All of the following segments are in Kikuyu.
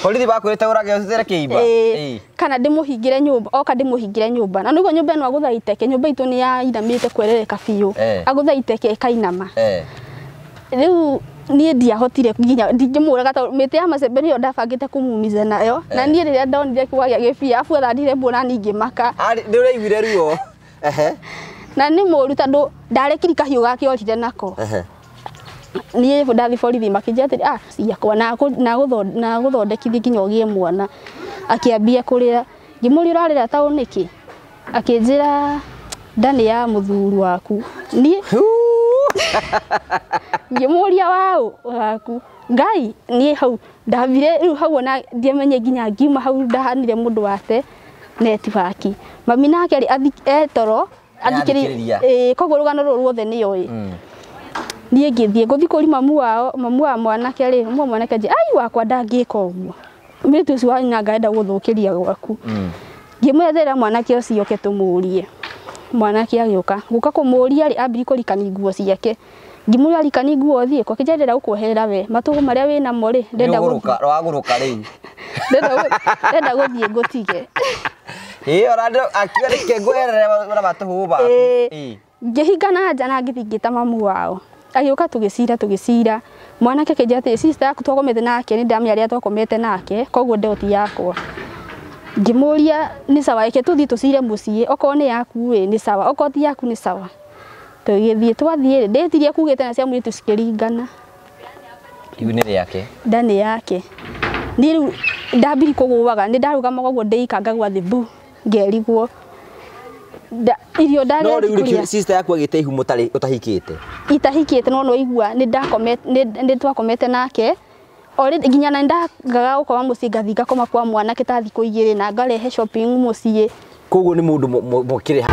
Borithi bakwĩrĩte ũrage ũcere kĩimba. Kana ndĩmũhingĩre nyũmba, oka ndĩmũhingĩre nyũmba. Na nĩguo nyũmba ĩno agũtha iteke, nyũmba itũ nĩ yainamĩte kwerereka biũ. Agũtha iteke ĩkainama. Rĩu niĩ ndiahotire nginya ndingĩmũraga tondũ mĩtĩ ya macembe nĩyo ndabangĩte kũmumiza nayo. Na niĩ rĩrĩa ndonire kwagĩa gĩbia, abu athandire mbura niĩ ngĩmaka. Nĩ ũraiguire ruo. Na nĩ mũru tondũ ndarekire kahiũ gake orire nako. Niĩ ndathi borithi makĩnjĩra atĩrĩ, ah, ciakwa na gũthondekithia nginya ũgĩe mwana. Akĩambia kũrĩra. Ngĩmũria ũrarĩra ta nĩkĩ? Akĩnjĩra nda nĩ ya mũthuri waku. Niĩ ngĩmũria waũ waku. Ngai niĩ hau ndambire rĩu hau ona ndiamenye nginya ngiuma hau ndahanire mũndũ wate network. Mami nake rĩ etoro athikĩrĩria. Koguo rũgano rũrũ ruothe nĩoĩ. Niĩ ngĩthiĩ ngũthiĩ kũri mamu wao, mamu wa mwanake rĩ, mamu wa mwanake anjĩra, ai wakwa ndangĩka ũguo. Mũirĩtu ũcio wa nyina ngarenda gũthũkĩria gwaku. Ngĩmwethera mwanake ũcio oke tũmũrie. Mwanake agĩũka, gũka kũmũria rĩ, ambire kũrikani nguo ciake. Ngĩmũria arikani nguo thiĩ, kwa kĩnja ndĩrenda gũkuoherera we, matũgũ marĩa wĩ namo rĩ, ndĩrenda gũthiĩ. Wagũrũka rĩu. Ndĩrenda gũthiĩ ngũtige. Ĩ, akiuga nĩkĩ nguoherere na matũhũgũ maku. Ngĩhinga na nja na ngĩthiĩ ngĩta mamu wao. Agĩũka tũgĩcira. Mwanake akĩnjĩra atĩrĩ, sister yaku twakomete nake, nĩ ndamenya rĩrĩa twakomete nake, koguo ndeo ti yakwa. Ngĩmũria nĩ sawa, reke tũthiĩ tũcire mũciĩ, okorwo nĩ yaku ĩ nĩ sawa, okorwo ti yaku nĩ sawa. Tũgĩthiĩ twathiĩ rĩ, ndĩtirie kugĩte na cia mũirĩtu cikĩringana. Ihu nĩ rĩake. Nda nĩ yake. Niĩ rĩu ndambiri kũgũaga, nĩ ndarũgamaga ũguo ndĩika ngagwa thĩ bu, ngerigwo. Irio No rĩu sister yaku agĩte ihu mũtarĩ ũtahikĩte. Itahikĩte no no igua nĩ ndakomete nĩ twakomete nake. Already nginya na ndagaga gũkoma mũciĩ ngathiĩ ngakoma kwa mwanake ta thikũ igĩrĩ na ngarehe shopping mũciĩ. Koguo nĩ mũndũ mũkĩrĩ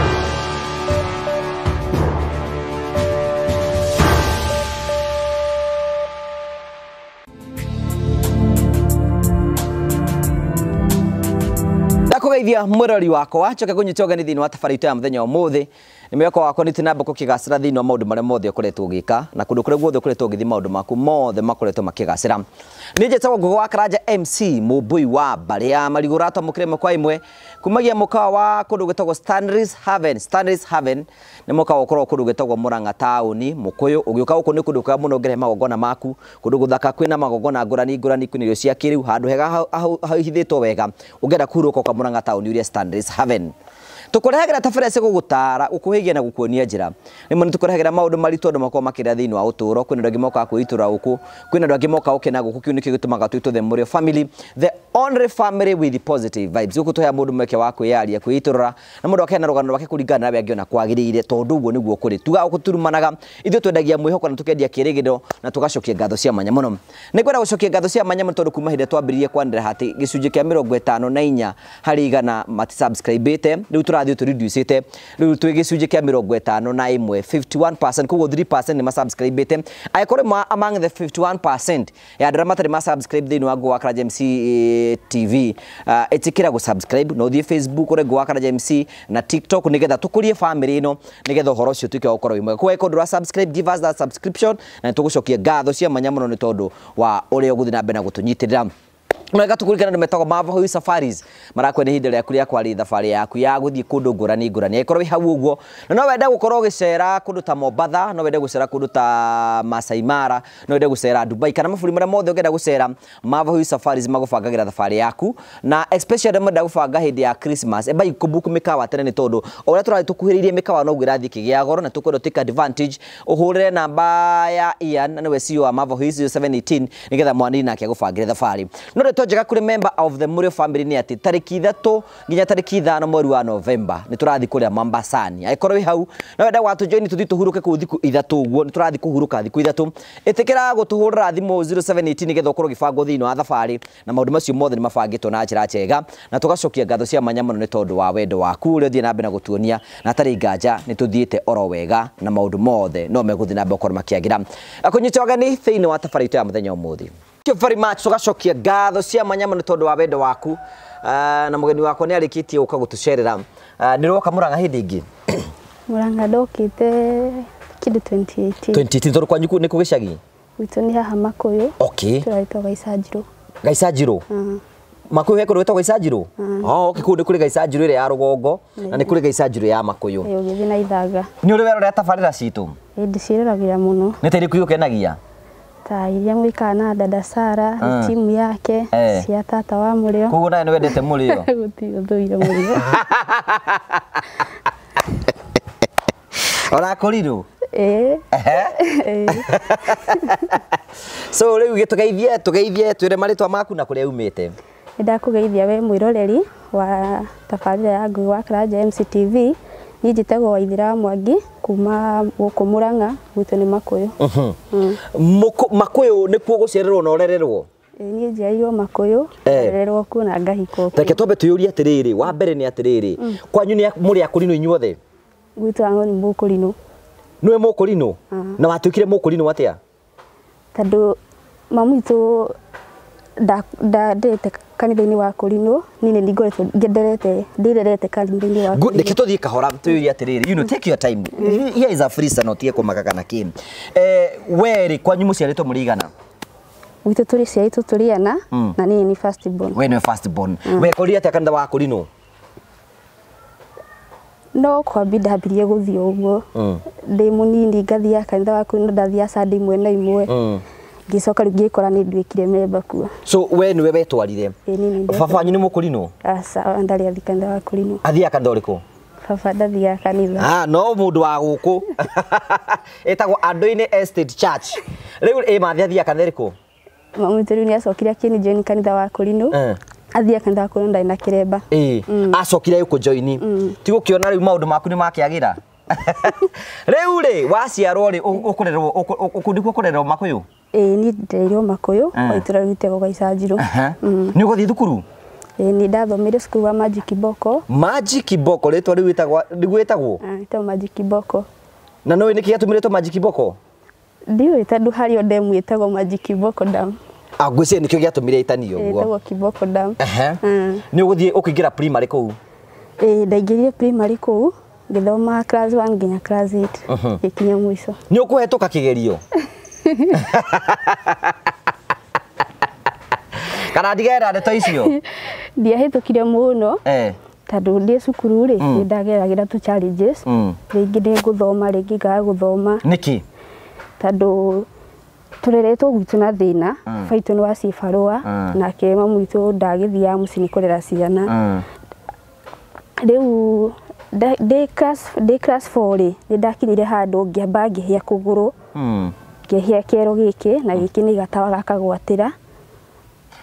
ndakugeithia mwirori wakwa njoke kunyita ũgeni thĩinĩ wa tabarĩra itũ ya mũthenya ũmũthĩ. Nĩ mwĩhoko wakwa nĩ tũnamba gũkĩgacĩra thĩinĩ wa maũndũ marĩa mothe ũkoretwo ũgĩka na kũndũ kũrĩa guothe ũkoretwo ũgĩthiĩ maũndũ maku mothe makoretwo makĩgacĩra. Niĩ njĩtagwo Ngũgĩ wa Karanja MC mũmbũi wa mbarĩ ya Marigũ ũratwamũkĩra ĩmwe kwa ĩmwe kumagia mũkawa wa kũndũ gwĩtagwo Stanley's Haven. Stanley's Haven nĩ mũkawa ũkoragwo kũndũ gwĩtagwo Murang'a taũni Mũkũyũ. Ũgĩũka gũkũ nĩ kũndũ kwega mũno ũngĩrehe magongona maku, kũndũ gũthaka kwĩna magongona ngũrani ngũrani, kwĩna irio cia kĩrĩu, handũ hega hahithĩtwo wega. Ũngĩenda kũhurũka ũka Murang'a taũni ũrĩa Stanley's Haven. Tukurehagĩra tabarĩra cia gũgũtara, gũkũhĩgia na gũkuonia njĩra. Rĩmwe nĩ tũkũrehagĩra maũndũ maritũ andũ makoragwo makĩrĩa thĩinĩ wa ũtũũro. Kwĩna andũ angĩ mokaga kwĩitũra gũkũ, kwĩna andũ angĩ mokaga gũkena gũkũ. Kĩu nĩkĩo gĩtũmaga twĩtwo The Mũrĩo Family, the only family with positive vibes. Gũkũ tũheaga mũndũ mweke wa kwĩyaria, kwĩitũrũra, na mũndũ akaheana rũgano rwake kũringana na ũrĩa angĩona kwagĩrĩire, tondũ ũguo nĩguo kũrĩ. Tugaga gũkũ turumanaga, ithuĩ twendagia mwĩhoko na tũkendia kĩĩrĩgĩrĩro na tũgacokia ngatho cia mwanya mũno. Nĩ ngwenda gũcokia ngatho cia mwanya mũno tondũ kuma hĩndĩ ĩrĩa twambĩrĩirie kwanĩrĩra atĩ gĩcunjĩ kĩa 54 harĩ igana matisubscribĩte, rĩu tũrathiĩ tũreducĩte, rĩu twĩ gĩcunjĩ kĩa 51, 51%, koguo 3% nĩ masubscribĩte. Angĩkorwo among the 51% ya andũ arĩa matarĩ masubscribe thĩinĩ wa Ngũgĩ wa Karanja MC TV, ĩtĩkĩra gũ-subscribe na ũthiĩ Facebook ũrĩ Ngũgĩ wa Karanja MC na TikTok nĩgetha tũkũrie family ĩno, nĩgetha ũhoro ũcio ũtuĩke wa gũkorwo wĩ mwega. Koguo angĩkorwo ndũra subscribe, give us that subscription na nĩtũgũcokia ngatho cia mwanya mũno nĩ tondũ wa ũrĩa ũgũthiĩ na mbere na gũtũnyitĩrĩra. Mwega tukurikana andũ metagwo Mavahui Safaris marakwenda ihinda rĩaku rĩa kwaria thabarĩ yaku ya gũthiĩ kũndũ ngũrani ngũrani. Angĩkorwo wĩ hau ũguo na no wende gũkorwo ũgĩcera kũndũ ta Mombatha, no wende gũcera kũndũ ta Masai Mara, no wende gũcera Dubai kana mabũrũri marĩa mothe ũngĩenda gũcera, Mavahui Safaris magũbangagĩra thabarĩ yaku, na especially arĩa marenda gũbanga hĩndĩ ya Christmas, embai kũbook mĩkawa tene nĩ tondũ o ũrĩa tũrathiĩ tũkuhĩrĩirie mĩkawa noguo ĩrathiĩ ĩkĩgĩa goro, na tũkwenda take advantage. Ũhũrĩre namba ya Ian na nĩwe CEO wa Mavahui 0718 nĩgetha mwanini nake agũbangĩre thabarĩ. No ndeto njega kũrĩ member of the Mũrĩo family nĩ atĩ tarĩki 3 nginya tarĩki 5 mweri wa November nĩ tũrathiĩ kũrĩa Mombasani. Angĩkorwo wĩ hau no wende gwatũjoin tũthiĩ tũhurũke kũu thikũ 3 ũguo, nĩ tũrathiĩ kũhurũka thikũ 3. Ĩtĩkĩra gũtũhũrĩra thimũ 0718 nĩgetha ũkorwo ũgĩbangwo thĩinĩ wa thabarĩ, na maũndũ macio mothe nĩ mabangĩtwo na njĩra njega, na tũgacokia ngatho cia mwanya mũno nĩ tondũ wa wendo waku ũrĩa ũthiĩ na mbere na gũtuonia, na hatarĩ nganja nĩ tũthiĩte oro wega na maũndũ mothe no megũthiĩ na mbere gũkorwo makĩagĩra. Akũnyita ũgeni thĩinĩ wa tabarĩra itũ ya mũthenya ũmũthĩ. Thank you very much. Tugacokia ngatho cia mwanya mũno tondũ wa wendo waku, na mũgeni wakwa nĩ arĩkĩtie gũka gũtũcerera. Nĩ ũroka Murang'a hĩndĩ ĩngĩ? Murang'a ndokĩte kĩndũ 2018. 2018 tondũ kwanyu nĩ kũ gĩcagi? Gwitũ nĩ haha Makũyũ. Okay. Tũrarĩtwo Gaicanjirũ. Gaicanjirũ. Makuyu he kũndũ gwĩtagwo Gaicanjirũ. Oh, okay, kũu nĩ kũrĩ Gaicanjirũ ĩrĩa ya rũgongo na nĩ kũrĩ Gaicanjirũ ya Makuyu. Ĩĩ, ũgĩthiĩ na ithanga. Nĩ ũrĩ werorera tabarĩra citũ? Ĩĩ, ndĩciĩroragĩra mũno. Nĩ ta irĩkũ igũkenagia? Ta iria mwĩkaga na dada Sara, Mm. timu yake, cia tata wa Mũrĩo. Koguo nawe nĩ wendete Mũrĩo? Gũtirĩ ũthũire Mũrĩo. Ona kũrirũ? Ĩĩ. Ĩĩ. So rĩu gĩtũgeithie, tũgeithie, twĩre marĩtwa maku na kũrĩa umĩte. Nĩ ndakũgeithia we mwĩroreri wa tabarĩra ya Ngũgĩ wa Karanja MCTV. Niĩ njĩtagwo Waithera wa Mwangi kuma gũkũ Mũrang'a, gwitũ nĩ Makuyu. Makuyu nĩkuo gũciarĩrwo na ũrererwo? Ĩĩ, niĩ njiarirwo Makuyu, ngarererwo kuo na ngahikwo kuo. Reke twambe twĩyũrie atĩrĩrĩ, wa mbere nĩ atĩrĩrĩ, kwanyu nĩ mũrĩ akũrinũ inyuothe? Gwitũ ang'o nĩ mũkũrinũ. Nĩwe mũkũrinũ? Na watuĩkire mũkũrinũ atĩa? Tondũ mamu witũ ndendete kanitha-inĩ wa kũrinũ, niĩ nĩ ngoretwo ngenderete, ndĩrerete kanitha-inĩ wa Good, kũrinũ. reke tũthiĩ kahora twĩyũrie atĩrĩrĩ, you know, take your time. Here is a freezer na ũtige kũmaka kana kĩ. We rĩ, kwanyu mũciarĩtwo mũrĩ igana? Gwitũ tũrĩ ciarĩtwo tũrĩ ana, na niĩ nĩ first born. We nĩwe first born. Wekorire atĩa kanitha wa kũrinũ? No kwambi ndambirie gũthiĩ ũguo. Ndĩ mũnini ngathiaga kanitha wa kũrinũ, ndathiaga Sunday imwe na imwe. Ngĩcoka rĩu ngĩkora nĩ nduĩkire memba kuo. So we nĩwe wetwarire? Ĩĩ, niĩ nĩ Baba wanyu nĩ mũkũrinũ? Aca, ndarĩ athiĩ kanitha wa kũrinũ. Athiaga kanitha ũrĩkũ? Baba ndathiaga kanitha. Ah, no mũndũ wa gũkũ. Ĩtagwo Andũ-inĩ Estate Church. Rĩu ĩ mathi athiaga kanitha ĩrĩkũ? Mamu witũ rĩu nĩ acokire akĩnjoin kanitha wa kũrinũ. Athiaga kanitha wa kũrinũ ndarĩ na kĩremba. Ĩĩ, acokire gũkũjoini. Ti gũkĩona rĩu maũndũ maku nĩ makĩagĩra. Rĩu rĩ, waciarwo rĩ, ũkũrerwo, kũu nĩkuo kũrerwo Makuyu? Ĩĩ, niĩ ndereirwo Makuyu, o itũũra rĩtagwo Gaicanjirũ. Nĩ ũgũthiĩ thukuru? Ĩĩ, nĩ ndathomire cukuru wa Maji Kiboko. Maji Kiboko, rĩtwa rĩu wĩtagwo, nĩguo wĩtagwo? Ĩtagwo Maji Kiboko. Na nĩũĩ nĩkĩ gĩatũmire Maji Kiboko? Ndiũĩ tondũ harĩ o demu ĩtagwo Maji Kiboko Dam. Ah, ngwĩciria nĩkĩo gĩatũmire ĩtanio ũguo. Ĩtagwo Kiboko Dam. Nĩ ũgũthiĩ ũkĩingĩra primary kũu? Ĩĩ, ndaingĩrire primary kũu, ngĩthoma class 1 nginya class 8, ngĩkinya mũico. Nĩ ũkũhetũka kĩgerio? Kana ndigera ndeto icio? Ndiahĩtũkire mũno. Tondũ ndĩ cukuru rĩ, nĩ ndageragĩra tũ challenges. Rĩngĩ nĩ ngũthoma, rĩngĩ ngaga gũthoma. Nĩkĩ? Tondũ tũreretwo gwitũ na thĩna, baba witũ nĩ wa cibarũa, nake mamu witũ ndagĩthiaga mũciĩ nĩ kũrera ciana. Rĩu ndĩ class 4 rĩ, nĩ ndakinyire handũ ngĩamba ngĩhĩa kũgũrũ, ngĩhĩa kĩero gĩkĩ, na gĩkĩ nĩ gatawa gakagwatĩra.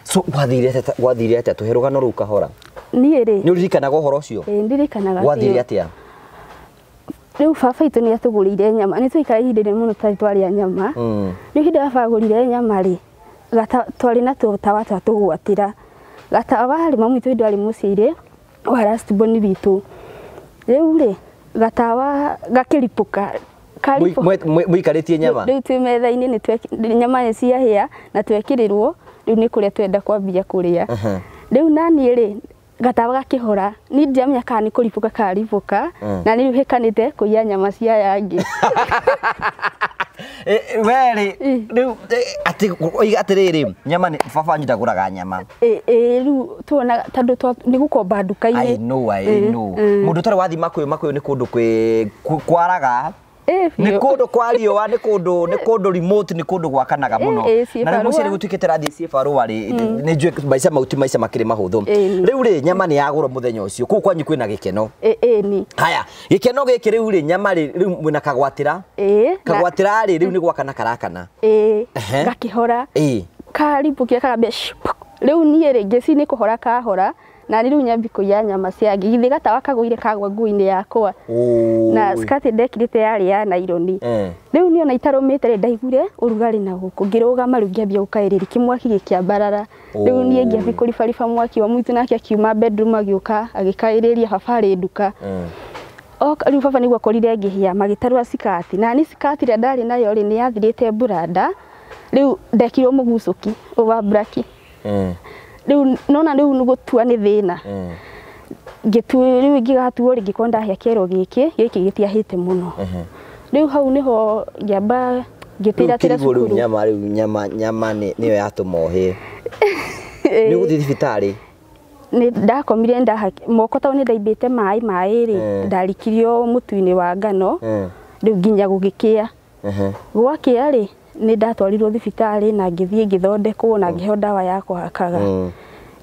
So gwathire atĩa? Tũhe rũgano rũu kahora. Niĩ rĩ, Nĩ ũririkanaga ũhoro ũcio? Ĩĩ, ndirikanaga Gwathire biũ. atĩa? Rĩu baba witũ nĩ atũgũrĩire nyama, nĩ twaikara ihinda inene mũno tũtarĩ twarĩa nyama. Rĩu hĩndĩ ĩrĩa baba agũrire nyama rĩ, twarĩ na tũtawa twa tũgwatĩra. Gatawa rĩ, mamu witũ hĩndĩ ĩyo arĩ mũciĩ rĩ, wa last born witũ. Rĩu rĩ, gatawa gakĩripũka. Mũikarĩtie nyama? Rĩu twĩ metha-inĩ, nyama nĩ ciahĩa na twekĩrĩrwo, rĩu nĩ kũrĩa twenda kwambia kũrĩa. Rĩu naniĩ rĩ, gatawa gakĩhora, niĩ ndiramenya kana nĩ kũribũka karibũka, na rĩu hĩkanĩte kũiya nyama cia aya angĩ. We rĩ, rĩu atĩ oiga atĩrĩrĩ, nyama nĩ baba wanyu ndagũraga nyama. Ĩĩ, rĩu tuona tondũ nĩ gũkomba nduka-inĩ. I know, I know. Mũndũ ũtarĩ wathiĩ Makuyu, Makuyu nĩ kũndũ kwaraga. Nĩ kũndũ kwa riũa, nĩ kũndũ remote, nĩ kũndũ gwakanaga mũno. Na rĩu mũciĩ gũtuĩkĩte rathiĩ cibarũa rĩ, nĩ njũĩ maica mau ti maica makĩrĩ mahũthũ. Rĩu rĩ, nyama nĩ yagũrwo mũthenya ũcio, kũu kwanyu kwĩna gĩkeno. Ĩĩ. Haya, gĩkeno gĩkĩ rĩu rĩ, nyama rĩ, rĩu mwĩna kagwatĩra. Kagwatĩra rĩ, rĩu nĩ gwakana karakana. Ĩĩ, gakĩhora. Karibũkia kagambia rĩu niĩ rĩ, ngĩci nĩ kũhora kahora, na rĩu nyambi kũiya nyama cia angĩ. Githĩ gatawa kagũire kagwa nguo-inĩ yakwa. Na skirt ndekĩrĩte yarĩ ya naironi. Rĩu niĩ ona itarũmĩte rĩ, ndaiguire ũrugarĩ na gũkũ. Ngĩrũgama rĩu ngĩambia gũkaĩrĩria, kĩmwaki gĩkĩambarara. Rĩu niĩ ngĩambia kũribariba mwaki wa mũitũ, nake akiuma bedroom agĩũka agĩkaĩrĩria baba arĩ nduka. Oka rĩu baba nĩguo akorire ngĩhĩa, magĩtarũra sikati. Na niĩ sikati ĩrĩa ndarĩ nayo rĩ, nĩ yathirĩte mburanda. Rĩu ndekirwo mũgucũki wa braki. Rĩu nona rĩu nĩ gũtua nĩ thĩna. Ngĩtua rĩu ngĩgatuo rĩ, ngĩkorwo ndahĩa kĩero gĩkĩ, gĩkĩ gĩtiahĩte mũno. Rĩu hau nĩho ngĩamba ngĩtĩra tĩra cukuru. Rĩu nyama, rĩu nyama, nyama nĩyo yatũma ũhĩe. Nĩ ũgũthiĩ thibitarĩ? Nĩ ndakomire moko tondũ nĩ ndaimbĩte maĩ rĩ, ndarikirio mũtu-inĩ wa ngano rĩu nginya gũgĩkĩa. Gwakĩa rĩ, nĩ ndatwarirwo thibitarĩ na ngĩthiĩ ngĩthondekwo na ngĩheo ndawa ya kũhakaga.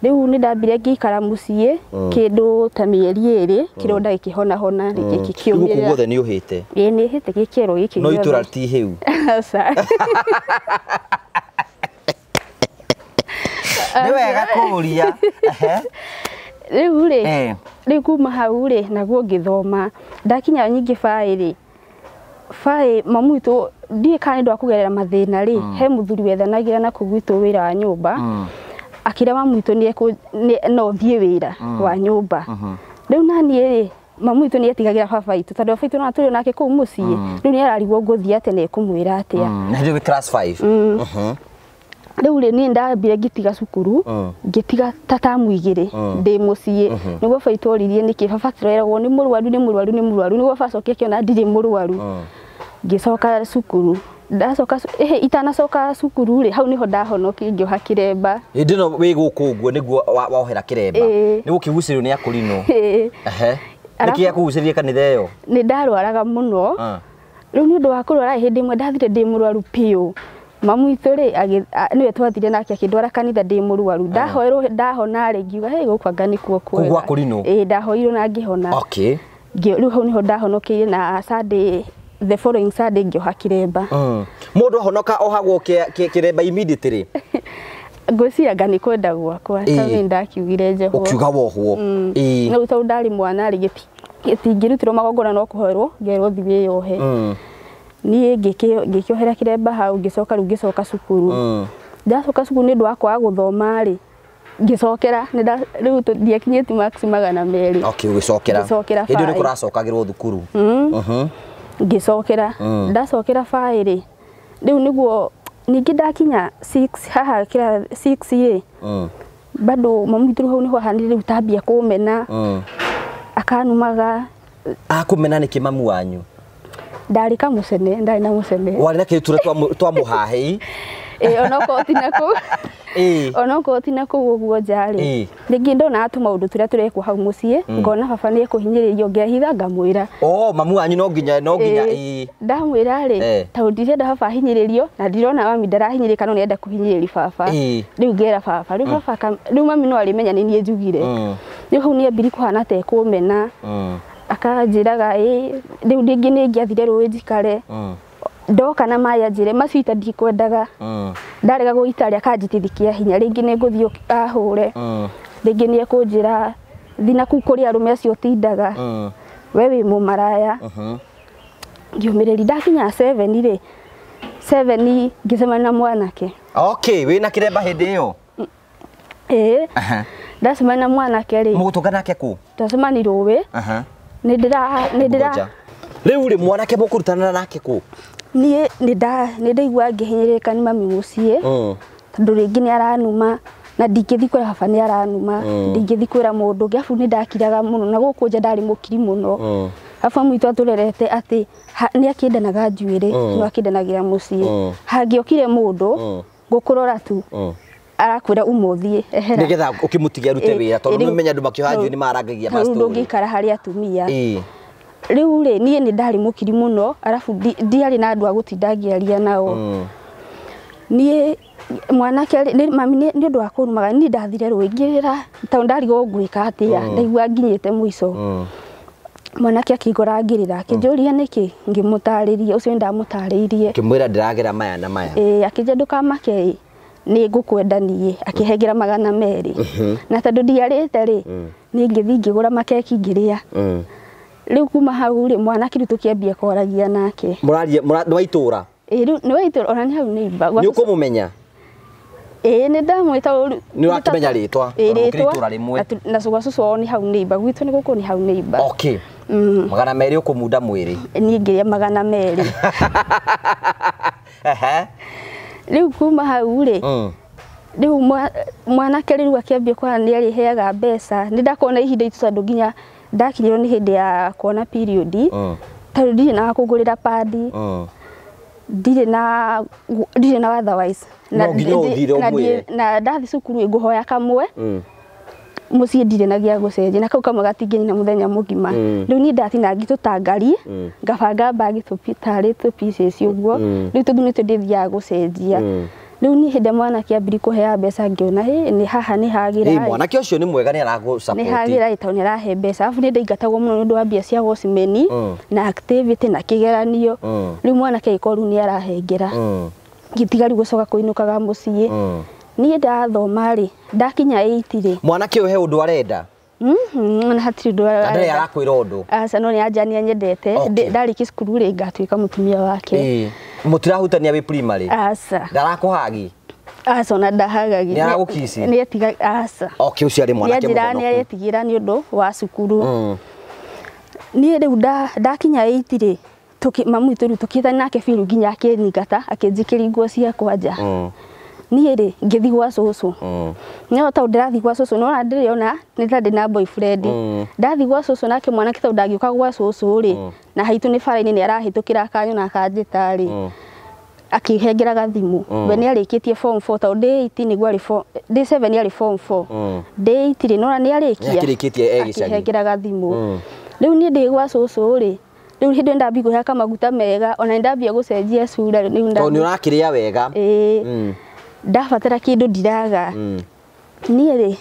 Rĩu nĩ ndambire ngĩikara mũciĩ kĩndũ ta mĩeri 2 kĩronda gĩkĩhonahona gĩkĩũmĩrĩra. Gũkũ guothe nĩ ũhĩte? Ĩĩ nĩ hĩte gĩkĩero gĩkĩ gĩothe. No itũra ti hĩu? Aca. Nĩ wega kũũria. Rĩu rĩ, rĩu kuma hau rĩ, naguo ngĩthoma. Ndakinya nyingĩ baĩ rĩ, baĩ mamu witũ ndiĩ kana nĩ ũndũ wa kũgerera mathĩna rĩ, he mũthuri wethanagĩra na kũu gwitũ wĩra wa nyũmba. Akĩra mamu witũ no thiĩ wĩra wa nyũmba. Rĩu naniĩ rĩ, mamu witũ nĩ etigagĩra baba witũ tondũ baba witũ no atũrĩ nake kũu mũciĩ. Rĩu nĩ ararigwo ngũthiĩ atĩa na ekũmwĩra atĩa. Na hĩndĩ wĩ class 5. Rĩu rĩ, niĩ ndambire ngĩtiga cukuru, ngĩtiga ta tamu 2 ndĩ mũciĩ. Nĩguo baba witũ oririe nĩkĩ baba tũreragwo nĩ mũrwaru nĩ mũrwaru nĩ mũrwaru, nĩguo baba acoke akĩona ndirĩ mũrwaru. Ngĩcoka cukuru. Ndacoka itanacoka cukuru rĩ, hau niho ndahonokire ngĩoha kĩremba. Hĩndĩ ĩno wĩ gũkũ ũguo nĩguo wohera kĩremba. Nĩ gũkĩgucĩrĩrio nĩ akũrinũ. Nĩkĩ gĩakũgucĩrĩria kanitha ĩyo? Nĩ ndarwaraga mũno. Rĩu nĩ ũndũ wa kũrwara hĩndĩ ĩmwe ndathire ndĩ mũrwaru biũ. Mamu witũ rĩ, nĩwe twathire nake akĩndwara kanitha ndĩ mũrwaru. Ndahoerwo ndahona rĩ, ngiuga hey gũkũ anga nĩkuo kwega. Kũu gwa kũrinũ? Ĩĩ ndahoirwo na ngĩhona. Okay. Rĩu hau niho ndahonokeire na Sunday, the following Sunday ngĩoha kĩremba. Mũndũ ahonoka ohagwo kĩremba immediately? Ngwĩciria anga nĩ kwenda gwakwa, tondũ nĩ ndakiugire njohwo. Ũkiuga wohwo. No tondũ ndarĩ mwana rĩ, gĩtingĩrutĩrwo magongona no kũhoerwo, ngerwo thiĩ wĩyohe. Niĩ ngĩkĩohera kĩremba hau, ngĩcoka rĩu ngĩcoka cukuru. Ndacoka cukuru nĩ ũndũ wa kwaga gũthoma rĩ, ngĩcokera, rĩu ndiakinyĩtie marks 200. Okay, ũgĩcokera. Ngĩcokera Hĩndĩ ĩyo nĩ kũracokagĩrwo thukuru. Ngĩcokera. Ndacokera baĩ rĩ, rĩu nĩguo ningĩ ndakinya 6 haha kĩra 6 rĩ, bado mamu witũ hau nĩho ahanire rĩu tambia kũmena. Akanumaga. Akũmena nĩkĩ mamu wanyu? Ndarĩ kamũcene, ndarĩ na mũcene. Warĩ na kĩrutura twa mũhahĩ. Ĩĩ onokorwo ti na kũu. Onokorwo ti na kũu ũguo nja rĩ, rĩngĩ ndonaga tũmaũndũ tũrĩa tũrekwo hau mũciĩ, ngona baba nĩ ekũhinyĩrĩrio ngehitha ngamwĩra. Oh, mamu wanyu no nginya Ndamwĩra rĩ, tondũ ndirenda baba ahinyĩrĩrio na ndirona mami ndarahinyĩrĩka no nĩenda kũhinyĩrĩria baba. Rĩu ngera baba, rĩu baba rĩu mami no arĩmenya nĩ niĩ njugire. Rĩu hau nĩambirie kũhana ta ekũmena. Akanjĩraga ĩ rĩu rĩngĩ nĩ ngĩathire rũĩ njikare. Ndoka na maĩ anjĩre macio ita ndikwendaga. Ndarega gũitarĩa akanjitithikia hinya, rĩngĩ nĩ ngũthiĩ ahũre. Rĩngĩ nĩ ekũnjĩra thiĩ na kũu kũrĩ arũme acio ũtindaga. We wĩ mũmaraya. Ngĩũmĩrĩria ndakinya 7 rĩ, 7 ngĩcemania na mwanake. Okay, wĩna kĩremba hĩndĩ ĩyo? Ĩĩ. Ndacemania na mwanake rĩ. Mũgũtũngana nake kũ? Twacemania rũĩ. Nĩ ndĩra Rĩu rĩ mwanake mũkũrutana nake kũ? Niĩ nĩ ndaigua ngĩhinyĩrĩrĩka nĩ mami mũciĩ, tondũ rĩngĩ nĩ aranuma na ndingĩthiĩ kwĩra baba nĩ aranuma, ndingĩthiĩ kwĩra mũndũ ũngĩ, arabu nĩ ndakiraga mũno na gũkũ nja ndarĩ mũkiri mũno. Baba witũ atũrerete atĩ nĩ akĩndanaga njuĩrĩ, no akĩndanagĩra mũciĩ. Hangĩokire mũndũ gũkũrora tu, arakwĩra uma ũthiĩ, ehera. Nĩgetha ũkĩmũtige arute wĩra, tondũ nĩ ũmenya andũ makĩoha njuĩrĩ nĩ marangagia mastori. Rĩu ndũngĩikara harĩ atumia. Rĩu rĩ, niĩ nĩ ndarĩ mũkiri mũno, arabu ndiarĩ na andũ a gũtinda ngĩaria nao. Niĩ mwanake mami nĩ ũndũ wa kũnumaga, niĩ ndathire rũĩ ngĩrĩra, tondũ ndarigwo ngwĩka atĩa, ndaigua nginyĩte mũico. Mwanake akĩngora ngĩrĩra, akĩnjũria nĩkĩ, ngĩmũtarĩria, ũcio nĩ ndamũtarĩirie. Ngĩmwĩra ndĩragera maya na maya. Ĩĩ, akĩnjĩra ndũkamake ĩ, nĩ ngũkwenda niĩ, akĩhengera 200. Na tondũ ndiarĩte rĩ, niĩ ngĩthiĩ ngĩgũra makeki ngĩrĩa. Rĩu kuma hau rĩ, mwanake rĩu tũkĩambia kwaragia nake. Mũraria, nĩ wa itũra? Ĩĩ, rĩu nĩ wa itũra, ona nĩ hau neighbor. Nĩ ũkũmũmenya? Ĩĩ, nĩ ndamwĩta ũru. Nĩ ũrakĩmenya rĩtwa? Ĩĩ, Mũkĩrĩ rĩtwa. itũra rĩmwe. Na gwa cũcũ wao nĩ hau neighbor, gwitũ nĩ gũkũ nĩ hau neighbor. Okay. 200 ũkũmunda mwĩrĩ. Niĩ ngĩrĩa 200. Rĩu kuma hau rĩ, rĩu mwanake rĩu akĩambia kuona nĩ arĩheaga mbeca. Nĩ ndakorwo na ihinda itũ tondũ nginya ndakinyĩrwo nĩ hĩndĩ ya kuona period, tondũ ndirĩ na wa kũngũrĩra padi. Ndirĩ na otherwise. No nginya ũthire ũmwĩre. Na ndathi cukuru ngũhoya kamwe. Mũciĩ ndirĩ na gĩa gũcenjia na kau kamwe gatingĩnina mũthenya mũgima. Rĩu niĩ ndatinangi tũtangari ngabanga mbagi tarĩ tũ pieces ũguo. Rĩu tondũ nĩtũ ndĩthiaga gũcenjia. Rĩu niĩ hĩndĩ mwanake ambiri kũhea mbeca ngĩona nĩ haha nĩ hagĩra. Mwanake ũcio nĩ mwega nĩ aragũ support. Nĩ hagĩra tondũ nĩ arahe mbeca. Arabu nĩ ndaingatagwo mũno nĩ ũndũ wa mbia cia watchman na activity na kĩgeranio. Rĩu mwanake agĩkorwo rĩu nĩ arahengera. Ngĩtiga rĩu gũcoka kũinũkaga mũciĩ. Niĩ ndathoma rĩ ndakinya 8 rĩ. Mwanake ũyũ he ũndũ arenda? Na hatirĩ ũndũ arenda. Ndarĩ arakwĩra ũndũ. Aca no nĩ anjania nyendete. Ndarĩkia cukuru rĩ ngatuĩka mũtumia wake. Mũtirahutania wĩ primary? Aca. Ndarakũhagi? Aca ona ndahagagi. Nĩ aragũkici? Nĩ etiga aca. Okay, ũcio arĩ mwanake mũhonoku. Nĩ aretigĩra nĩ ũndũ wa cukuru. Niĩ rĩu ndakinya 8 rĩ mamu witũ rĩu tũkĩtana nake biũ nginya akĩnyingata akĩnjikĩria nguo ciakwa nja. Niĩ rĩ ngĩthiĩ gwa cũcũ. No tondũ ndĩrathiĩ gwa cũcũ no ndĩrĩona nĩ ta ndĩ na boyfriend. Ndathiĩ gwa cũcũ nake mwanake tondũ ndangĩũka gwa cũcũ rĩ na haitũ nĩ bara-inĩ nĩ arahĩtũkĩra akanyona akanjĩta rĩ akĩhengera gathimũ. We nĩ arĩkĩtie form 4 tondũ ndĩ 8 nĩguo arĩ form ndĩ 7 arĩ form 4. Ndĩ 8 rĩ nona nĩ arĩkia. Nĩakĩrĩkĩtie e gĩcagi. Akĩhengera gathimũ. Rĩu niĩ ndĩ gwa cũcũ rĩ rĩu hĩndĩ ndambia kwĩhaka maguta mega ona ndambia gũcenjia cura rĩu tondũ nĩ ũrakĩrĩa wega. Ndabatara kĩndũ ndiraga. Niĩ rĩ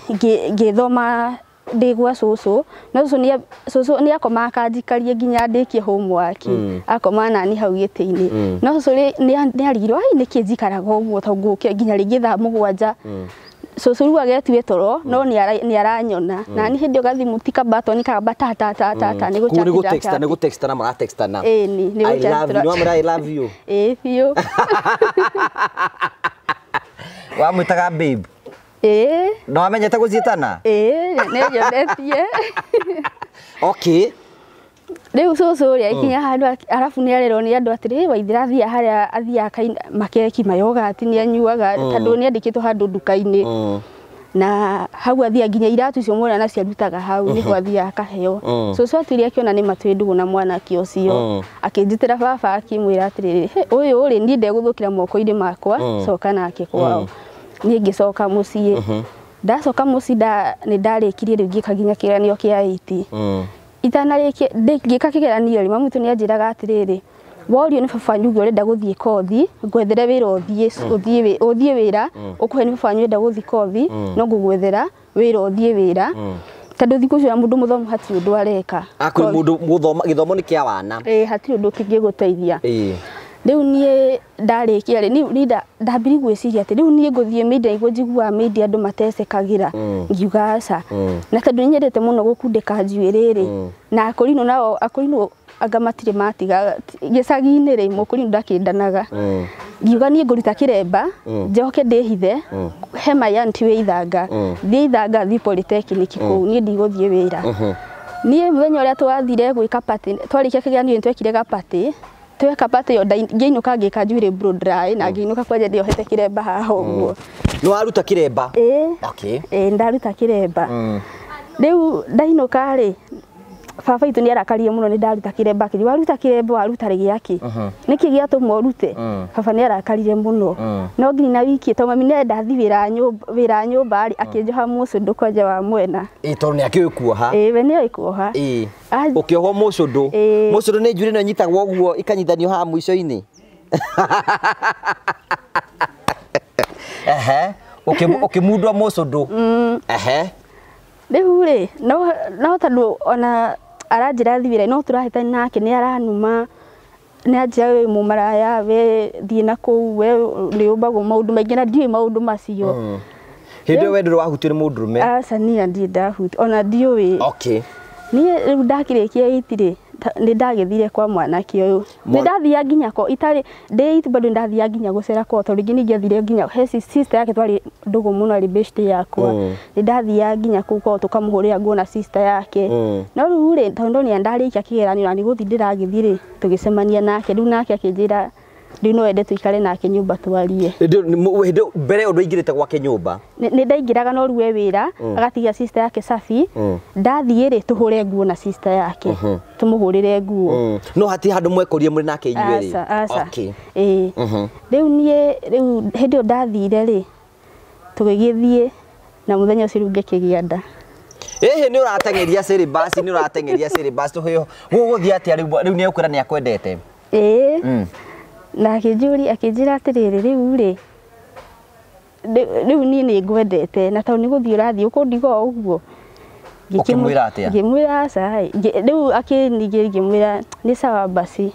ngĩthoma ndĩ gwa cũcũ no cũcũ nĩ akomaga akanjikaria nginya ndĩkie homework. Akomaga nani hau gĩtĩ-inĩ. No cũcũ rĩ nĩ arigirwo ai nĩkĩ njikaraga ũguo tondũ ngũkĩra nginya rĩngĩ thaa 7. Cũcũ rĩu agetue toro no nĩ aranyona. Na niĩ hĩndĩ ĩyo gathimũ ti kabatoni kaba ta ta ta ta ta nĩ gũchatira. Nĩ gũtextana maratextana. Ĩĩ nĩ gũchatira. I love you. Nĩ wamwĩra I love you. Ĩĩ biũ. Wamwĩtaga babe? Ĩĩ. Na wamenyete gũciĩtana? Ĩĩ, nĩnyonetie. Okay. Rĩu cũcũ rĩ akinya handũ arabu nĩ arerwo nĩ andũ atĩrĩ Waithĩra athiaga harĩa athiaga makeki mayogati nĩ anyuaga tondũ nĩ andĩkĩtwo handũ nduka-inĩ. Na hau athiaga nginya iratu icio mwana nacio arutaga hau nĩho athiaga akaheo. Cũcũ atuire akĩona nĩ matwĩ ndũgũ na mwanake ũcio. Akĩnjĩtĩra baba akĩmwĩra atĩrĩrĩ ũyũ rĩ niĩ ndegũthũkĩra moko-inĩ makwa coka nake kwao. Niĩ ngĩcoka mũciĩ. Ndacoka mũciĩ nĩ ndarĩkirie rĩu ngĩka nginya kĩgeranio kĩa 8. Itanarĩkia ngĩka kĩgeranio rĩ mamu witũ nĩ anjĩraga atĩrĩrĩ worio nĩ baba wanyu uge ũrenda gũthiĩ kothi ngwethere wĩra ũthiĩ wĩra ũkũhe nĩ baba wanyu ũrenda gũthiĩ kothi no ngũgwethera wĩra ũthiĩ wĩra tondũ thikũ icio mũndũ mũthomu hatirĩ ũndũ areka. Kwĩ mũndũ mũthoma gĩthomo nĩ kĩa wana. Ĩĩ hatirĩ ũndũ kĩngĩgũteithia. Rĩu niĩ ndarĩkia rĩ niĩ ndambirie gwĩciria atĩ rĩu niĩ ngũthiĩ media nĩguo njiguaga media andũ matecekagĩra ngiuga aca. Na tondũ nĩ nyendete mũno gũkundĩka njuĩrĩ rĩ na akũrinũ nao akũrinũ anga matirĩ matiga gĩcagi-inĩ rĩ mũkũrinũ ndakĩndanaga. Ngiuga niĩ ngũruta kĩremba njoke ndĩhithe he my auntie wĩ Ithanga thiĩ Ithanga thiĩ polytechnic kũu niĩ ndigũthiĩ wĩra. Niĩ mũthenya ũrĩa twathire gwĩka party twarĩkia kĩgeranio nĩ twekire ga party tweka party ĩyo ngĩinũka ngĩka njuĩrĩ blow dry na ngĩinũka kwanja ndĩohete kĩremba haha ũguo. Nĩ waruta kĩremba? Ĩĩ. Okay. Ĩĩ ndaruta kĩremba. Rĩu ndainũka rĩ baba witũ nĩ arakarire mũno nĩ ndaruta kĩremba akĩnjĩra waruta kĩremba waruta rĩ gĩakĩ? Nĩkĩ gĩatũma ũrute? Baba nĩ arakarire mũno. No nginya wiki tondũ mami nĩ enda thiĩ wĩra nyũmba rĩ akĩnjoha mũcũndũ kwanja wa mwena. Ĩĩ tondũ nĩ akĩũĩ kuoha. Ĩĩ we nĩ oĩ kuoha. Ĩĩ. Ũkĩohwo mũcũndũ. Mũcũndũ nĩ njuĩrĩ ĩno ĩnyitagwo ũguo ĩkanyithanio haha mũico-inĩ. Ehe. Ũkĩmundwo mũcũndũ. Ehe. Rĩu rĩ no tondũ ona aranjĩra thiĩ wĩra no tũrahĩtania nake nĩ aranuma nĩ anjĩra wĩ mũmaraya we thiĩ na kũu we nĩ ũmbagwo maũndũ maingĩ na ndiũĩ maũndũ macio. Hĩndĩ ĩyo we ndũrĩ wahutio nĩ mũndũrũme? Aca niĩ ndirĩ ndahutio ona ndiũĩ. Okay. Niĩ rĩu ndakĩrĩkia 8 rĩ nĩ ndagĩthire kwa mwanake ũyũ. Nĩ ndathiaga nginya ko itarĩ ndĩ 8 bado ndathiaga nginya gũcera kwao tondũ rĩngĩ ningĩathire nginya he sister yake twarĩ ndũgũ mũno arĩ best yakwa. Nĩ ndathiaga nginya kũu kwao tũkamũhũrĩra nguo na sister yake. No rĩu rĩ tondũ nĩ ndarĩkia kĩgeranio na nĩ gũthiĩ ndĩragĩthiĩ rĩ tũgĩcemania nake rĩu nake akĩnjĩra Rĩu no wende tũikare nake nyũmba twarie. Hĩndĩ mbere ũndũ aingĩrĩte gwake nyũmba. Nĩ ndaingĩraga no rĩu e wĩra agatigia sister yake Safi. Ndathiĩ rĩ tũhũre nguo na sister yake. Tũmũhũrĩre nguo. No hati handũ mwekorie mũrĩ nake inyuĩ rĩ. Aca, aca. Okay. Ĩĩ. Rĩu niĩ rĩu hĩndĩ ĩyo ndathire rĩ tũgĩgĩthiĩ na mũthenya ũcio rĩu ngĩkĩgĩa nda. Ĩhĩ nĩ ũrateng'eria syllabus, nĩ ũrateng'eria syllabus tũheo. Gũgũthiĩ atĩa rĩu rĩu nĩ egũkwĩra nĩ akwendete. Ĩĩ. Na akĩnjũria akĩnjĩra atĩrĩrĩ rĩu rĩ rĩu niĩ nĩ ngwendete na tondũ nĩ gũthiĩ ũrathiĩ ũkũndiga o ũguo. Ũkĩmwĩra atĩa? Ngĩmwĩra aca ĩ. Rĩu akĩningĩ ngĩmwĩra nĩ sawa basi.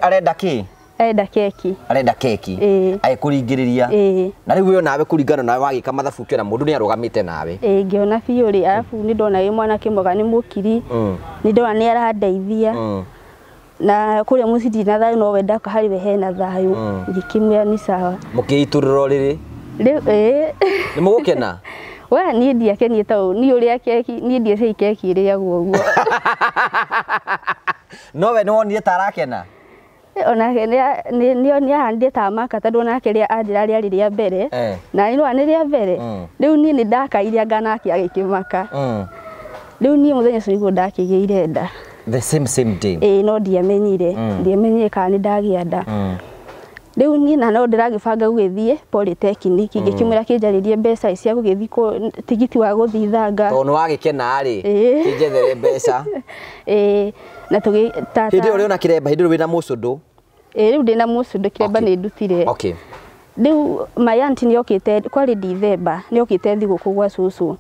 Arenda kĩ? Arenda keki. Arenda keki. Ĩĩ. Agĩkũringĩrĩria. Ĩĩ. Na rĩu we nawe kũringana nawe wagĩka mathabu ũkĩona mũndũ nĩ arũgamĩte nawe. Ĩĩ ngĩona biũ rĩ arabu nĩ ndona wĩ mwanake mwega nĩ mũkiri. Nĩ ndona nĩ arandeithia. Na kũrĩa mũciĩ ndirĩ na thayũ no we ndoka harĩ we hena thayũ. Ngĩkĩmwĩra nĩ sawa. Mũkĩitũrũra ũrĩrĩ? Rĩu ĩĩ. Nĩ mũgũkena? We niĩ ndiakenire tondũ niĩ ũrĩa keki niĩ ndiecei keki ĩrĩagwo ũguo. No we nĩ wonire ta arakena? Onake nĩ ahandire ta maka tondũ onake rĩa anjĩra rĩarĩ rĩa mbere. Na nĩ nĩ rĩa mbere. Rĩu niĩ nĩ ndakaire anga nake agĩkĩmaka. Rĩu niĩ mũthenya ũcio nĩguo ndakĩgĩire nda. The same day. Ĩĩ no ndiamenyire. Ndiamenyire kana nĩ ndagĩa nda. Rĩu niĩ na no ndĩragĩbanga gũgĩthiĩ polytechnic ngĩkĩmwĩra kĩnjarĩrie mbeca cia gũgĩthiĩ tigiti wa gũthiĩ Ithanga. Tondũ nĩ wagĩkena rĩ, kĩnjethere mbeca. Ĩĩ na tũgĩ tata. Hĩndĩ ĩyo ũrĩ ona kĩremba, hĩndĩ ĩyo wĩna mũcũndũ. Ĩĩ rĩu ndĩna mũcũndũ kĩremba nĩ ndutire. Okay. Rĩu my auntie nĩ okĩte kwarĩ Dithemba nĩ okĩte thigũkũ gwa cũcũ.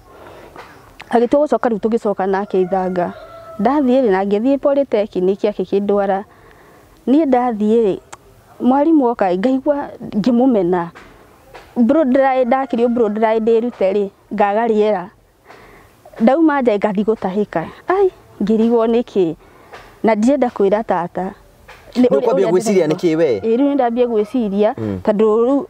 Agĩtua gũcoka rĩu tũgĩcoka nake Ithanga. Ndathiĩ rĩ na ngĩthiĩ polytechnic akĩkĩndwara. Niĩ ndathiĩ rĩ mwarimũ oka ngaigua ngĩmũmena. Blow dry ndakirio blow dry ndĩrute rĩ ngaga rĩera. Ndauma nja ngathiĩ gũtahĩka. Ai ngĩrigwo nĩkĩ na ndirenda kwĩra tata. Nĩ ũkwambia gwĩciria nĩkĩ we? Ĩĩ rĩu nĩndambia gwĩciria tondũ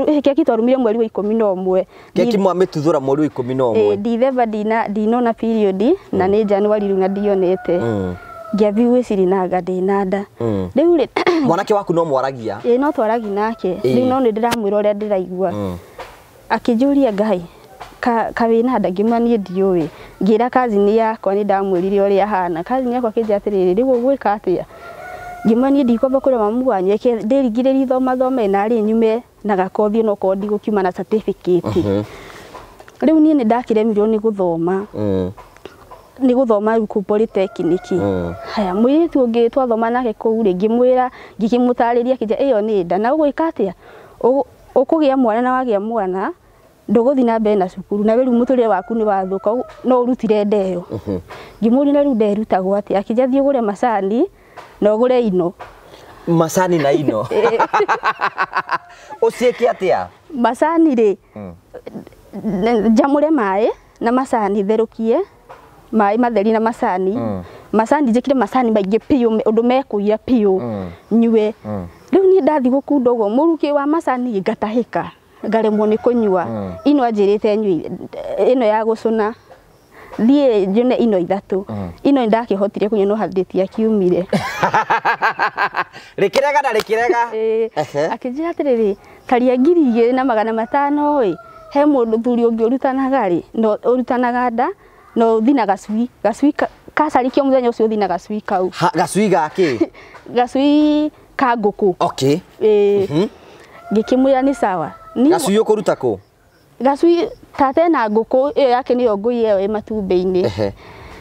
rĩu keki twarumire mweri wa 11. Keki mwamĩtuthũra mweri wa 11. Ĩĩ Dithemba ndinona period na nĩ January rĩu na ndionete. Ngĩambia gwĩciria na anga ndĩna nda. Rĩu rĩ mwanake waku no mwaragia? Ĩĩ no twaragia nake. Rĩu no nĩ ndĩramwĩra ũrĩa ndĩraigua. Akĩnjũria Ngai ka wĩna nda ngĩmwĩra niĩ ndiũĩ. Ngĩra cousin yakwa nĩ ndamwĩrire ũrĩa ahana. Cousin yakwa akĩnjĩra atĩrĩrĩ rĩu ũgwĩka atĩa? Ngĩmwĩra niĩ ndikwamba kwĩra mamu wanyu eke ndĩringĩrĩrie thoma thome narĩ nyume na gakothi no korwo ndigũkiuma na certificate. Rĩu niĩ nĩ ndakĩremirwo nĩ gũthoma. Nĩ gũthoma rĩu kũu polytechnic. Haya mũirĩtu ũngĩ twathoma nake kũu rĩ ngĩmwĩra ngĩkĩmũtarĩria akĩnjĩra ĩyo nĩ nda na ũgwĩka atĩa? Ũkũgĩa mwana na wagĩa mwana ndũgũthiĩ na mbere na cukuru na we rĩu mũtũrĩre waku nĩ wathũka no ũrutire nda ĩyo. Ngĩmũria na rĩu nda ĩrutagwo atĩa? Akĩnjĩra thiĩ ũgũre macani na ũgũre ino. Macani na ino? Ũciĩke atĩa? Macani rĩ njamũre maĩ na macani therũkie maĩ matheri na macani. Macani njĩkĩre macani maingĩ biũ ũndũ mekũira biũ nyue. Rĩu niĩ ndathiĩ gũkunda ũguo mũrukĩ wa macani ngatahĩka ngaremwo nĩ kũnyua. Ino anjĩrĩte nyue ĩno ya gũcũna thiĩ njune ino ithatũ. Ino nĩndakĩhotire kũnyua no ndĩtiakiumire. Rĩkĩrega na rĩkĩrega. Akĩnjĩra atĩrĩrĩ taria 2500 ĩ he mũndũ thuri ũngĩ ũrutanaga rĩ no ũrutanaga nda no ũthiĩ na gacui gacui kacarikio mũthenya ũcio ũthiĩ na gacui kau. Gacui gakĩ? Gacui ka ngũkũ. Okay. Ĩĩ. Ngĩkĩmwĩra nĩ sawa. Gacui ũkũruta kũ? Gacui tata ena ngũkũ ĩyo yake nĩyo ngũi ĩyo ĩ matumbĩ-inĩ.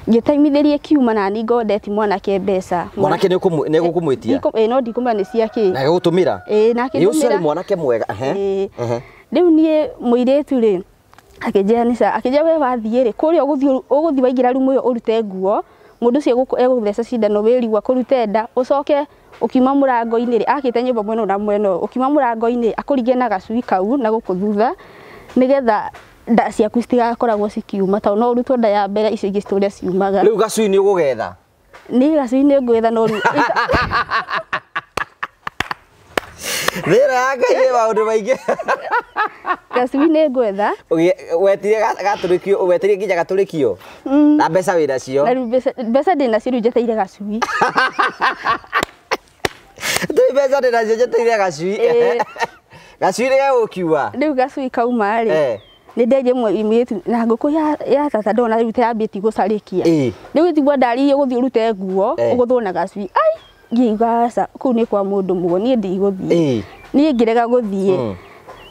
Ngĩtaimithĩrie kiuma na niĩ ngondeti mwanake mbeca. Mwanake nĩ ũkũmwĩtia? Ĩĩ no ndikũmwĩra nĩ cia kĩ. Na agĩgũtũmĩra? Ĩĩ na akĩndũmĩra. Ũcio arĩ mwanake mwega. Rĩu niĩ mũirĩtu rĩ akĩnjĩra nĩ sawa. Akĩnjĩra we wathiĩ rĩ kũrĩa ũgũthiĩ waingĩra rumu ĩyo ũrute nguo mũndũ ũcio egũgũtheca cindano wĩrigwo akũrute nda ũcoke ũkiuma mũrango-inĩ rĩ akĩte nyũmba mwena ũyũ na mwena ũyũ ũkiuma mũrango-inĩ akũringe na gacui kau na gũkũ thutha nĩgetha nda ciaku citigakoragwo cikiuma tondũ no ũrutwo nda ya mbere icio ingĩ citũre ciumaga. Rĩu gacui nĩ ũgũgetha? Niĩ gacui nĩ ngwetha no rĩu Thĩna ya Ngai ĩ maũndũ maingĩ. Gacui nĩ ngwetha. Wetire gatũrĩkio, wetire nginya gatũrĩkio. Na mbeca wĩ nacio. Na rĩu mbeca ndĩ nacio rĩu njeteire gacui. Ndĩ mbeca ndĩ nacio njetereire gacui. Gacui nĩ gegũkiua. Rĩu gacui kauma rĩ, nĩ ndenje mũirĩtu na ngũkũ ya tata ndona rĩu ta yambĩtie gũcarĩkia. Rĩu tiguo ndaririe gũthiĩ ũrute nguo ũgũthwo na gacui. Ai, ngiuga aca, kũu nĩ kwa mũndũ mũgo, niĩ ndigũthiĩ. Niĩ ngĩrega gũthiĩ.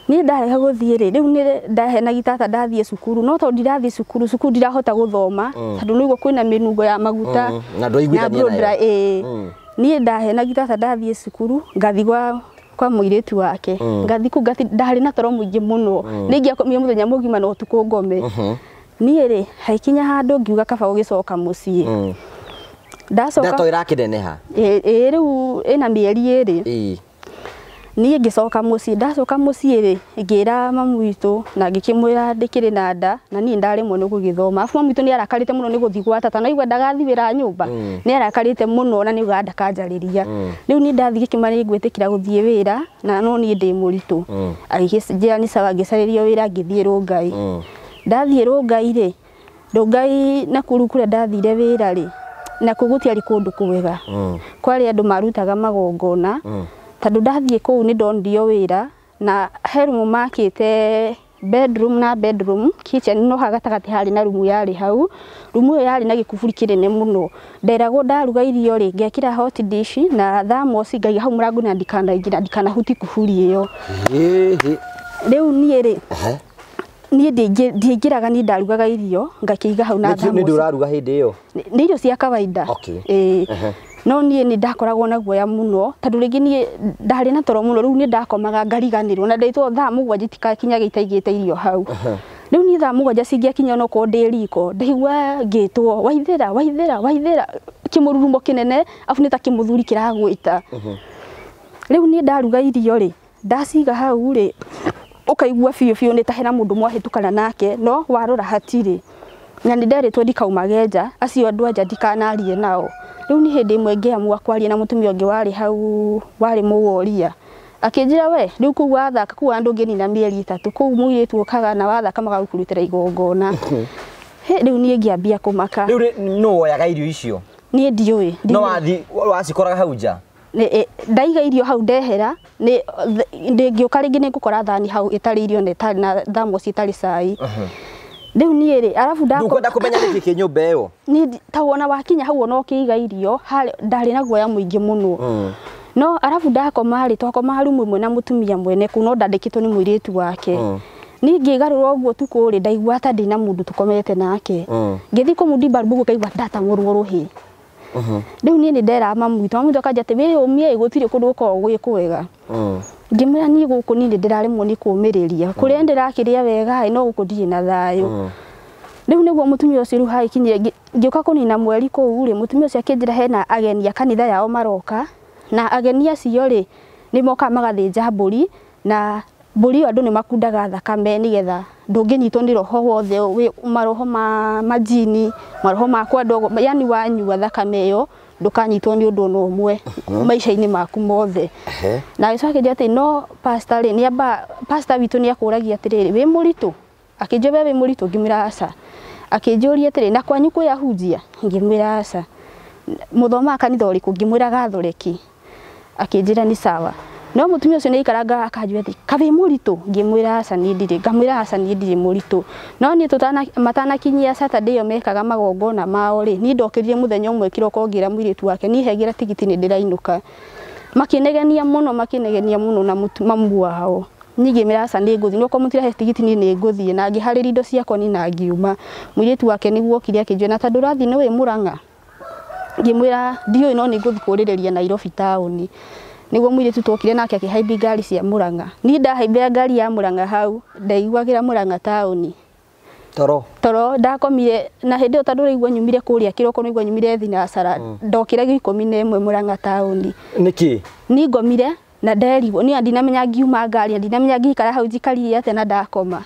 Niĩ ndarega gũthiĩ rĩ, rĩu nĩ ndahenagia tata ndathiĩ cukuru, no tondũ ndirathiĩ cukuru, cukuru ndirahota gũthoma tondũ nĩguo kwĩna mĩnungo ya maguta na ndwaiguithania nayo. Niĩ ndahenagia tata ndathiĩ cukuru, ngathiĩ kwa mũirĩtu wake, ngathiĩ kũu ndarĩ na toro mũingĩ mũno, nĩ ingĩakomire mũthenya mũgima na ũtukũ ngome. Niĩ rĩ, haikinya handũ ngiuga kaba gũgĩcoka mũciĩ. Ndacoka nda to ĩrakĩneneha. Ĩĩ rĩu ĩna mĩeri ĩrĩ. Niĩ ngĩcoka mũciĩ, ndacoka mũciĩ rĩ, ngĩra mamu witũ na ngĩkĩmwĩra ndĩkĩrĩ na nda na niĩ ndaremwo nĩ gũgĩthoma. Arabu mamu witũ nĩ arakarĩte mũno nĩ gũthiĩ gwa tata, na aigua ndagathiĩ wĩra nyũmba, nĩ arakarĩte mũno na nĩ augaga ndakanjarĩria. Rĩu niĩ ndathiĩ gĩkĩma nĩ ngwĩtĩkĩra gũthiĩ wĩra na no niĩ ndĩ mũritũ. Agĩkĩnjĩra nĩ sawa, ngĩcarĩrio wĩra ngĩthiĩ Rongai. Ndathiĩ Rongai rĩ, Rongai Nakuru kũrĩa ndathire wĩra rĩ, nakuo gũtiarĩ kũndũ kwega. Kwarĩ andũ marutaga magongona. Tondũ ndathiĩ kũu nĩ ndonirio wĩra na he rumu makĩte bedroom na bedroom kitchen, no haha gatagatĩ harĩ na rumu yarĩ hau. Rumu ĩyo yarĩ na gĩkuburi kĩnene mũno. Nderagwo ndaruga irio rĩ, ngekĩra hot dish na thermos ngaiga hau mũrango na ndikanaingĩra, ndikanahutie kuburi ĩyo. Rĩu niĩ rĩ, niĩ ndingĩraga, niĩ ndarugaga irio ngakĩiga hau na thermos. Nĩ ndũraruga hĩndĩ ĩyo? Nĩ irio cia kawaida. Ĩĩ. No niĩ nĩ ndakoragwo na guoya mũno tondũ rĩngĩ niĩ ndarĩ na toro mũno, rĩu nĩ ndakomaga ngariganĩrwo na ndaitwo thaa mũgwanja itikakinyaga itaigĩte irio hau. Rĩu niĩ thaa mũgwanja cingĩakinya onokorwo ndĩ riko, ndaigua ngĩtwo waithĩra waithĩra waithĩra, kĩmũrurumo kĩnene afu nĩ ta kĩmũthuri kĩragwĩta. Rĩu niĩ ndaruga irio rĩ, ndaciga hau rĩ, ũkaigua biũ biũ nĩ ta hena mũndũ mwahĩtũkana nake, no warora hatirĩ. Na nĩ nderĩtwo ndikaumage nja, acio andũ a nja ndikanarie nao. Rĩu nĩ hĩndĩ ĩmwe ngĩamua kwaria na mũtumia ũngĩ warĩ hau, warĩ mũworia. Akĩnjĩra we, rĩu kũu wathaka, kũu andũ ngĩnina mĩeri ĩtatũ, kũu mũirĩtu ũkaga na wathaka magagũkũrutĩra igongona. Rĩu niĩ ngĩambia kũmaka. Rĩu nũ woyaga irio icio? Niĩ ndiũĩ. No wathiĩ wacikoraga hau nja? Ndaiga irio hau ndehera, ndĩngĩũka rĩngĩ nĩ ngũkora thani hau ĩtarĩ irio na ĩtarĩ na thermos ĩtarĩ cai. Rĩu niĩ rĩ, arabu ndũkwenda kũmenya nĩkĩ kĩ nyũmba ĩyo? Niĩ ta wona wakinya hau ona ũkĩiga irio, ndarĩ na guoya mũingĩ mũno. No arabu ndakoma rĩ, twakomaga rumu ĩmwe na mũtumia mwene kũu, no ndandĩkĩtwo nĩ mũirĩtu wake. Niĩ ngĩgarũra ũguo ũtukũ rĩ, ndaigua ta ndĩ na mũndũ tũkomete nake. Ngĩthiĩ kũmũndi mbaru ũguo ngaigua ndatang'ũrwo rũhĩ. Rĩu niĩ nĩ nderaga mamu witũ, mamu witũ akanjĩra atĩ wĩyũmie gũtirĩ kũndũ gũkoragwo gwĩ kwega. Ngĩmwĩra niĩ gũkũ niĩ nĩ ndĩraremwo nĩ kũũmĩrĩria, kũrĩa ndĩrakĩrĩa wega no gũkũ ndirĩ na thayũ. Rĩu nĩguo mũtumia ũcio rĩu hagĩkinyire, ngĩũka kũnina mweri kũu rĩ, mũtumia ũcio akĩnjĩra hena ageni a kanitha yao maroka, na ageni acio rĩ, nĩ mokaga magathĩnja mbũri, na mbũri ĩyo andũ nĩ makundaga thakame nĩgetha ndũngĩnyitwo nĩ roho wothe, maroho ma majini, maroho ma kwa ndogo, yani wanyua thakame ĩyo ndũkanyitwo nĩ ũndũ ona ũmwe maica-inĩ maku mothe. Na agĩcoka akĩnjĩra atĩ no pastor rĩ, nĩamba pastor witũ nĩ akũragia atĩrĩrĩ, wĩ mũritũ? Akĩnjũria we wĩ mũritũ? Ngĩmwĩra aca. Akĩnjũria atĩrĩ, na kwanyu kwĩ ahunjia? Ngĩmwĩra aca. Mũthomaga kanitha ũrĩkũ? Ngĩmwĩra Gathoreki. Akĩnjĩra nĩ sawa. No mũtumia ũcio nĩ aikaranga akanjũria atĩ ka wĩ mũritũ? Ngĩmwĩra aca niĩ ndirĩ, ngamwĩra aca niĩ ndirĩ mũritũ. No niĩ matanakinyia Saturday ĩyo mekaga magongona mao rĩ, niĩ ndokĩrire mũthenya ũmwe kĩroko ngĩra mũirĩtu wake niĩ hegĩra tigiti nĩ ndĩrainũka. Makĩnegenia mũno, makĩnegenia mũno na mamu wao. Niĩ ngĩmwĩra aca nĩ ngũthiĩ, no korwo mũtirahe tigiti niĩ nĩ ngũthiĩ, na ngĩharĩria indo ciakwa niĩ na ngiuma. Mũirĩtu wake nĩguo okire akĩnjũria na tondũ ũrathiĩ nĩ wĩ Mũrang'a? Ngĩmwĩra ndiũĩ no nĩ ngũthiĩ kũũrĩrĩria Nairobi taũni. Nĩguo mũirĩtu twokire nake akĩhaimbia ngari cia Mũrang'a. Niĩ ndahaimbĩra ngari ya Mũrang'a hau, ndaiguagĩra Mũrang'a taũni. Toro? Toro ndakomire na hĩndĩ ĩyo tondũ ũraigua nyumire kũrĩa kĩroko nĩguo nyumire thinacara, ndokĩra 11 Mũrang'a taũni. Nĩkĩ? Niĩ ngomire na nderigwo, niĩ ndinamenya ngiuma ngari, ndinamenya ngĩikara hau njikarire atĩa na ndakoma.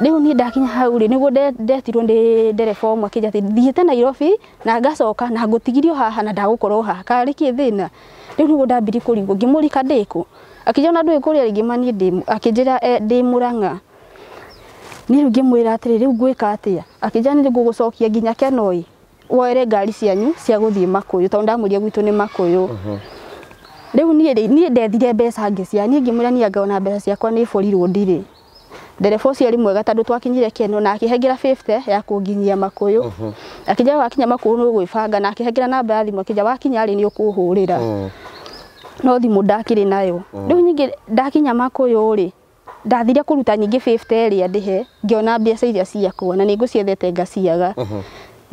Rĩu niĩ ndakinya hau rĩ, nĩguo ndetirwo nĩ ndereba ũmwe akĩnjĩra atĩ thiĩte Nairobi na ngacoka na ngũtigirio haha na ndagũkorwo haha, karĩ kĩ thĩna? Rĩu nĩguo ndambirie kũrigwo, ngĩmũrika ndĩkũ? Akĩnjĩra ona ndũĩ kũrĩa rĩngĩ ma niĩ ndĩ, akĩnjĩra ndĩ Mũrang'a. Niĩ rĩu ngĩmwĩra atĩrĩ, rĩu ngwĩka atĩa? Akĩnjĩra nĩ ngũgũcokia nginya Kenoi, woere ngari cianyu cia gũthiĩ Makũyũ, tondũ ndamwĩrire gwitũ nĩ Makũyũ. Rĩu niĩ rĩ niĩ ndethire mbeca ngĩcia niĩ ngĩmwĩra niĩ anga ona mbeca ciakwa nĩ borirwo ndirĩ. Ndereba ũcio arĩ mwega tondũ twakinyire Keno na akĩhengera 50 ya kũnginyia Makũyũ. Akĩnjĩra wakinya Makũyũ nĩ ũgwĩbanga na akĩhengera namba ya thimũ akĩnjĩra wakinya rĩ nĩ ũkũhũrĩra. No thimũ ndakĩrĩ nayo. Rĩu nyingĩ ndakinya Makũyũ rĩ ndathire kũruta nyingĩ 50 ĩrĩa ndĩhe ngĩona mbeca iria ciakwa na nĩ ngũciethete ngaciaga.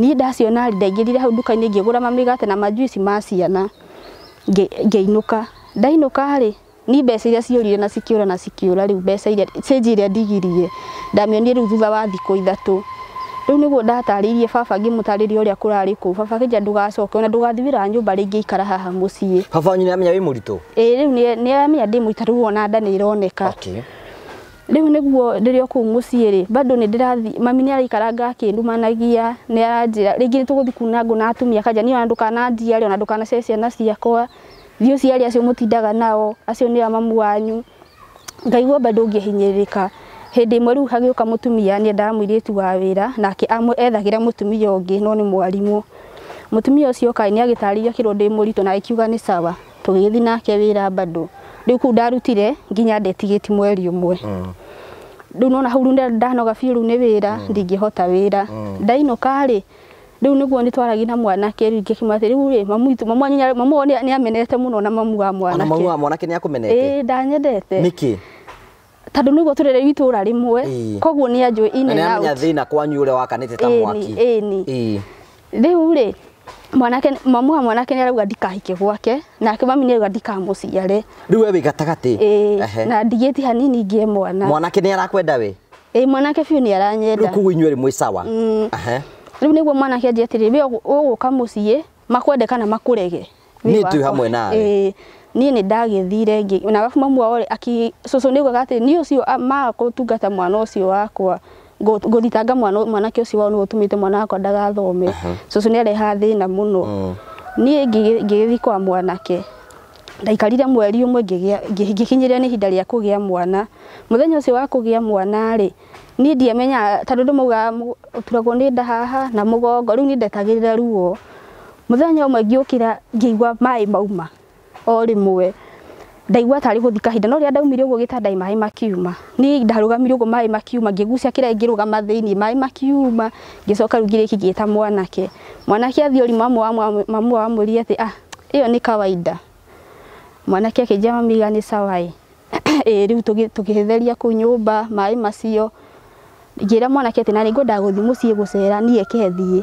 Niĩ ndaciona rĩ ndaingĩrire hau nduka-inĩ ngĩgũra mamĩgate na majuici ma ciana ngĩinũka. Ndainũka rĩ ni mbeca iria ciũrire na cikĩũra na cikĩũra rĩu mbeca iria cĩnji iria ndigirie ndamĩonire rĩu thutha wa thikũ 3. Rĩu nĩguo ndatarĩirie baba ngĩmũtarĩria ũrĩa kũrarĩ kũu. Baba akĩnjĩra ndũgacoke ona ndũgathiĩ wĩra wa nyũmba rĩngĩ ikara haha mũciĩ. Baba wanyu nĩamenya wĩ mũritũ? Ĩĩ rĩu nĩamenya ndĩ mũritũ rĩu ona nda nĩĩroneka. Okay. Rĩu nĩguo ndĩrĩ o kũu mũciĩ rĩ bado nĩ ndĩrathiĩ mami nĩaraikaranga akĩndumanagia nĩaranjĩra rĩngĩ nĩtũgũthiĩ kuna ngũ na atumia akanja niĩ ona ndũkananjiare ona ndũkanacere ciana ciakwa thiĩ ũciare acio mũtindaga nao acio nĩo mamu wanyu. Ngaigua bado ngĩhinyĩrĩrĩka. Hĩndĩ ĩmwe rĩu hagĩũka mũtumia nĩendaga mũirĩtu wa wĩra nake ethagĩra mũtumia ũngĩ no nĩ mwarimũ. Mũtumia ũcio oka nĩagĩtarĩirio akĩrwo ndĩ mũritũ na agĩkiuga nĩ sawa. Tũgĩgĩthiĩ nake wĩra bado. Rĩu kũu ndarutire nginya ndetigĩti mweri ũmwe. Rĩu nona hau rĩu ndanoga biũ rĩu nĩ wĩra ndingĩhota wĩra. Ndainũka rĩ rĩu nĩguo nĩtwaragia na mwanake rĩu ngĩkĩmwĩra atĩ rĩu rĩ mamu witũ mamu wao nĩamenete mũno na mamu wa mwanake. Ona mamu wa mwanake nĩakũmenete? Ĩĩ ndanyendete. Nĩkĩ? Tondũ nĩguo tũrere itũra rĩmwe koguo nĩanjũĩ in and out. Nĩamenya thĩna kwanyu ũrĩa wakanĩte ta mwaki. Ĩĩ. Rĩu rĩ mwanake mamu wa mwanake nĩarauga ndikahike gwake nake mami nĩarauga ndikamũciare. Rĩu we wĩ gatagatĩ? Ĩĩ na ndigĩti hanini ngĩe mwana. Mwanake nĩarakwenda we? Ĩĩ mwanake biũ nĩaranyenda. Rĩu koguo inyuĩ mwĩ sawa? Rĩu nĩguo mwanake anjĩra atĩrĩrĩ we ũgũka mũciĩ makwende kana makũrege. Niĩ twĩ hamwe nawe. Ĩĩ niĩ nĩ ndagĩthire na arabu mamu wao rĩ cũcũ nĩaugaga atĩ niĩ ũcio maga gũtungata mwana ũcio wakwa ngũthitanga mwanake ũcio wao nĩwe ũtũmĩte mwana wakwa ndagathome. Cũcũ nĩarehaga thĩna mũno. Niĩ ngĩgĩthiĩ kwa mwanake ndaikarire mweri ũmwe ngĩkinyĩrĩra nĩ ihinda rĩa kũgĩa mwana. Mũthenya ũcio wa kũgĩa mwana rĩ niĩ ndiamenyaga tondũ andũ maugaga ũturagwo nĩ nda haha na mũgongo rĩu niĩ ndetagĩrĩra ruo. Mũthenya ũmwe ngĩũkĩra ngĩigua maĩ mauma o rĩmwe ndaigua tarĩ gũthiĩ kahinda no rĩrĩa ndaumire ũguo gĩtanda maĩ makiuma. Niĩ ndarũgamire ũguo maĩ makiuma ngĩgucia kĩrĩa ngĩrũgama thĩiniĩ maĩ makiuma ngĩcoka rĩu ngĩrĩkia ngĩta mwanake. Mwanake athiĩ ũri mamu wao amwĩrire atĩ ah ĩyo nĩ kawaida. Mwanake akĩnjĩra mami iga nĩ sawa ĩ. Ĩĩ rĩu tũgĩtheria kũu nyũmba maĩ macio ngĩra mwanake atĩ na nĩngwendaga gũthiĩ mũciĩ gũcera niĩ eke thiĩ.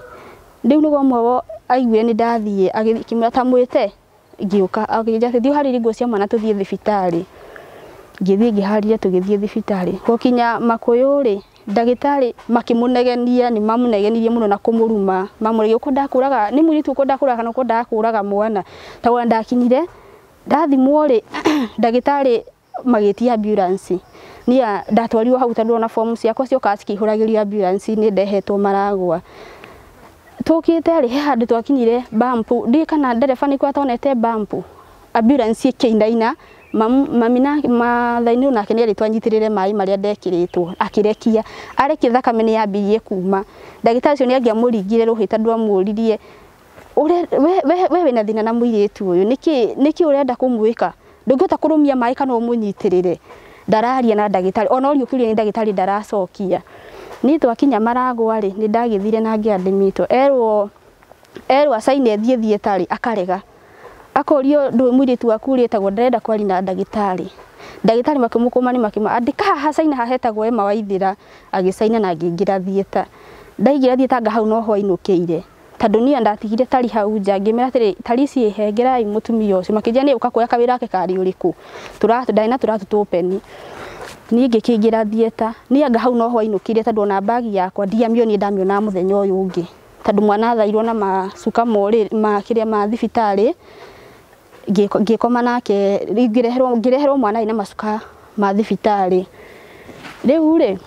Rĩu nĩguo ũmwe wao aiguire nĩ ndathiĩ akĩmwĩra ta mwĩte ngĩũka akĩnjĩra atĩ thiĩ ũharĩrie nguo cia mwana tũthiĩ thibitarĩ. Ngĩthiĩ ngĩharĩria tũgĩthiĩ thibitarĩ. Gũkinya Makũyũ rĩ ndagĩtarĩ makĩmũnegenia nĩ mamũnegenirie mũno na kũmũruma mamũrĩgie ũkwendaga kũraga nĩ mũirĩtu ũkwendaga kũraga kana ũkwendaga kũraga mwana. Tondũ ona ndakinyire ndathimwo rĩ ndagĩtarĩ magĩtia ambulance. Niĩ ndatwarirwo hau tondũ ona fomu ciakwa ciokaga cikĩihũragĩrio ambulance nĩ ndehetwo maragwa. Tũkĩte rĩ he handũ twakinyire bump ndiũĩ kana ndereba nĩkuo atonete bump ambulance ĩkĩinaina mami na Maathai-inĩ nake nĩerĩtwo anyitĩrĩre maĩ marĩa ndekĩrĩtwo akĩrekia arekia thakame nĩyambirie kuma. Ndagĩtarĩ ũcio nĩangĩamũringire rũhĩ tondũ amũririe we wĩna thĩna na mũirĩtu ũyũ nĩkĩ ũrenda kũmwĩka ndũngĩhota kũrũmia maĩ kana ũmũnyitĩrĩre. Ndararia na ndagĩtarĩ ona ũriũkĩrio nĩ ndagĩtarĩ ndaracokia. Niĩ twakinya Maragwa rĩ nĩ ndagĩthire na ngĩandĩmĩtwo erwo acaine thiĩ thiĩtarĩ akarega akorio ndũĩ mũirĩtu waku ũrĩa etagwo ndarenda kwaria na ndagĩtarĩ. Ndagĩtarĩ makĩmũkũma nĩ makĩmwĩra andĩka haha caina haha hetagwo Emma Waithĩra agĩcaina na ngĩingĩra thiĩta. Ndaingĩra thiĩta anga hau noho ainũkĩire tondũ niĩ ndatigire tari hau nja ngĩmera atĩrĩ tari ici hengerai mũtumia ũcio makĩnjĩra nĩ ũka kuoya kawĩra gake karĩ ũrĩkũ ndarĩ na tũratũ tũpeni. Niĩ ngĩkĩingĩra thiĩta niĩ anga hau noho ainũkĩire tondũ ona mbagi yakwa ndiamĩonire ndamĩonaga mũthenya ũyũ ũngĩ tondũ mwana athairwo na macuka ma kĩrĩa ma thibitarĩ ngĩkoma nake ngĩreherwo mwana na macuka ma thibitarĩ. Rĩu rĩ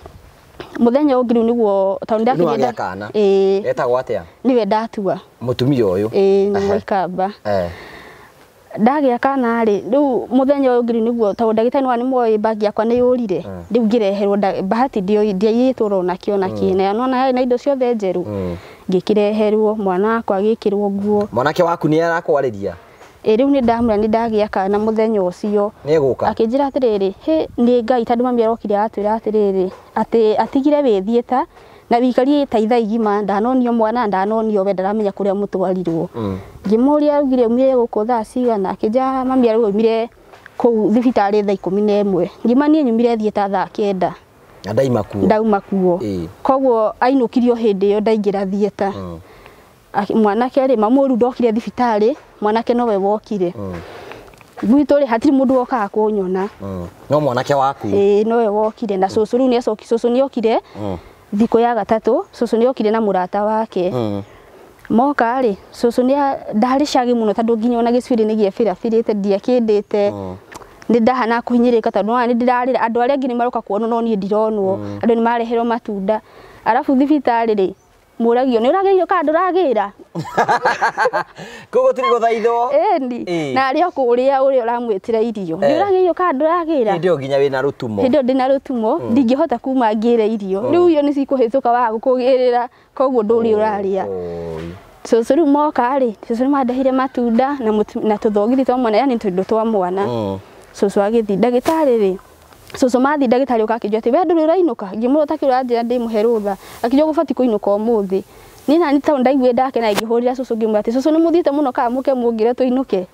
mũthenya ũngĩ rĩu nĩguo tondũ ndakinyire kana ĩĩ etagwo atĩa nĩwe ndatua mũtumia ũyũ ĩĩ nĩ Mũikamba. Ndagĩa kana rĩ rĩu mũthenya ũyũ ũngĩ rĩu nĩguo tondũ ndagĩtarĩ nĩ moĩ mbagi yakwa nĩ yũrire rĩu ngĩreherwo bahati ndiaiyĩtwo onakĩo onakĩ na nona yarĩ na indo ciothe njerũ ngĩkĩreherwo mwana wakwa agĩkĩrwo nguo. Mwanake waku nĩ arakwarĩria? Ĩ rĩu nĩ ndamwĩra nĩ ndagĩa kana mũthenya ũcio. Nĩ egũka. Akĩnjĩra atĩrĩrĩ, hĩ nĩ Ngai, tondũ mami arokire atwĩra atĩrĩrĩ, atĩ atigire wĩ theatre na wikarie ta ithaa igima, ndanonio mwana, ndanonio we, ndaramenya kũrĩa mũtwarirwo. Ngĩmũria augire aumire gũkũ thaa cigana, akĩnjĩra mami arauga aumire kũu thibitarĩ thaa 11. Ngĩma niĩ nyumire theatre thaa 9. Na ndaima kuo. Ndauma kuo. Koguo ainũkirio hĩndĩ ĩyo ndaingĩra theatre. Mwanake rĩ, mamu rĩu ndokire thibitarĩ, mwanake nowe wokire. Gwitũ rĩ, hatirĩ mũndũ wokaga kũnyona. No mwanake waku. Ĩĩ, nowe wokire na cũcũ rĩu nĩacoki, cũcũ nĩokire thikũ ya gatatũ, cũcũ nĩokire na mũrata wake. Moka rĩ, cũcũ nĩ ndarĩ cagi mũno, tondũ nginya ona gĩcuĩrĩ nĩ gĩebĩrabĩrĩte, ndiakĩndĩte. Nĩ ndahana kũhinyĩrĩka, tondũ nĩwona nĩ ndĩrarĩra, andũ arĩa angĩ nĩ maroka kuonwo no niĩ ndironwo. Andũ nĩ mareherwo matunda, arabu thibitarĩ rĩ, mũragio nĩ ũragĩrio kana ndũragĩra. Koguo gũtirĩ gũthaithwo. Ĩni. Na arĩ o kũrĩa ũrĩa ũramwĩtĩra irio, nĩ ũragĩrio kana ndũragĩra. Hĩndĩ ĩyo nginya wĩna rũtumo. Hĩndĩ ĩyo ndĩna rũtumo, ndingĩhota kuma ngĩre irio. Rĩu irio nĩ cikũhĩtũka waga gũkũgĩrĩra, koguo ndũrĩ ũrarĩa. Cũcũ rĩu moka rĩ, cũcũ nĩ mandehire matunda na na tũthogithi twa mwana, yani tũindo twa mwana. Cũcũ agĩthiĩ ndagĩtarĩ rĩ, cũcũ mathiĩ ndagĩtarĩ ũka akĩnjĩra atĩ we ndũrĩ ũrainũka. Ngĩmwĩra ũtakĩ ũranjĩra ndĩmũhe rũtha, akĩnjĩra ũgũbatiĩ kũinũka ũmũthĩ. Niĩ nani tondũ ndaiguire ndakena, ngĩhũrĩra cũcũ ngĩmwĩra atĩ cũcũ nĩ mũthiĩte mũno, kana mũke mũngĩre tũinũke.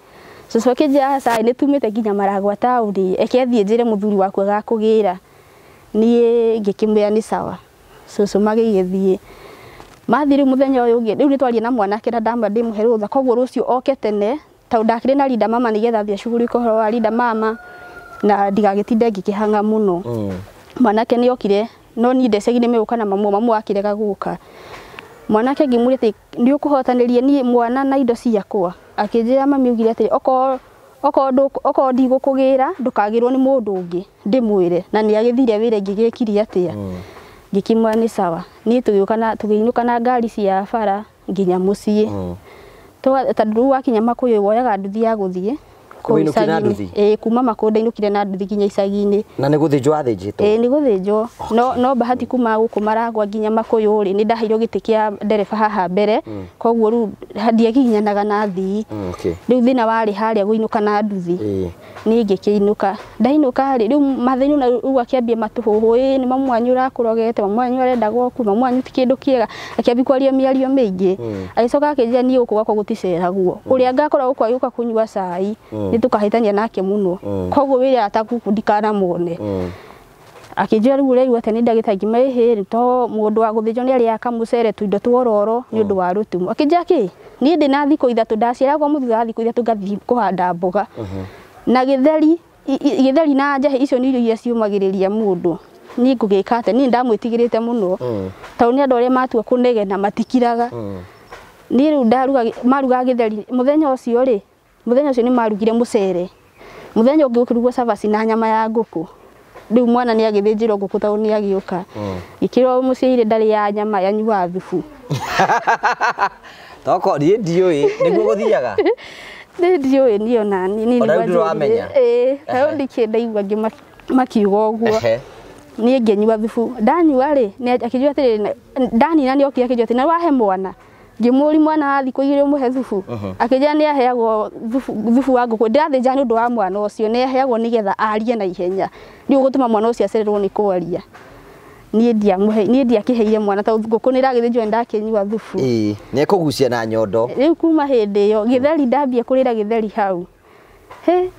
Cũcũ akĩnjĩra aca, nĩ tumĩte nginya Maragwa taũni, eke thiĩ njĩre mũthuri waku agakũgĩra. Niĩ ngĩkĩmwĩra nĩ sawa. Cũcũ magĩgĩthiĩ, mathiĩ rĩu mũthenya ũyũ ũngĩ, rĩu nĩ twaria na mwanake na ndamwĩra ndĩmũhe rũtha, koguo rũciũ oke tene, tondũ ndakĩrĩ na Linda Mama, nĩgetha athiĩ acugurike ũhoro wa Linda Mama na ndigagĩtinde ngĩkĩhang'a mũno. Mwanake nĩ okire, no niĩ ndecagi nĩ megũka na mamu, mamu akĩrega gũka. Mwanake ngĩmũria atĩ nĩ ũkũhotanĩria niĩ mwana na indo ciakwa, akĩnjĩra mami augire atĩrĩ, okorwo ndigũkũgĩra ndũkagĩrwo nĩ mũndũ ũngĩ, ndĩmwĩre. Na nĩ agĩthire wĩra, ingĩgĩkire atĩa? Ngĩkĩmwĩra nĩ sawa. Niĩ tũgĩũka na tũgĩinũka na ngari cia bara nginya mũciĩ. Tondũ rĩu wakinya Makũyũ woyaga nduthi ya gũthiĩ kũu Ũinũkire na icagi-inĩ. nduthi? Ĩĩ, kuma Makũyũ ndainũkire na nduthi nginya icagi-inĩ. Na nĩ gũthĩnjwo wathĩnjĩtwo? Ĩĩ, nĩ gũthĩnjwo. No bahati kuma gũkũ Maragwa nginya Makũyũ rĩ, nĩ ndaheirwo gĩtĩ kĩa ndereba haha mbere, koguo rĩu ndiagiginyanaga na athii. Rĩu thĩna warĩ harĩa gũinũka na nduthi. Niĩ ngĩkĩinũka, ndainũka rĩ, rĩu mathĩna na rĩu akĩambia matũhũhũ, ĩ nĩ mamu wanyu ũrakũrogete, mamu wanyu arenda gwaku, mamu wanyu ti kĩndũ kĩega, akĩambia kwaria mĩario mĩingĩ. Agĩcoka akĩnjĩra niĩ gũkũ gwakwa gũticeragwo, ũrĩa ngakorwo gũkũ agĩũka kũnyua cai nĩ tũkahĩtania nake mũno, koguo wĩra atakuku ndikanamuone. Akĩnjĩra rĩu ũraigua atĩa nĩ ndagĩtarĩ? Ngĩmwĩra ĩhĩ, to mũndũ wa gũthĩnjwo nĩ arĩaga kamũcere, tũindo twororo nĩ ũndũ wa rũtumo. Akĩnjĩra kĩ, niĩ ndĩ na thikũ 3, ndaciaragwo mũthutha wa thikũ 3 ngathiĩ kũhanda mboga na gĩtheri, gĩtheri na njahĩ, icio nĩ irio iria ciũmagĩrĩria mũndũ. Niĩ ngũgĩka atĩa? Niĩ ndamwĩtigĩrĩte mũno, tondũ nĩ andũ arĩa matua kũnegena matikiraga. Niĩ rĩu ndaruga, marugaga gĩtheri mũthenya ũcio rĩ, mũthenya ũcio nĩ marugire mũcere, mũthenya ũngĩ gũkĩrugwo cabaci na nyama ya ngũkũ. Rĩu mwana nĩ agĩthĩnjĩrwo ngũkũ tondũ nĩ agĩũka. Gĩkĩrwo mũciĩ ndarĩ ya nyama, yanyuaga thubu. Toko niĩ ndiũĩ nĩguo gũthiaga. Nĩ ndiũĩ niĩ ona niĩ. Ona rĩu ndũrĩ wamenya? Ĩĩ, rĩu ndikĩ ndaigua angĩ makiuga ũguo. Niĩ ngĩnyua thubu, ndanyua rĩ, akĩnjĩra atĩrĩrĩ, ndanina nĩ okire akĩnjĩra atĩ na wahe mwana. Ngĩmũri mwana wa thikũ 2 ũmũhe thubu? Akĩnjĩra nĩ aheagwo thubu, thubu wa ngũkũ ndĩrathĩnja nĩ ũndũ wa mwana ũcio, nĩ aheagwo nĩgetha arie na ihenya, rĩu ũgũtũma mwana ũcio acererwo nĩ kwaria. Niĩ ndiamũhe, niĩ ndiakĩheire mwana, tondũ ngũkũ nĩ ĩragĩthĩnjwo, nĩ ndakĩnyua thubu. Ĩĩ, nĩ ekũgucia na nyondo. Rĩu kuma hĩndĩ ĩyo gĩtheri, ndambia kũrĩra gĩtheri hau. Hĩ.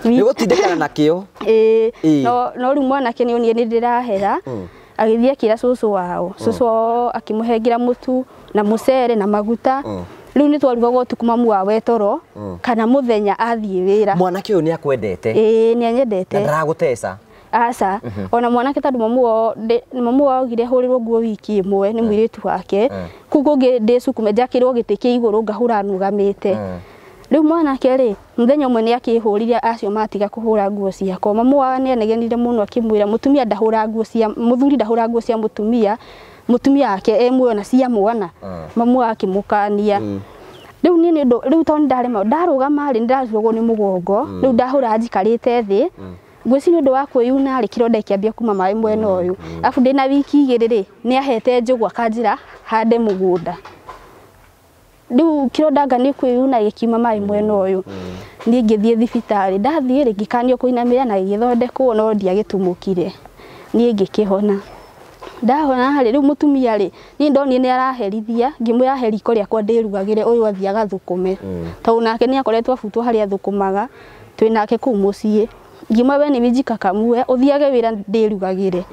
Nĩ gũtindĩkana nakĩo. Ĩĩ. Ĩĩ. No rĩu mwanake nĩ onire nĩ ndĩrahera, agĩthiĩ akĩra cũcũ wao, cũcũ wao akĩmũhengera mũtu na mũcere na maguta. Rĩu nĩ twarugagwo ũtukũ mamu wao e toro, kana mũthenya athiĩ wĩra. Mwanake ũyũ nĩ akwendete? Ĩĩ, nĩ anyendete. Na ndaragũteca? Aca, ona mwanake, tondũ mamu wao augire hũrĩrwo nguo wiki ĩmwe nĩ mũirĩtu wake. Kũu kũngĩ ndĩ cukume, njakĩrwo gĩtĩ kĩa igũrũ ngahũra nũgamĩte. Rĩu mwanake rĩ, mũthenya ũmwe nĩ akĩhũrire acio matiga kũhũra nguo ciakwa. Mamu wao nĩ anegenire mũno akĩmwĩra mũtumia ndahũra nguo cia mũthuri, ndahũra nguo cia mũtumia, mũtumia wake e muoyo, na cia mwana. Mamu wao akĩmũkania. Rĩu niĩ nĩ ũndũ rĩu, tondũ ndarema ndarũgama rĩ, nĩndatuagwo nĩ mũgongo. Rĩu ndahũra njikarĩte thĩ, ngwĩciria ũndũ wa kwĩyuna rĩ, kĩronda ikĩambia kuma maĩ mwena ũyũ. Arabu ndĩna wiki 2 rĩ, nĩ ahete njũgũ akanjĩra hande mũgũnda. Rĩu kĩronda anga nĩ kwĩyuna gĩkiuma maĩ mwena ũyũ. Niĩ ngĩthiĩ thibitarĩ, ndathiĩ rĩ ngĩkanio kũinamĩrĩra na gĩgĩthondekwo no ndiagĩtumũkire. Niĩ ngĩkĩhona. Ndahona rĩ, rĩu mũtumia rĩ, niĩ ndonire nĩ araherithia, ngĩmwĩra he riko rĩakwa ndĩrugagĩre ũyũ athiĩ agathũkũme. Tondũ nake nĩ akoretwo abutwo harĩa athũkũmaga, twĩ nake kũu mũciĩ. Ngĩmwĩra we nĩ wĩjikakamue, ũthiage wĩra ndĩrugagĩre.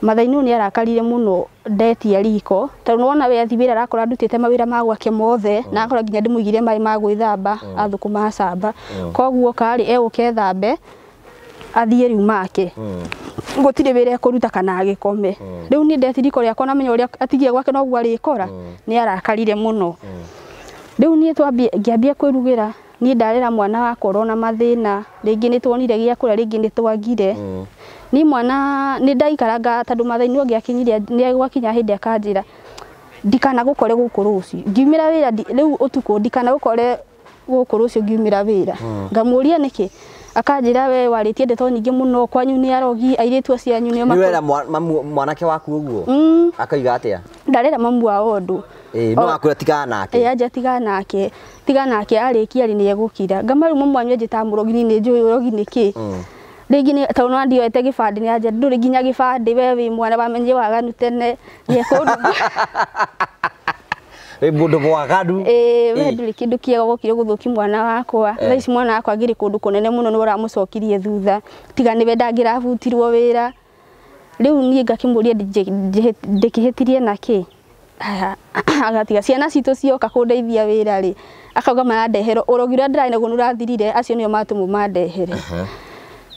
Mathainĩ ũyũ nĩ arakarire mũno ndetia riko, tondũ nĩwona we athiĩ wĩra arakora ndutĩte mawĩra ma gwake mothe, na akora nginya ndĩmũigĩre maĩ ma gwĩthamba, athũkũma acamba. Koguo karĩ egũka ethambe, athiĩ rĩu make. Gũtirĩ wĩra ekũruta kana agĩkome. Rĩu niĩ ndetia riko rĩakwa na menya ũrĩa atigie gwake noguo arĩkora, nĩ arakarire mũno. Rĩu niĩ ngĩambia kwĩrugĩra, niĩ ndarera mwana wakwa orona mathĩna, rĩngĩ nĩ tuonire gĩa kũrĩa, rĩngĩ nĩ twagire. Niĩ mwana nĩ ndaikaranga tondũ mathainĩ ũngĩakinyire nĩ gwakinya hĩndĩ akanjĩra ndikanagũkore gũkũ rũciũ. Ngiumĩra wĩra rĩu ũtukũ ndikanagũkore gũkũ rũciũ ngiumĩra wĩra. Ngamũria nĩkĩ? Akanjĩra we warĩtie ndeto nyingĩ mũno, kwanyu nĩ arogi, airĩtu acio anyu nĩo Nĩ wera mwanake waku ũguo? Akauga atĩa? Ndarera mamu wao ũndũ. No akwĩra tigana nake. Ĩĩ anja tigana nake. Tigana nake arĩkia rĩ nĩ egũkira. Ngama rĩu mamu wanyu anjĩtaga mũrogi niĩ nĩ njũĩ ũrogi nĩ kĩ. Rĩngĩ nĩ tondũ no ndioete gĩbandĩ nĩ anja ndũrĩ nginya gĩbandĩ we wĩ mwana wamenye waganu tene nĩ ekũndũ. Wĩ mũndũ mwaganu. Ĩĩ we ndũrĩ kĩndũ kĩega wokire gũthũkia mwana wakwa. Thaa ici mwana wakwa angĩrĩ kũndũ kũnene mũno nĩ ũramũcokirie thutha. Tiga nĩwe ndangĩrabutirwo wĩra. Rĩu niĩ ngakĩmũria ndĩkĩhĩtirie nakĩ? Agatiga ciana citũ cioka kũndeithia wĩra rĩ, akauga marandehera ũrogi ũrĩa ndĩrarĩ naguo nĩ ũrathirire, acio nĩo matũmwo mandehere.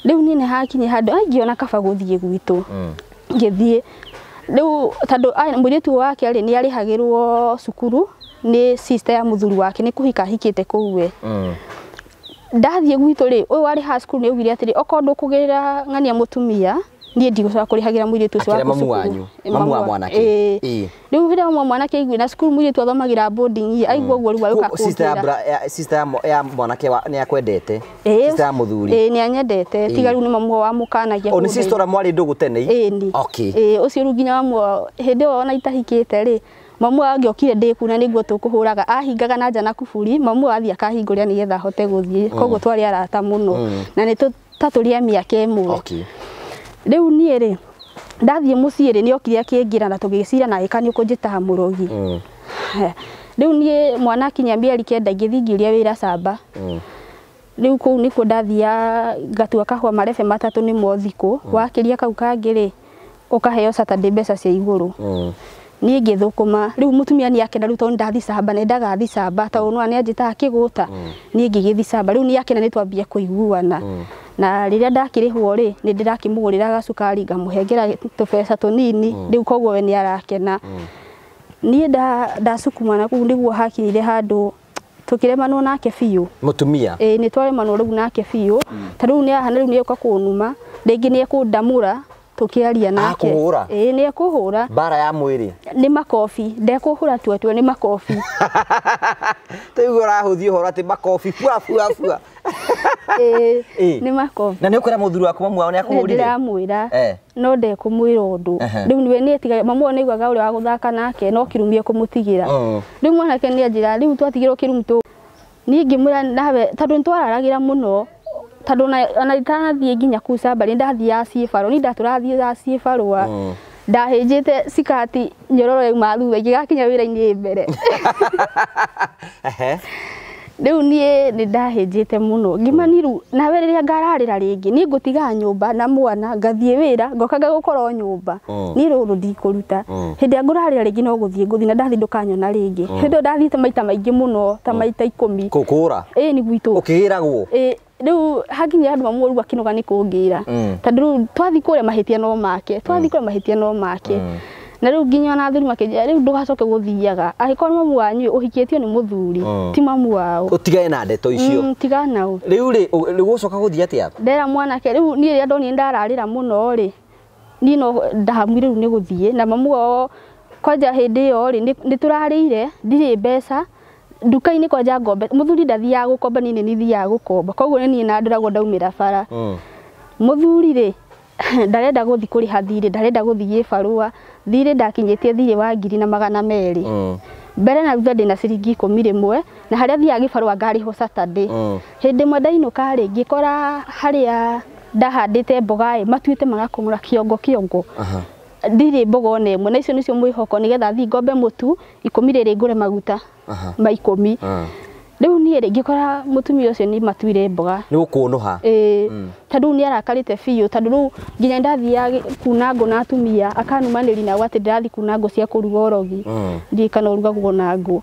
Rĩu niĩ nĩ hakinya handũ ngĩona kaba gũthiĩ gwitũ. Ngĩthiĩ rĩu tondũ mũirĩtu wake rĩ nĩ arĩhagĩrwo cukuru nĩ sister ya mũthuri wake nĩ kũhika ahikĩte kũu we. Ndathiĩ gwitũ rĩ, ũyũ warĩhaga cukuru nĩ augire atĩrĩ, okorwo ndũkũgĩrĩra ng'ania mũtumia, niĩ ndigũcoka kũrĩhagĩra mũirĩtu ũcio Akĩra waku mamu cukuru. wanyu, mamu wa mwanake. Rĩu hĩndĩ ĩyo mamu wa mwanake aiguire na cukuru mũirĩtu athomagĩra boarding, aigua ũguo rĩu agĩũka kũnjĩra. Sister ya mwanake nĩ akwendete. Sister ya mũthuri. Ĩĩ nĩ anyendete, tiga rĩu nĩ mamu wao wamũkanagia. O nĩ sister ũrĩa mwarĩ ndũgũ tene? Ĩĩ ni. Ĩĩ ũcio rĩu nginya mamu wao hĩndĩ ĩyo ona itahikĩte rĩ, mamu wao angĩokire ndĩ kuna nĩguo tũkũhũraga, ahingaga na nja na kuburi, mamu wao athiĩ akahingũrĩra nĩgetha ahote gũthiĩ. Koguo twarĩ arata mũno na nĩ tatũria mĩaka ĩmwe. Rĩu niĩ rĩ, ndathiĩ mũciĩ rĩ, nĩokire akĩngĩra na tũgĩcira na agĩka nĩ ũkũnjĩtaga mũrogi. Rĩu niĩ mwana akinya mĩeri 9 ngĩthiĩ ngĩũria wĩra camba. Rĩu kũu nĩkuo ndathiaga ngatua kahũa marebe 3 nĩmo thikũ, wakĩria kau kangĩ rĩ, ũkaheo Saturday mbeca cia igũrũ. Niĩ ngĩthũkũma, rĩu mũtumia nĩ akena rĩu tondũ ndathiĩ camba, nĩ ndagathiĩ camba tondũ nĩwona nĩ anjĩtaga kĩgũta. Niĩ ngĩgĩthiĩ camba, rĩu nĩ akena nĩ twambia kũiguana. Na rĩrĩa ndakĩrĩhwo rĩ, nĩ ndĩrakĩmũgũrĩra gacukari ngamũhengera tũbeca tũnini, rĩu koguo we nĩ arakena. Niĩ ndacukuma na kũu nĩguo hakinyire handũ tũkĩremanwo nake biũ. Mũtumia? Ĩĩ nĩ twaremanwo rĩu nake biũ. Ta rĩu nĩ ahana rĩu nĩ egũka kũnuma, rĩngĩ nĩ ekũndamũra tũkĩaria nake. Akũhũra? Ĩĩ nĩ ekũhũra. Mbara ya mwĩrĩ? Nĩ makobi, ndekũhũra tua nĩ makobi. Rĩu ũrahũthia ũhoro atĩ makobi bua bua bua. Ĩĩ nĩ makobi. Na nĩ ũkwĩra mũthuri waku mamu wao nĩ akũhũrire? Ndĩramwĩra. No ndekũmwĩra ũndũ. Rĩu nĩwe nĩ etigaga, mamu wao nĩ aiguaga ũrĩa wa gũthaka nake no kĩrumi ekũmũtigĩra. Rĩu mwanake nĩ anjĩra rĩu twatigĩrwo kĩrumi tũ. Niĩ ngĩmwĩra nawe tondũ nĩ twararagĩra mũno, tondũ ona itanathiĩ nginya kũu camba nĩ ndathiaga ciĩbarũa, niĩ ndatũrathiaga ciĩbarũa. Ndahĩnjĩte cikati nyororo yauma thutha ingĩgakinya wĩra-inĩ mbere. Rĩu niĩ nĩ ndahĩnjĩte mũno. Ngĩma niĩ rĩu nawe rĩrĩa ngararĩra rĩngĩ niĩ ngũtiga nyũmba na mwana ngathiĩ wĩra ngoka ngagũkorwo nyũmba. Niĩ rũrũ ndikũruta. Hĩndĩ ĩrĩa ngũrarĩra rĩngĩ no gũthiĩ ngũthiĩ na ndathiĩ ndũkanyona rĩngĩ. Hĩndĩ ĩyo ndathiĩte maita maingĩ mũno ta maita 10. Kũkũra? Ĩĩ nĩ gwitũ. Ũkĩgĩragwo? Ĩĩ rĩu hakinya handũ mamu rĩu akĩnoga nĩ kũngĩra. Tondũ rĩu twathiĩ kũrĩa mahĩtia no make. Twathiĩ kũrĩa mahĩtia no make. Na rĩu nginya ona athuri makĩnjĩra rĩu ndũgacoke gũthiaga. Angĩkorwo nĩ mamu wanyu ũhikĩtio nĩ mũthuri, ti mamu wao. Ũtigane na ndeto icio. Tigana nao. Rĩu rĩ, ũgũcoka gũthiĩ atĩa? Ndera mwanake rĩu niĩ rĩrĩa ndonire ndararĩra mũno rĩ, niĩ no ndahamwire rĩu nĩ gũthiĩ na mamu wao kwanja hĩndĩ ĩyo rĩ nĩ tũrarĩire, ndirĩ mbeca. Nduka-inĩ kwanja ngombe, mũthuri ndathiaga gũkomba, niĩ nĩ thiaga gũkomba. Koguo nĩ niĩ na ndoragwo ndaumĩra bara. Mũthuri rĩ, ndarenda gũthiĩ kũrĩha thirĩ, ndarenda gũthiĩ gĩbarũa. Thirĩ ndakinyĩtie thirĩ wa 1,200. Mbere na thutha ndĩna ciringi 11 na harĩa thiaga gĩbarũa ngarĩhwo Saturday. Hĩndĩ ĩmwe ndainũka rĩ ngĩkora harĩa ndahandĩte mboga ĩ matuĩte magakũng'ũra kĩongo kĩongo. Ndirĩ mboga ona ĩmwe na icio nĩcio mwĩhoko nĩgetha thiĩ ngombe mũtu 10 rĩrĩ ngũre maguta ma 10. Rĩu niĩ rĩ ngĩkora mũtumia ũcio nĩ matuire mboga. Nĩ gũkũnũha. Ĩĩ tondũ nĩ arakarĩte biũ tondũ rĩu nginya ndathiaga kuna ngũ na atumia akanumanĩri nao atĩ ndĩrathiĩ kuna ngũ cia kũruga ũrogi. Ndiũĩ kana ũrugagwo na ngũ.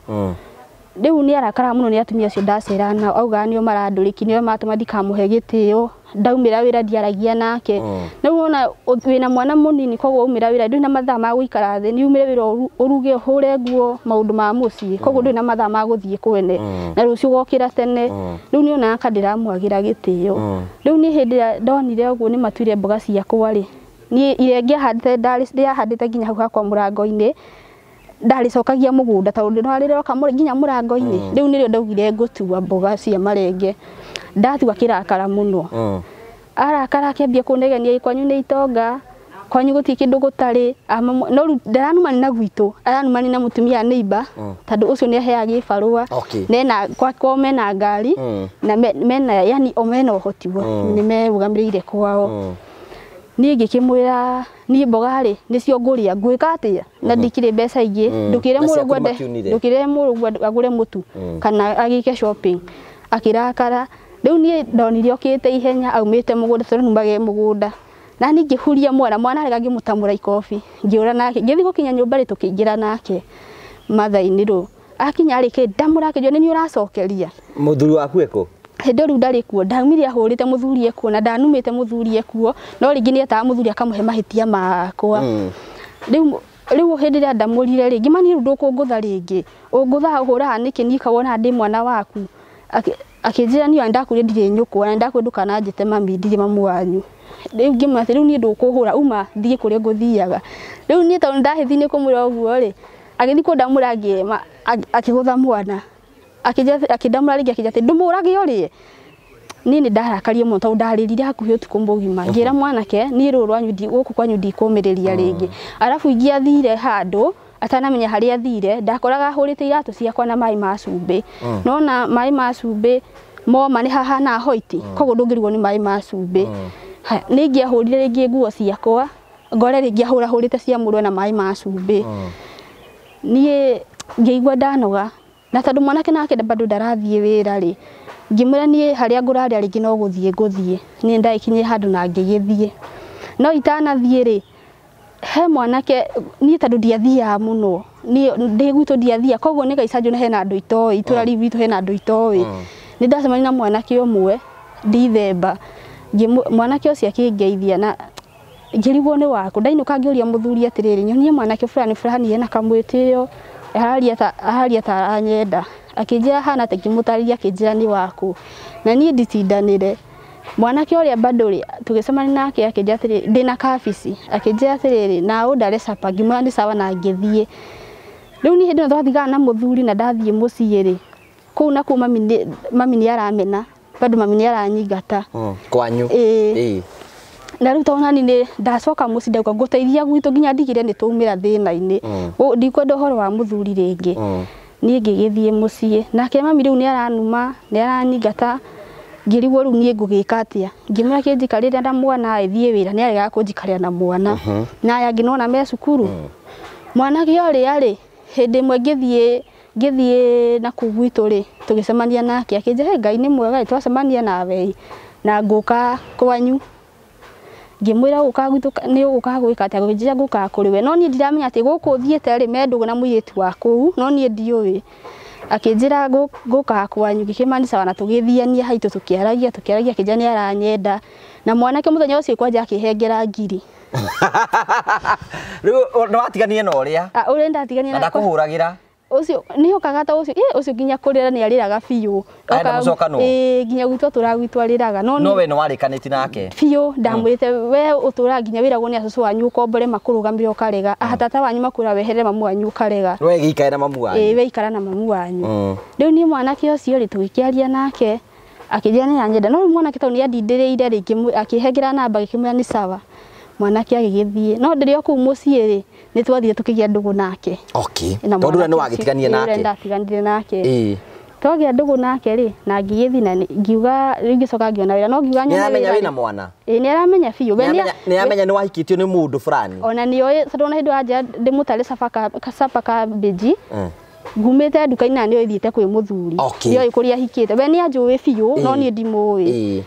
Rĩu nĩ arakaraga mũno nĩ atumia acio ndacera nao augaga nĩo marandũrĩki nĩo maratũma ndikamũhe gĩtĩo ndaumĩra wĩra ndiaragia nake. Rĩu wona wĩna mwana mũnini koguo waumĩra wĩra ndũrĩ na mathaa ma gũikara thĩ nĩ umĩre wĩra ũruge ũhũre nguo maũndũ ma mũciĩ koguo ndũrĩ na mathaa ma gũthiĩ kwene na rũciũ ũgokĩra tene. Rĩu nĩ onaga ka ndĩramwagĩra gĩtĩo. Rĩu niĩ hĩndĩ ĩrĩa ndonire ũguo nĩ matuire mboga ciakwa rĩ niĩ iria ngĩahandĩte ndĩahandĩte nginya hau hakwa mũrango-inĩ ndarĩcokagia mũgũnda tondũ nĩwarĩroka nginya mũrango-inĩ. Rĩu nĩrĩo ndaugire ngũtua mboga cia marenge ndatua kĩrakara mũno. Arakara akĩambia kũnegenia kwanyu nĩ itonga kwanyu gũtirĩ kĩndũ gũtarĩ no rĩu ndaranumani na gwitũ aranumani na mũtumia neighbor tondũ ũcio nĩ aheaga gĩbarũa nena kwao mena ngari na mena yani o mena ũhoti nĩ merũgamĩrĩire kwao. Niĩ ngĩkĩmwĩra niĩ mboga rĩ nĩcio ngũrĩa ngwĩka atĩa na ndikĩrĩ mbeca ingĩ ndũkĩre mũrũguo agũre mũtu kana agĩke shopping akĩrakara. Rĩu niĩ ndonire okĩte ihenya aumĩte mũgũnda tondũ numage mũgũnda na niĩ ngĩhuria mwana mwana arega ngĩmũtamũra ikobi ngĩũra nake ngĩthiĩ gũkinya nyũmba rĩ tũkĩingĩra nake matha-inĩ rũ akinya rĩ kĩndamũra akĩnjũria nĩ niĩ ũracokeria. Mũthuri waku ekũ? Hĩndĩ ĩyo rĩu ndarĩ kuo ndaumire ahũrĩte mũthuri ekuo na ndanumĩte mũthuri ekuo no rĩngĩ nĩ etaga mũthuri akamũhe mahĩtia makwa. Rĩu hĩndĩ ĩrĩa ndamũrire rĩ ngĩmani rĩu ndũkũngũtha rĩngĩ ũngũtha ũhũraga nĩkĩ niĩ kawona ndĩ mwana waku. Akĩnjĩra niĩ ndakwĩrire ndirĩ nyũkwa na ndakwĩrire ndũkananjĩte mami ndirĩ mamu wanyu. Rĩu ngĩmwĩra atĩ rĩu niĩ ndũkũhũra uma thiĩ kũrĩa ngũthiaga. Rĩu niĩ tondũ ndahĩthi nĩ kũmwĩra ũguo rĩ agĩthiĩ kũndamũra ngĩema akĩgũtha mwana akĩndamũra rĩngĩ akĩnjĩra atĩ ndũmũrage ũrĩe. Niĩ nĩ ndarakarie mũno tondũ ndarĩrire hakuhĩ ũtukũ mũgima ngĩra mwanake niĩ rũrũ rwanyu gũkũ kwanyu ndikũmĩrĩria rĩngĩ. Arabu ingĩathire handũ atanamenya harĩa athire ndakoraga hũrĩte iratũ ciakwa na maĩ ma cumbĩ. Nona maĩ ma cumbĩ moma nĩ hahana hoiti koguo ndũngĩrigwo nĩ maĩ ma cumbĩ. Nĩ ingĩahũrire rĩngĩ nguo ciakwa ngore rĩngĩ ahũrahũrĩte cia mũrwe na maĩ ma cumbĩ. Niĩ ngĩigua ndanoga na tondũ mwanake nake bado ndarathiĩ wĩra rĩ ngĩmwĩra niĩ harĩa ngũrarĩa rĩngĩ no gũthiĩ ngũthiĩ niĩ ndagĩkinyire handũ na ngĩgĩthiĩ. No itanathiĩ rĩ he mwanake niĩ tondũ ndiathiaga mũno niĩ ndĩ gwitũ ndiathiaga koguo nĩ gaicanjũ na hena andũ itoĩ itũra rĩu gwitũ hena andũ itoĩ. Nĩ ndacemania na mwanake ũmwe Dithemba mwanake ũcio akĩngeithia na ngĩrigwo nĩ wakũ ndainũka ngĩũria mũthuri atĩrĩrĩ nyonie mwanake fulani fulani ena kamwĩtĩo araria ta aranyenda akĩnjĩra hana ta ngĩmũtarĩria akĩnjĩra nĩ wakũ na niĩ nditindanĩre. Mwanake ũrĩa bado rĩ tũgĩcemania nake akĩnjĩra atĩrĩrĩ ndĩna kabici akĩnjĩra atĩrĩrĩ na ũndare capa ngĩmwĩra nĩ sawa na ngĩthiĩ. Rĩu niĩ hĩndĩ ĩno twathiaga na mũthuri na ndathiĩ mũciĩ rĩ kũu nakuo mami nĩ aramena bado mami nĩ aranyingata kwanyu. Ĩĩ na rĩu tondũ nani nĩ ndacoka mũciĩ ndauga ngũteithia gwitũ nginya ndigire nĩ twaumĩra thĩna-inĩ ndikwenda ũhoro wa mũthuri rĩngĩ. Niĩ ngĩgĩthiĩ mũciĩ nake mami rĩu nĩ aranuma nĩ aranyingata ngĩrigwo rĩu niĩ ngũgĩka atĩa ngĩmwĩra kĩnjikarĩre na mwana ĩthiĩ wĩra nĩ aregaga kũnjikarĩra na mwana na aya angĩ nona me cukuru. Mwanake ũrĩa rĩ hĩndĩ ĩmwe ngĩthiĩ na kũu gwitũ rĩ tũgĩcemania nake akĩnjĩra Ngai nĩ mwega twacemania nawe na ngũka kwanyu. Ngĩmwĩra gũka gwitũ nĩ ũgũka gwĩka atĩa ngĩnjĩra ngũka kũrĩ we no niĩ ndiramenya atĩ gũkũ thiĩte rĩ me ndũgũ na mũirĩtu wa kũu no niĩ ndiũĩ. Akĩnjĩra ngũka kwanyu ngĩkĩmani sawa na tũgĩthiania haitũ tũkĩaragia akĩnjĩra nĩ aranyenda na mwanake mũthenya ũcio kwanja akĩhengera ngiri. Rĩu nĩ watiganire na ũrĩa? Ũrĩa ndatigania na ndakũhũragĩra? Ũcio nĩ okaga ta ũcio ũcio nginya kũrĩra nĩ arĩraga biũ. Ĩĩ nginya gwitũ atũraga gwitũ arĩraga no we nĩ warĩkanĩtie nake biũ ndamwĩrĩte we ũtũraga nginya wĩragwo nĩ acũcũ wanyu ũkombore makũrũgamĩrĩre ũkarega tata wanyu makwĩra weherere mamu wanyu ũkarega we gĩikare na mamu wanyu. Ĩĩ we ikara na mamu wanyu. Rĩu niĩ mwanake ũcio rĩ tũgĩkĩaria nake akĩnjĩra nĩ anyenda no rĩu mwanake tondũ nĩ andindĩrĩire rĩ akĩhengera namba ngĩkĩmwĩra nĩ sawa. Mwanake agĩgĩthiĩ no ndĩrĩ o kũu mũciĩ rĩ nĩ twathire tũkĩgĩa ndũgũ nake. Okay. Tondũ ũrĩa nĩ wagĩtiganie nake. Ndatiganire nake. Twagĩa ndũgũ nake rĩ na ngĩgĩthiĩ na ngiuga rĩu ngĩcoka ngĩona wĩra no ngiuga nyone wĩra. Nĩaramenya wĩna mwana. Ĩĩ nĩaramenya biũ. Nĩaramenya nĩ wahikĩtio nĩ mũndũ fulani. Ona nĩoĩ tondũ ona hĩndĩ wanjĩra ndĩmũtare capa cabbage. Ngumĩte nduka-inĩ na nĩoĩ thiĩte kwĩ mũthuri. Nĩoĩ kũrĩa ahikĩte. We nĩanjũĩ biũ no niĩ ndimũĩ.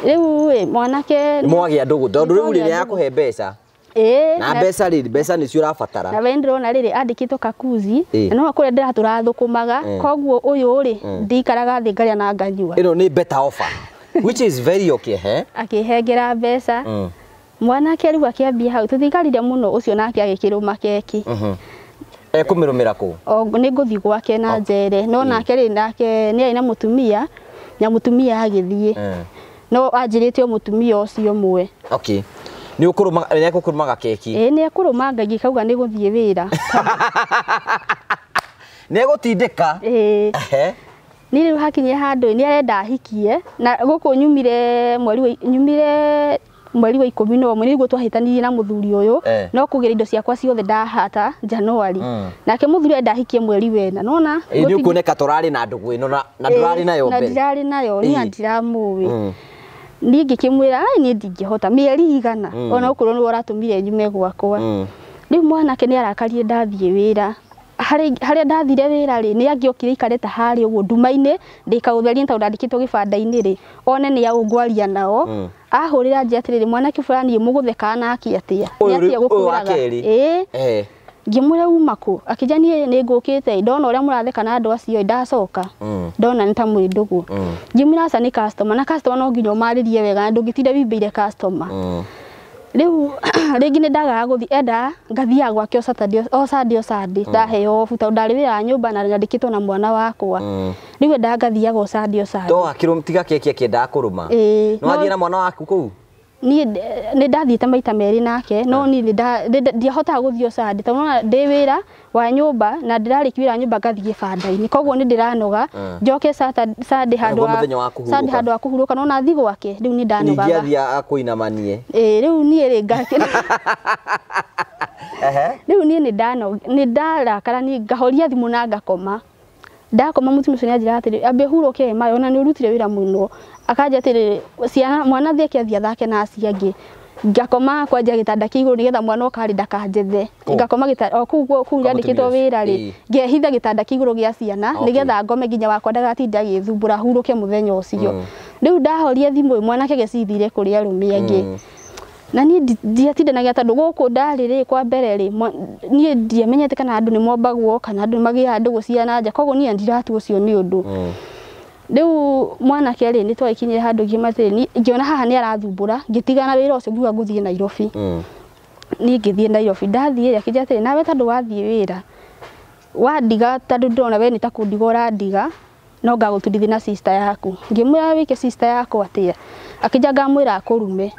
Rĩu ĩ mwanake mwagĩa ndũgũ tondũ rĩu rĩrĩa yakũhe mbeca. Na mbeca rĩ mbeca nĩcio ũrabatara. Na we ndĩrona rĩrĩ andĩkĩtwo kakuzi na no kũrĩa ndĩratũrathũkũmaga koguo ũyũ rĩ ndikaraga thĩ ngarĩa na nganyua. Ĩno nĩ better offer which is very okay he. Akĩhengera mbeca. Mwanake rĩu akĩambia hau tũtiikarire mũno ũcio nake agĩkĩrũma keki. Ekũmĩrũmĩra kũ? O nĩ ngũthiĩ gwake na njere no nake rĩ nake nĩ arĩ na mũtumia na mũtumia agĩthiĩ. No anjĩrĩte o mũtumia ũcio ũmwe. Okay. Nĩ ũkũrũma nĩ ekũkũrũmaga keki. Ĩĩ nĩ ekũrũma ngakauga nĩ gũthiĩ wĩra. Nĩ egũtindĩka. Ĩĩ. Niĩ rĩu hakinyire handũ nĩ arenda ahikie na gũkũ nyumire mweri wa 11 nĩguo twahĩtanirie na mũthuri ũyũ no kũgĩra indo ciakwa ciothe ndahata January. Nake mũthuri enda ahikie mweri wena nona. Ĩĩ nĩ ũkuoneka tũrarĩ na ndũgũ ĩno na ndũrarĩ nayo mbere. Na ndirarĩ nayo niĩ ndiramũĩ. Niĩ ngĩkĩmwĩra ai niĩ ndingĩhota mĩeri igana ona okorwo nĩwe ũratũmire nyume gwakwa. Rĩu mwanake nĩ arakarire ndathiĩ wĩra. Harĩa ndathire wĩra rĩ nĩ angĩokire ikare ta harĩa ũguo nduma-inĩ ndĩkaũtherie tondũ ndandĩkĩtwo gĩbanda-inĩ rĩ one nĩ aũ ngwaria nao. Ahũrĩra nje atĩrĩrĩ mwanake fulani mũgũtheka nake atĩa nĩ atĩa gũkwĩraga. Ĩĩ ngĩmwĩra uma kũ akĩnja niĩ nĩ ngũkĩte ndona ũrĩa mũratheka na andũ acio ndacoka ndona nĩ ta mwĩ ndũgũ. Ngĩmwĩra aca nĩ customer na customer no nginya ũmarĩrie wega na ndũngĩtinda wimbĩire customer. Rĩu rĩngĩ nĩ ndagaga gũthiĩ enda ngathiaga gwake o Saturday o Sunday o Sunday ndaheo obu tondũ ndarĩ wĩra wa nyũmba na nyandĩkĩtwo na mwana wakwa. Rĩu endaga ngathiaga o Sunday o Sunday. To akĩrũm tiga keki akĩendaga kũrũma. Ĩĩ. Nĩ wathiĩ na mwana waku kũu? Niĩ nĩ ndathiĩte maita merĩ nake no niĩ ndiahotaga gũthiĩ o Sunday tondũ nona ndĩ wĩra wa nyũmba na ndĩrarĩkia wĩra wa nyũmba ngathiĩ gĩbanda-inĩ koguo nĩ ndĩranoga njoke Sunday handũ wa kũhurũka no nathiĩ gwake rĩu nĩ ndanogaga. Ningĩ athiĩ akũinamanie. Ĩĩ rĩu niĩ rĩ ngake. Rĩu niĩ nĩ ndarakara niĩ ngahoria thimũ na ngakoma. Ndakoma mũtumia ũcio nĩ anjĩraga atĩrĩ ambe hurũke maĩ ona nĩ ũrutire wĩra mũno. Akanja atĩrĩrĩ ciana mwana thiĩ akĩathiĩ athake na acio angĩ. Ngakoma kwanja gĩtanda kĩa igũrũ nĩgetha mwana oka rĩ ndakanjethe. Ngakoma gĩtanda o kũu kũu nyandĩkĩtwo wĩra rĩ ngehitha gĩtanda kĩa igũrũ gĩa ciana nĩgetha ngome nginya wakwa ndagatinda agĩthumbũra hurũke mũthenya ũcio. Rĩu ndahoria thimũ mwanake gĩcithire kũrĩ arũme angĩ. Na niĩ ndiatindanagia tondũ gũkũ ndarĩ rĩ kwa mbere rĩ niĩ ndiamenyete kana andũ nĩ mombagwo kana andũ nĩ magĩaga ndũgũ cia na nja koguo niĩ ndiratua ũcio nĩ ũndũ. Rĩu mwanake rĩ nĩ twagĩkinyire handũ ngiuma atĩrĩ ngĩona haha nĩ arathumbũra ngĩtigana wĩra ũcio ngiuga ngũthiĩ Nairobi. Niĩ ngĩthiĩ Nairobi ndathiĩ rĩ akĩnjĩra atĩrĩ nawe tondũ wathiĩ wĩra wandiga tondũ ndĩrona we nĩ ta kũndiga ũrandiga no ngagũtundithia na sister yaku. Ngĩmwĩra wĩke sister yakwa atĩa akĩnjĩra ngamwĩra akũrume.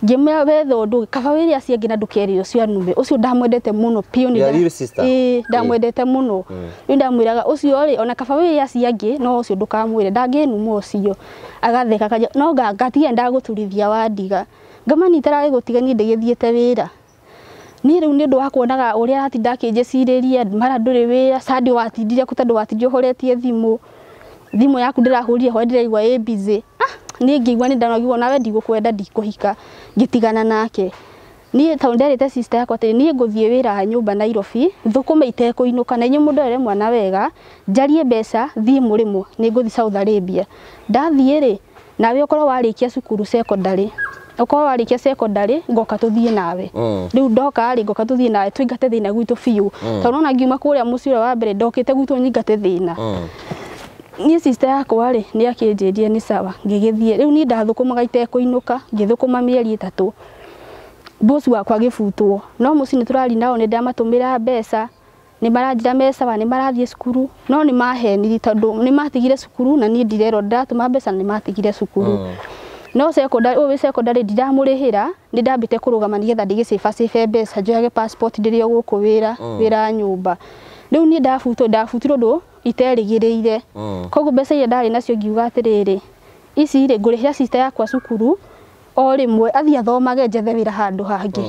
Ngĩmwĩra wethe ũndũ kaba wĩre acio angĩ na ndũkerĩ ũcio anume ũcio ndamwendete mũno biũ nĩ ĩĩ ndamwendete mũno. Rĩu ndamwĩraga ũcio rĩ ona kaba wĩre acio angĩ no ũcio ndũkamwĩre ndangĩnuma ũcio agatheka akanja no ngatiga ndagũturithia wandiga ngamanyita rarĩ gũtiga niĩ ndĩgĩthiĩte wĩra. Niĩ rĩu nĩ ũndũ wa kuonaga ũrĩa aratinda akĩnjĩcirĩria mara ndũrĩ wĩra Sunday watindire kũ tondũ watindire ũhoretie thimũ thimũ yaku ndĩrahũrire ho ndĩraigua ĩ busy. Niĩ ngĩigua nĩ ndanogirwo nawe ndigũkwenda ndikũhika ngĩtigana nake. Niĩ tondũ nderĩte sister yakwa atĩrĩ niĩ ngũthiĩ wĩra wa nyũmba Nairobi thũkũme itekũinũka na inyuĩ mũndorere mwana wega njarie mbeca thiĩ mũrĩmo nĩ ngũthiĩ Saudi Arabia. Ndathiĩ rĩ nawe ũkorwo warĩkia cukuru secondary ũkorwo warĩkia secondary ngoka tũthiĩ nawe. Rĩu ndoka rĩ ngoka tũthiĩ nawe tũingate thĩna gwitũ biũ tondũ nona ngiuma kũrĩa mũciĩ ũrĩa wa mbere ndokĩte gwitũ nyingate thĩna. Niĩ sister yakwa rĩ nĩ akĩnjĩrire nĩ sawa ngĩgĩthiĩ rĩu niĩ ndathũkũmaga itekũinũka ngĩthũkũma mĩeri 3 boss wakwa agĩbutwo no mũciĩ nĩ tũrari nao nĩ ndamatũmĩra mbeca nĩ maranjĩra me sawa nĩ marathiĩ cukuru no nĩ mahenirie tondũ nĩ matigire cukuru na niĩ ndirerwo ndĩratũma mbeca nĩ matigire cukuru. No secondary ũyũ wĩ secondary ndiramũrĩhĩra nĩ ndambĩte kũrũgama nĩgetha ndĩgĩcĩbacibe mbeca njoyage passport ndĩrĩ o gũkũ wĩra wĩra nyũmba. Rĩu niĩ ndabutwo ndabutirwo ũndũ iterĩgĩrĩire koguo mbeca iria ndarĩ nacio ngiuga atĩrĩrĩ ici rĩ ngũrĩhĩra sister yakwa cukuru O rĩmwe athiĩ athomage njethe wĩra handũ hangĩ.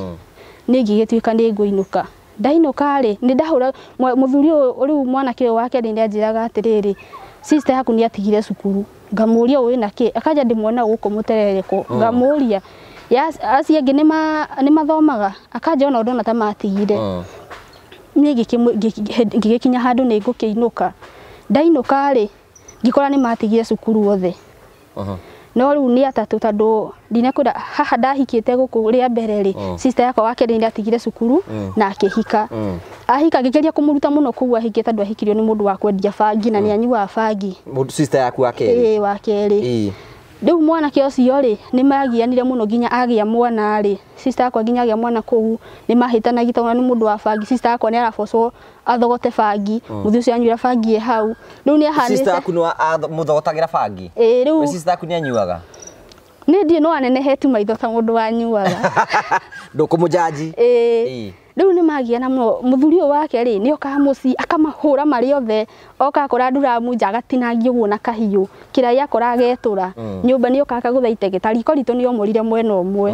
Niĩ ngĩgĩtuĩka nĩ ngũinũka. Ndainũka rĩ, nĩ ndahũra mũthuri ũyũ rĩu mwanake ũyũ wake nĩ anjĩraga atĩrĩrĩ, sister yaku nĩ atigire cukuru. Ngamũria ũĩ na kĩ, akanja ndĩmuona gũkũ mũterereko. Ngamũria acio angĩ nĩ mathomaga, akanja ona ndona ta matigire. Niĩ ngĩgĩkinya handũ nĩ ngũkĩinũka. Ndainũka rĩ, ngĩkora nĩ matigire cukuru othe. No rĩu nĩ atatũ tondũ ndinakwĩra haha ndahikĩte gũkũ rĩa mbere rĩ, sister yakwa wa kerĩ nĩ atigire cukuru na akĩhika. Ahika ngĩgeria kũmũruta mũno kũu ahikĩte tondũ ahikirio nĩ mũndũ wa kwendia bangi na nĩ anyuaga bangi. Sister yaku wa kerĩ? Ĩĩ, wa kerĩ. Rĩu mwanake ũcio rĩ, nĩ magianire mũno nginya agĩa mwana rĩ, sister yakwa nginya agĩa mwana kũu nĩ mahĩtanagia tondũ nĩ mũndũ wa bangi. Sister yakwa nĩ arabocwo athogote bangi, mũthuri ũcio anyuĩra bangi ĩ hau. Rĩu nĩ ahanĩte. Sister yaku nĩ mũthogotagĩra bangi? Ĩĩ, rĩu. We sister yaku nĩ anyuaga? Niĩ ndiĩ no anenehete maitho ta mũndũ wanyuaga. Ndũkũmũnjanji? Ĩĩ. Rĩu nĩ magiana mũno. Mũthuri ũyũ wake rĩ, nĩ okaga mũciĩ akamahũra marĩ othe, oka akora nduramu nja agatinangia ũguo na kahiũ, kĩrai akora agetũra, nyũmba nĩ okaga akagũtha itege, ta riko ritũ nĩ omorire mwena ũmwe.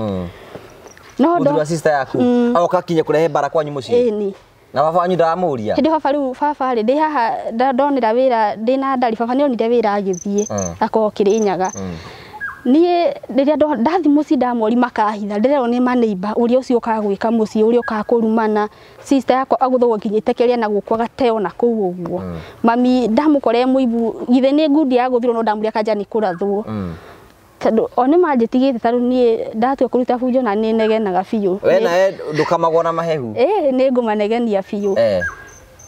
No mũthuri wa sister yaku oka kinya kũrehe mbara kwanyu mũciĩ? Ĩni. Na baba wanyu ndaramũria? Hĩndĩ baba rĩu baba rĩ, ndĩ haha ndonera wĩra ndĩna ndari, baba nĩ onire wĩra agĩthiĩ akorwo Kĩrĩnyaga. Niĩ rĩrĩa ndathiĩ mũciĩ ndamori makahitha, ndĩrerwo nĩ maneiba ũrĩa ũcio ũkaga gwĩka mũciĩ, ũrĩa ũkaga kũrumana. Sister yakwa agũthagwo nginya itekeria na gũkũ agateo na kũu ũguo. Mami ndamũkora e mũibu, githĩ nĩ ngundi ya gũthirwo no ndamũria akanja nĩ kũrathwo. Tondũ o nĩ manjĩtigĩte tondũ niĩ ndatua kũruta bunjo na nĩ negenaga biũ. We nawe ndũkamagwo na mahehu? Ĩĩ, nĩ ngũmanegenia biũ.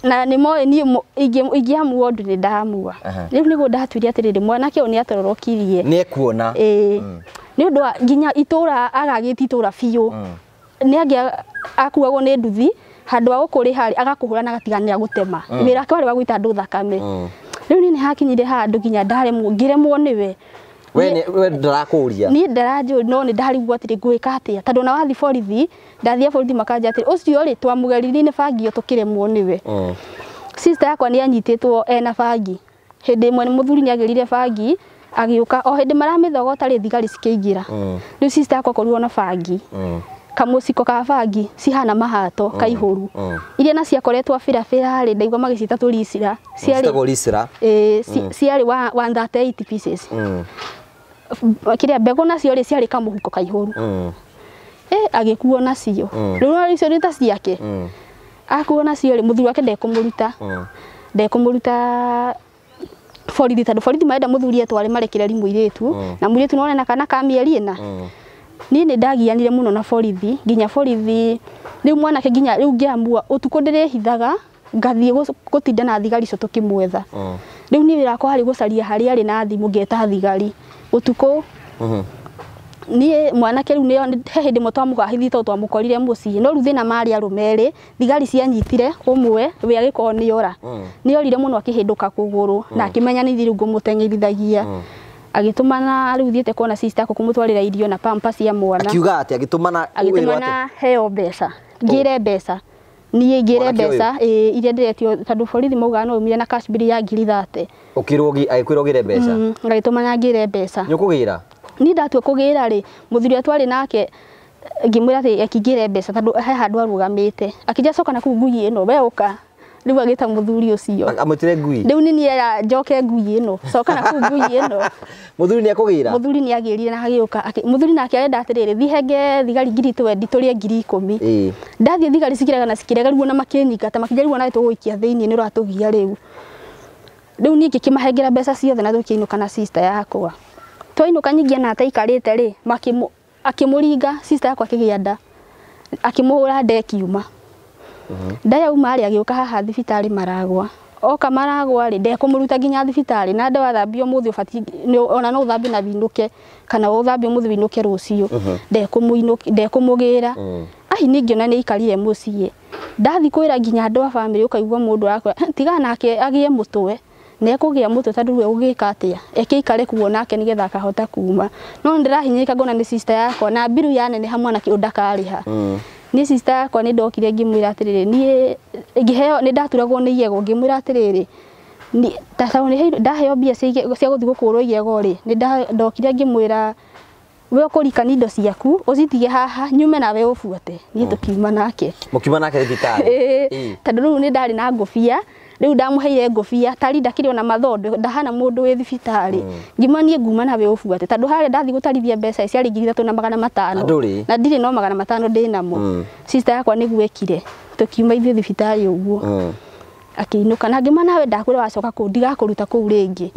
Na nĩ moĩ niĩ ingĩamua ũndũ nĩ ndamua. Rĩu nĩguo ndatuire atĩrĩrĩ, mwanake ũyũ nĩ atororokirie. Nĩ ekuona. Ĩĩ. Nĩ ũndũ wa nginya itũra agagĩte itũra biũ. Nĩ angĩ akuagwo nĩ nduthi, handũ ha gũkũrĩha rĩ, agakũhũra na agatiga nĩ agũtema. Wĩra wake warĩ wa gũita andũ thakame. Rĩu niĩ nĩ hakinyire handũ nginya ndaremwo, ngĩremwo nĩwe. We we ndarakũria? Niĩ ndaranjũria no nĩ ndarigwo atĩrĩ ngwĩka atĩa, tondũ ona wathiĩ borithi, ndathiĩ borithi makanja atĩrĩ ũcio rĩ twamũgeririe nĩ bangi ĩyo tũkĩremwo nĩwe. Sister yakwa nĩ anyitĩtwo ena bangi. Hĩndĩ ĩmwe mũthuri nĩ agĩrire bangi agĩũka o hĩndĩ maramĩthogota rĩ, thigari cikĩingĩra. Rĩu sister yakwa akorirwo na bangi. Kamũciko ka bangi cihana mahato kaihũru. Iria na ciakoretwo birabira rĩ, ndaigua magĩciĩta tũricira. Ciĩtagwo ricira? Ĩĩ, ciarĩ 138 pieces. Kĩrĩa mbegũ nacio rĩ, ciarĩ kamũhuko kaihũru. Agĩkuo nacio. Rĩu no icio nĩ ta ciake. Akuo nacio rĩ, mũthuri wake ndekũmũruta. Ndekũmũruta borithi tondũ borithi marenda mũthuri etware marekererie mũirĩtu, na mũirĩtu no ena kana ka mĩeri ĩna. Niĩ nĩ ndagianire mũno na borithi, nginya borithi rĩu mwanake nginya rĩu ngĩamua ũtukũ ndĩrĩhithaga ngathiĩ gũtinda na thigari icio tũkĩmwetha. Rĩu niĩ wĩra wakwa warĩ gũcaria harĩa arĩ na thimũ ngeta thigari ũtukũ. Niĩ mwanake rĩu nĩ he hĩndĩ ĩmwe twamũgahithire tondũ twamũkorire mũciĩ, no rĩu thĩna marĩ arũme erĩ, thigari cianyitire ũmwe we agĩkorwo nĩ ora. Nĩ orire mũno akĩhĩndũka kũgũrũ na akĩmenya nĩ ithuĩ rĩu ngũmũteng'erithagia. Agĩtũmana rĩu thiĩte kuona sister yakwa kũmũtwarĩra irio na pampers cia mwana. Akiuga atĩa? Agĩtũmana agĩtũmana heo mbeca, ngĩre mbeca. Niĩ ngĩre mbeca ĩĩ iria ndĩretio tondũ borithi maugaga no umire na cash bill ya 30,000. Ũkĩrwo agĩkwĩra ũgĩre mbeca? Agĩtũmana ngĩre mbeca. Nĩ ũkũgĩra? Niĩ ndatua kũgĩra rĩ, mũthuri ũrĩa twarĩ nake ngĩmwĩra atĩ akĩngĩre mbeca tondũ he handũ arũgamĩte. Akĩnjĩra coka na kũu ngui ĩno, we ũka. Rĩu agĩta mũthuri ũcio. Amwĩtire ngui? Rĩu nĩ niĩ era njoke ngui ĩno, coka na kũu ngui ĩno. Mũthuri nĩ akũgĩra? Mũthuri nĩ agĩrire na agĩũka. Mũthuri nake arenda atĩrĩrĩ, thiĩ henge thigari 20,000 tũrĩe 10,000. Ndathiĩ thigari cikĩrega na cikĩrega rĩu ona makĩnyingata, makĩnjĩra rĩu ona tũgũikia thĩinĩ nĩ ũratũgia rĩu. Rĩu niĩ ngĩkĩmahengera mbeca ciothe na tũkĩinũka na sister yakwa. Twainũka nyingĩ ona ataikarĩte rĩ, akĩmũringa sister yakwa akĩgĩa nda. Akĩmũhũra nda ĩkiuma. Nda yauma rĩ, agĩũka haha thibitarĩ Maragwa. Oka Maragwa rĩ, ndekũmũruta nginya thibitarĩ, na nda wathambio ũmũthĩ ũbatiĩ ona no ũthambie na wĩinũke, kana ũthambie ũmũthĩ wĩinũke rũciũ. Ndekũmũgĩra. Ai niĩ ngĩona nĩ aikarire mũciĩ. Ndathiĩ kwĩra nginya andũ a bamĩrĩ ũkaigua mũndũ akwĩra, tiga nake agĩe mũtwe. Nĩ ekũgĩa mũtwe tondũ rĩu egũgĩka atĩa? Eke aikare kuo nake nĩgetha akahota kuma. No nĩndĩrahinyĩrĩka ngona nĩ sister yakwa na mbiru yaneneha mwanake ũyũ ndakarĩha. Niĩ sister yakwa nĩ ndokire ngĩmwĩra atĩrĩrĩ, niĩ ngĩheo nĩ ndaturagwo nĩ igego, ngĩmwĩra atĩrĩrĩ, ta tondũ ndaheo mbia cia gũthiĩ gũkũrwo igego rĩ, nĩ ndokire ngĩmwĩra We ũkũrikani indo ciaku ũcitige haha nyume nawe ũbuate. Niĩ tũkiuma nake. Mũkiuma nake thibitarĩ. Tondũ rĩu nĩ ndarĩ na ngũbia. Rĩu ndamũheire ngũbia tari ndakĩrĩ ona mathondo ndahana mũndũ wĩ thibitarĩ. Ngima niĩ nguma nawe ũbuate tondũ harĩa ndathiĩ gũtarithia mbeca ciarĩ 3500 na ndirĩ no 500 ndĩ namo. Sister yakwa nĩguo ekire tũkiuma ithuĩ thibitarĩ ũguo. Akĩinũka na ngĩma nawe ndakwĩra wacoka kũu ndigakũruta kũu rĩngĩ.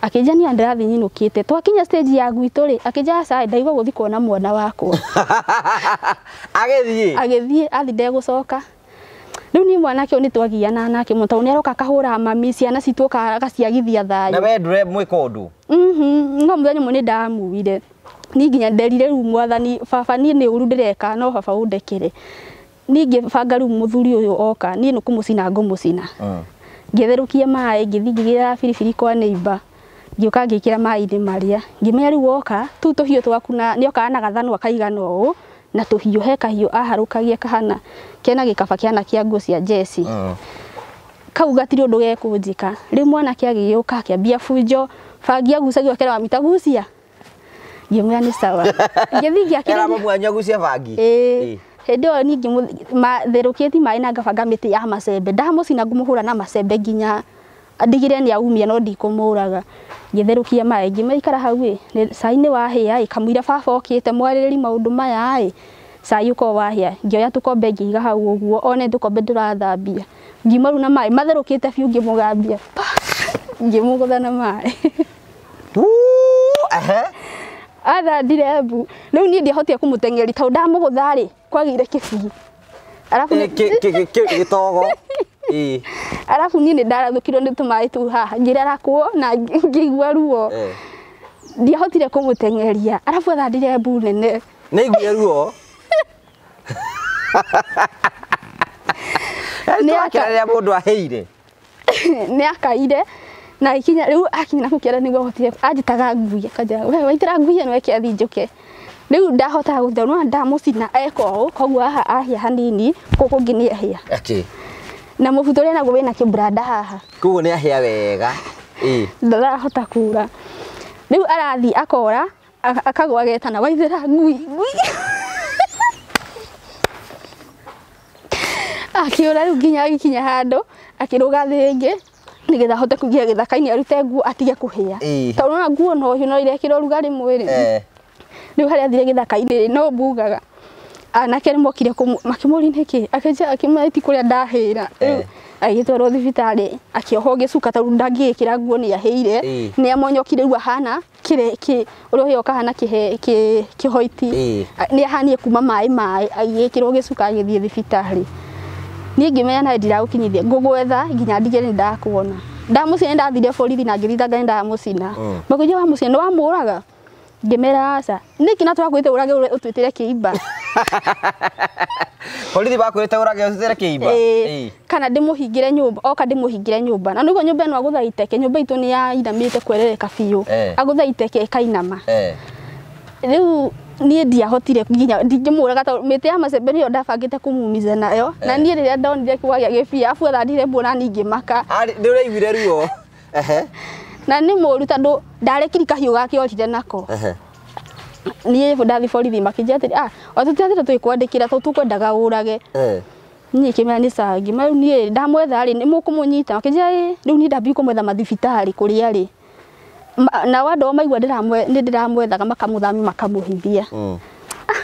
Akĩnja niĩ ndĩrathiĩ nyinũkĩte twakinya stage ya gwitũ rĩ akĩnja aca ndaigua gũthiĩ kuona mwana wakwa. Agĩthiĩ agĩthiĩ athi ndegũcoka. Rĩu niĩ mwanake ũyũ nĩtwagiana nake mũno tondũ nĩaroka akahũra mami ciana citũ agaciagithia thayũ. Na we ndũre mwĩka ũndũ? No mũthenya ũmwe nĩndamuire. Niĩ nginya nderire rĩu mwathani baba niĩ nĩ ũru ndĩreka no baba ũndekere. Niĩ ngĩbanga rĩu mũthuri ũyũ oka niĩ nĩ kũmũcina ngũmũcina. Ngĩtherũkia maĩ ngĩthiĩ ngĩgĩra biribiri kwa neighbor. Ngĩũka ngĩkĩra maĩ-inĩ marĩa ngĩmenya rĩu oka tũu tũhiũ twaku na nĩokaga na gathanwa kaigana ũũ na tũhiũ he kahiũ aharũkagia kahana kena gĩkaba kĩana kĩa nguo cia jeci. Kau gatirĩ ũndũ gekũnjĩka. Rĩu mwanake agĩũka akĩambia bunjo bangi agucagia akera wamita gucia. Ngĩmwĩra nĩ sawa. Ngĩthiĩ ngĩakĩrĩria. Era mũmwanyu agucia bangi. Ĩĩ. Hĩndĩ ĩyo niĩ ngĩmũtherũkĩtie maĩ na ngabanga mĩtĩ ya macembe. Ndamũcina ngũmũhũra na macembe nginya ndigire nĩ aumia no ndikũmũraga. Ngĩtherũkia maĩ ngĩmaikara hau ĩ cai nĩ wahĩa ĩ kamũira baba okĩte mwarĩrĩri maũndũ maya ĩ cai ũkorwo wahĩa. Ngĩoya tũkombe ngĩiga hau ũguo one tũkombe ndĩrathambia. Ngiuma rĩu na maĩ matherũkĩte biũ ngĩmũgambia pa ngĩmũgũtha na maĩ. Athandire mbu. Rĩu niĩ ndiahotire kũmũteng'eria tondũ ndamũgũtha rĩ kwagĩire kĩbui. Arabu gĩtogo. Arabu niĩ nĩndarathũkirwo nĩ tũmaĩ tũu haha ngĩrarakwo na ngĩigua ruo. Ndiahotire kũmũteng'eria. Arabu athandire mbu nene. Nĩaiguire ruo. Nĩakĩra mũndũ ahĩire. Nĩakaire na ikinya rĩu akinya na kũkĩara nĩguo ahotire anjĩtaga ngui akanjĩra we waitĩra ngui ĩno eke athiĩ njũke. Rĩu ndahotaga gũthiĩ no ndamũcina eka ũũ koguo haha ahĩa hanini kũu kũngĩ nĩ ahĩa. Na mũbuto ũrĩa naguo wĩna kĩbranda haha. Koguo nĩ ahĩa wega. Ndarahota kura. Rĩu arathiĩ akora akagwa agetana waithĩra ngui ngui. Akĩũra rĩu nginya agĩkinya handũ akĩrũga thĩ ĩngĩ nĩgetha ahote kũingĩra gĩthaka-inĩ arute nguo atige kũhĩa. Tondũ ona nguo no hiũ no irekĩra ũrugarĩ mwĩrĩ. Rĩu harĩa athire gĩthaka-inĩ no mbugaga. Anake nĩ mokire makĩmũria nĩkĩ akĩnjĩra akĩmwĩra ti kũrĩa ndahĩra. Rĩu agĩtwarwo thibitarĩ akĩohwo gĩcuka tondũ ndangĩgĩkĩra nguo nĩ ahĩire. Nĩ amonyokire rĩu ahana kĩrĩ ũrĩa ũhĩa ũkahana kĩhoiti. Nĩ ahanie kuma maĩ maĩ agĩkĩrwo gĩcuka agĩthiĩ thibitarĩ. Niĩ ngĩmenya nawe ndiragũkinyithia ngũgwetha nginya ndigere nĩ ndakuona. Ndamũcina nĩndathire borithi na ngĩthitanga nĩ ndamũcina. Makĩnjĩra wamũcina nĩ wamũraga? Ngĩmera aca. Nĩkĩ na tũrakwĩrĩte ũrage ũtwĩtĩre kĩimba? Borithi bakwĩrĩte ũrage ũtwĩtĩre kĩimba? Kana ndĩmũhingĩre nyũmba oka ndĩmũhingĩre nyũmba. Na nĩguo nyũmba ĩno agũtha iteke nyũmba itũ nĩ yainamĩte kwerereka biũ. Agũtha iteke ĩkainama. Rĩu niĩ ndiahotire nginya ndingĩmũraga tondũ mĩtĩ ya macembe nĩyo ndabangĩte kũmumiza nayo. Na niĩ rĩrĩa ndonire kwagĩa gĩbia abu athandire mbu na niĩ ngĩmaka. Nĩ ũraiguire ruo? Na nĩ mũru tondũ ndarekire kahiũ gake orire nako. Niĩ ndathi borithi makĩnjĩra atĩrĩ ah o tũtiathire tũgĩkwandĩkĩra tondũ tũkwendaga ũrage. Niĩ ngĩmera nĩ sawa ngĩmera rĩu niĩ ndamwetha rĩ nĩ mũkũmũnyita makĩnjĩra ĩĩ rĩu niĩ ndambia kũmwetha mathibitarĩ kũrĩa arĩ. Nao andũ maigua nĩ ndĩramwethaga makamũthamia makamũhithia.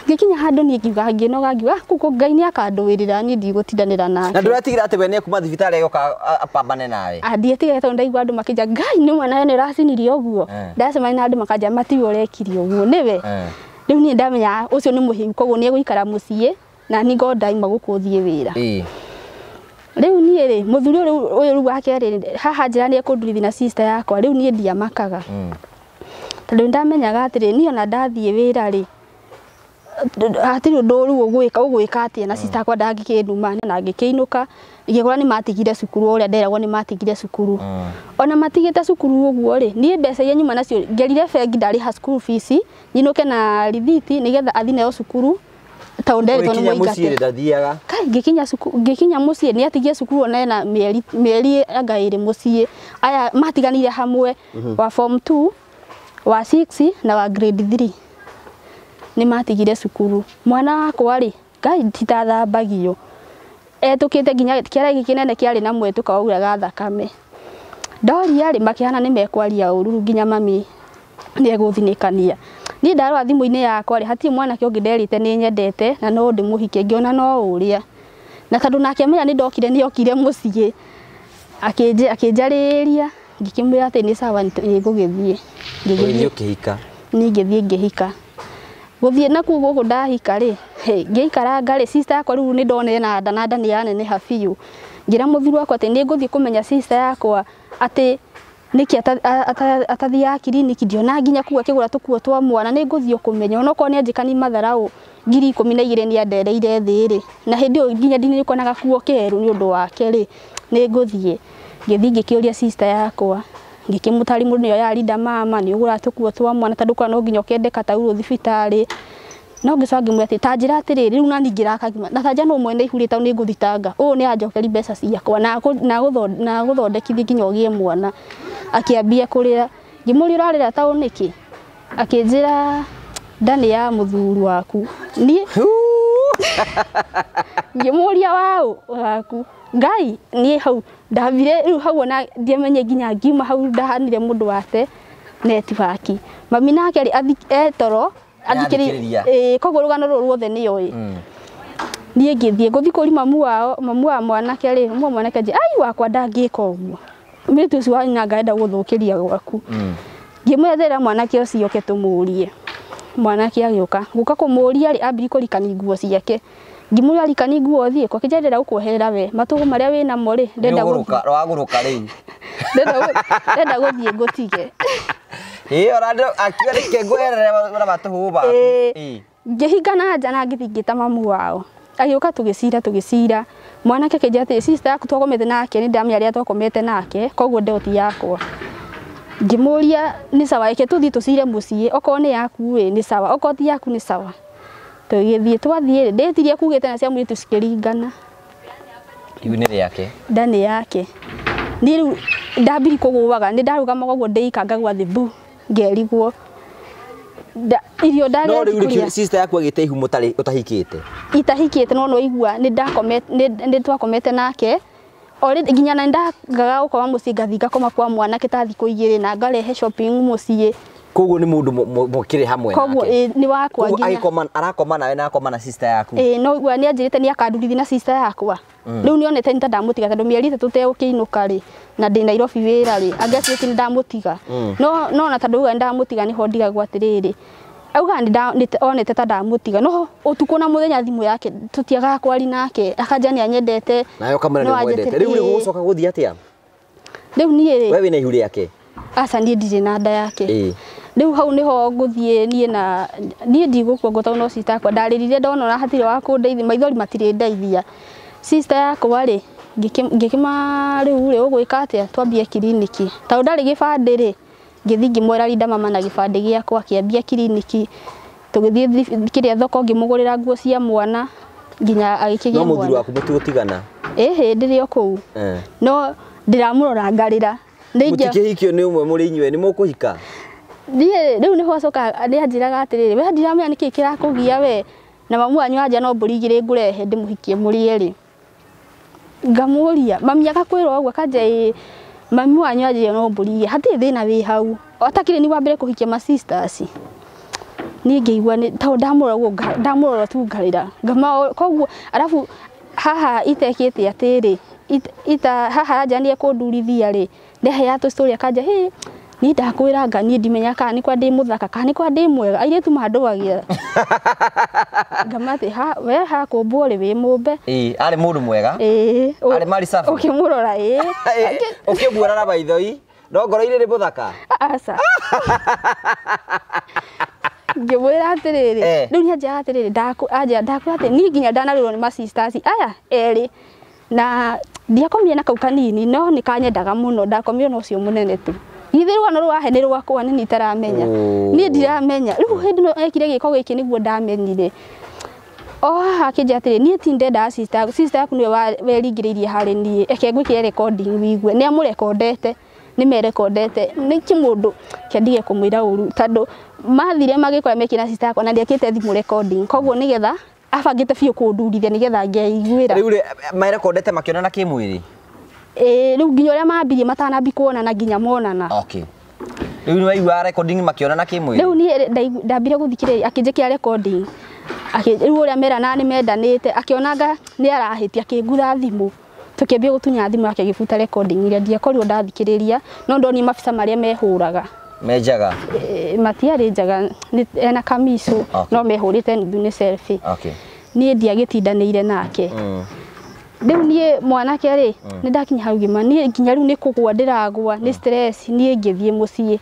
Ngĩkinya handũ niĩ ngiuga ngĩnoga ngiuga kũkũ Ngai nĩ akandũĩrĩra niĩ ndigũtindanĩra nake. Na ndũretigĩra atĩ we nĩekuma thibitarĩ agoka apambane nawe? Ndietigĩra tondũ ndaigua andũ makĩnjĩra Ngai nĩ mwana nĩ ũracinirie ũguo. Ndacemania na andũ makanjĩra matiwe ũrekire ũguo nĩwe. Rĩu niĩ ndamenya ũcio nĩ mũhĩu koguo nĩ egũikara mũciĩ na niĩ ngorwo ndaima gũkũ thiĩ wĩra. Rĩu niĩ rĩ mũthuri ũyũ rĩu wa kerĩ haha njĩra nĩ ekũndurithia na sister yakwa rĩu niĩ ndiamakaga. Tondũ nĩndamenyaga atĩrĩ niĩ ona ndathiĩ wĩra rĩ hatirĩ ũndũ rĩu ũgwĩka ũgwĩka atĩa na sister yakwa ndangĩkĩnduma na ngĩkĩinũka ngĩkora nĩ matigire cukuru ũrĩa nderagwo nĩ matigire cukuru. Ona matigĩte cukuru ũguo rĩ niĩ mbeca iria nyuma nacio ngerire bengi ndarĩha school fees nyinũke na rithiti nĩgetha athiĩ nayo cukuru tondũ nderitwo nĩ mũingate. Kai ngĩkinya cukuru ngĩkinya mũciĩ nĩ atigie cukuru ona ena mĩeri anga ĩrĩ mũciĩ. Aya matiganire hamwe wa form 2 wa 6 na wa grade 3. Nĩ matigire cukuru mwana wakwa rĩ Ngai titathambagio etũkĩte nginya kĩara gĩkĩ kĩnene kĩarĩ na mwetũka wauraga thakame ndoria rĩ makĩhana nĩ mekwaria ũru nginya mami nĩ egũthinĩkania niĩ ndarora thimũ-inĩ yakwa rĩ hatirĩ mwanake ũngĩ nderĩte nĩ nyendete na no ndĩmũhikie ngĩona no ũrĩa na tondũ nake menya nĩ ndokire nĩ okire mũciĩ akĩnjarĩria ngĩkĩmwĩra atĩ nĩ sawa nĩ ngũgĩthiĩ Ũgĩthiĩ ũkĩhika niĩ ngĩthiĩ ngĩhika gũthiĩ nakuo gũkũ ndahika rĩ ngĩikaranga rĩ sister yakwa rĩu nĩ ndona ena nda na nda nĩ yaneneha biũ ngĩra mũthuri wakwa atĩ nĩ ngũthiĩ kũmenya sister yakwa atĩ nĩkĩ atathiaga kiriniki ndiona nginya kũu akĩgũra tũkuo twa mwana nĩ ngũthiĩ kũmenya onokorwo nĩ anjĩkani matharaũ 12,000 nĩ andereire thĩ rĩ na hĩndĩ ĩyo nginya ndinĩko na gakuo kerũ nĩ ũndũ wake rĩ nĩ ngũthiĩ ngĩthiĩ ngĩkĩũria sister yakwa ngĩkĩmũtari mũndũ nĩyo yarinda mama nĩ ũgũra tũkuo twa mwana tondũ kwa no nginya ũkendeka taurũ thibitarĩ no ngĩcoka ngĩmwĩra atĩ ta njĩra atĩrĩrĩ rĩu nani ngĩrakagima na ta njĩra no mwene ihu rĩ tondũ nĩ ngũthitanga ũũ nĩ anjokeri mbeca ciakwa na gũthondekithie nginya ũgĩe mwana akĩambia kũrĩra ngĩmũria ũrarĩra taũ nĩkĩ akĩnjĩra nda nĩ ya mũthuri waku niĩ ngĩmũria waũ waku Ngai niĩ hau ndambire rĩu hau ona ndiamenye nginya ngiuma hau ndahanire mũndũ wate netiwaki mami nake rĩ etoro athikĩrĩria koguo rũgano rũrũ ruothe nĩoĩ niĩ ngĩthiĩ ngũthiĩ kũri mamu wao mamu wa mwanake rĩ mamu wa mwanake anjĩra ai wakwa ndangĩka ũguo mũirĩtu ũcio wa nyina ngarenda gũthũkĩria gwaku ngĩmwethera mwanake ũcio oke tũmũrie mwanake agĩũka gũka kũmũria rĩ ambiri kũrikani nguo ciake ngĩmũria arikani nguo thiĩ kwa kĩnja ndĩrenda gũkuoherera we matũgũ marĩa wĩ namo rĩ ndĩrenda wagũrũka rĩu ndĩrenda gũthiĩ ngũtige ĩĩ ona akiuga nĩkĩ ngweherere na matũhũgũ maku ngĩhinga na nja na ngĩthiĩ ngĩta mamu wao agĩũka tũgĩcira mwanake akĩnjĩra atĩ sister yaku twakomete nake nĩ ndamenya rĩrĩa twakomete nake koguo ndeo ti yakwa ngĩmũria nĩ sawa reke tũthiĩ tũcire mũciĩ okorwo nĩ yaku ĩ nĩ sawa okorwo ti yaku nĩ sawa tũgĩthiĩ twathiĩ ndĩtirie kugĩte na cia mũirĩtu cikĩringana ihu nĩ rĩake nda nĩ yake niĩ rĩu ndambiri kũgũaga nĩ ndarũgamaga ũguo ndĩika ngagwa thĩ bu ngerigwo irio no rĩu rĩ sister yaku agĩte ihu mũtarĩ ũtahikĩte itahikĩte no no igua nĩ twakomete nake already nginya na ndagaga gũkoma mũciĩ ngathiĩ ngakoma kwa mwanake ta thikũ igĩrĩ na ngarehe shopping mũciĩ koguo nĩ mũndũ mũkĩrĩ hamwe nake koguo nĩ wakwa nginya agĩkoma arakoma nawe na akoma na sister yaku ĩĩ no igua nĩ anjĩrĩte nĩ akandurithia na sister yakwa rĩu nĩonete nĩ ta ndamũtiga tondũ mĩeri 3 tũtegũkĩinũka rĩ na ndĩ Nairobi wĩra rĩ angĩacirĩtie nĩ ndamũtiga no na tondũ auga nĩ ndamũtiga nĩho ndigagwo atĩrĩrĩ auga nĩ onete ta ndamũtiga no ũtukũ na mũthenya thimũ yake tũtiagaga kwari nake akanja nĩ anyendete nawe ũkamwĩra nĩ ũmwendete rĩu rĩ gũgũcoka gũthiĩ atĩa rĩu niĩ rĩ we wĩna ihu rĩake aca niĩ ndirĩ na nda yake rĩu hau nĩho ngũthiĩ niĩ na niĩ ndigũkua ngo tondũ no sister yakwa ndarĩrire ndona ona hatirĩ wa kũndeithia maithori matirĩ ndeithia sister yakwa rĩ ngĩkĩma rĩu rĩ ũgwĩka atĩa twambie kiriniki tondũ ndarĩ gĩbandĩ rĩ ngĩthiĩ ngĩmwĩra rinda mama na gĩbandĩ gĩakwa akĩambia kiriniki tũgĩthiĩ kĩrĩa thoko ngĩmũgũrĩra nguo cia mwana nginya agĩkĩgĩa mwana no mũthuri waku mũtigũtigana ĩhĩ ndĩrĩ o kũu no ndĩramũrora ngarĩra mũtikĩhikio nĩ ũmwe mũrĩ inyuĩ nĩ mũkũhika niĩ rĩu nĩho acoka nĩ anjĩraga atĩrĩrĩ we ndiramenya nĩkĩ kĩrakũgia we na mamu wanyu anja no mbũri igĩrĩ ngũrehe ndĩmũhikie mũrĩ erĩ ngamũria mami agakwĩra ũguo akanja ĩĩ mami wanyu anjĩra no mbũri igĩrĩ hatirĩ thĩna wĩ hau atakĩrĩ ni wa mbere kũhikia ma sisters niĩ ngĩigua nĩ tondũ ndamũrora ũguo ndamũrora tu ngarĩra ngama koguo arabu haha itekĩte atĩrĩ ita haha anja nĩ ekũndurithia rĩ ndeheya tũ story akanja hĩ niĩ ndakwĩra nga niĩ ndimenya kana nĩ kwa ndĩ mũthaka kana nĩ kwa ndĩ mwega airĩtu mandũagira ngama atĩ ha we hakũmbwo rĩ wĩ mũmbe ĩĩ arĩ mũndũ mwega ĩĩ arĩ mari safi ũkĩmũrora ĩĩ ũkĩmuona na maithoi no ngoro-inĩ nĩ mũthaka aca ngĩmwĩra atĩrĩrĩ rĩu nĩ anjĩraga atĩrĩrĩ ndakwĩra atĩ niĩ nginya ndanarĩrwo nĩ ma sisters aya erĩ na ndiakomire na kau kanini no nĩ kanyendaga mũno ndakomire na ũcio mũnene tu githĩ rũgano rwahe nĩ rwakwa nĩ itaramenya niĩ ndiramenya rĩu hĩndĩ ĩno ekire gĩko gĩkĩ nĩguo ndamenyire o haha akĩnjĩra atĩrĩ niĩ ti ndendaga sister yaku nĩwe weringĩrĩirie harĩ niĩ eke ngwĩkĩre recording wĩigue nĩ amũrekondete Nĩ merekondete nĩ kĩmũndũ kĩandige kũmwĩra ũru tondũ mathire magĩkora mekĩra sister yakwa na ndiekĩte thimũ recording koguo nĩgetha abangĩte biũ kũndurithia nĩgetha ngeiguĩra. Rĩu rĩ merekondete makĩonana kĩmwĩrĩ? Ĩĩ rĩu nginya ũrĩa mambirie matanambi kuonana nginya monana. Okay. Rĩu nĩ waigua recording makĩonana kĩmwĩrĩ? Rĩu niĩ ndambire gũthikĩrĩria akĩnjĩkĩra recording. Rĩu ũrĩa merana nĩ mendanĩte akĩonanga nĩ arahĩtia akĩngutha thimũ. Tukĩambia gũtunya thimũ yake agĩbuta recording iria ndiakorirwo ndathikĩrĩria no ndonire mabica marĩa mehũraga. Menjaga? Matiarĩ njaga ena kamicu no mehũrĩte nuthu nĩ selfie. Okay. Niĩ ndiagĩtindanĩire nake. Rĩu niĩ mwanake rĩ nĩ ndakinya hau gima niĩ nginya rĩu nĩ kũgũa ndĩragũa nĩ stress niĩ ngĩthiĩ mũciĩ.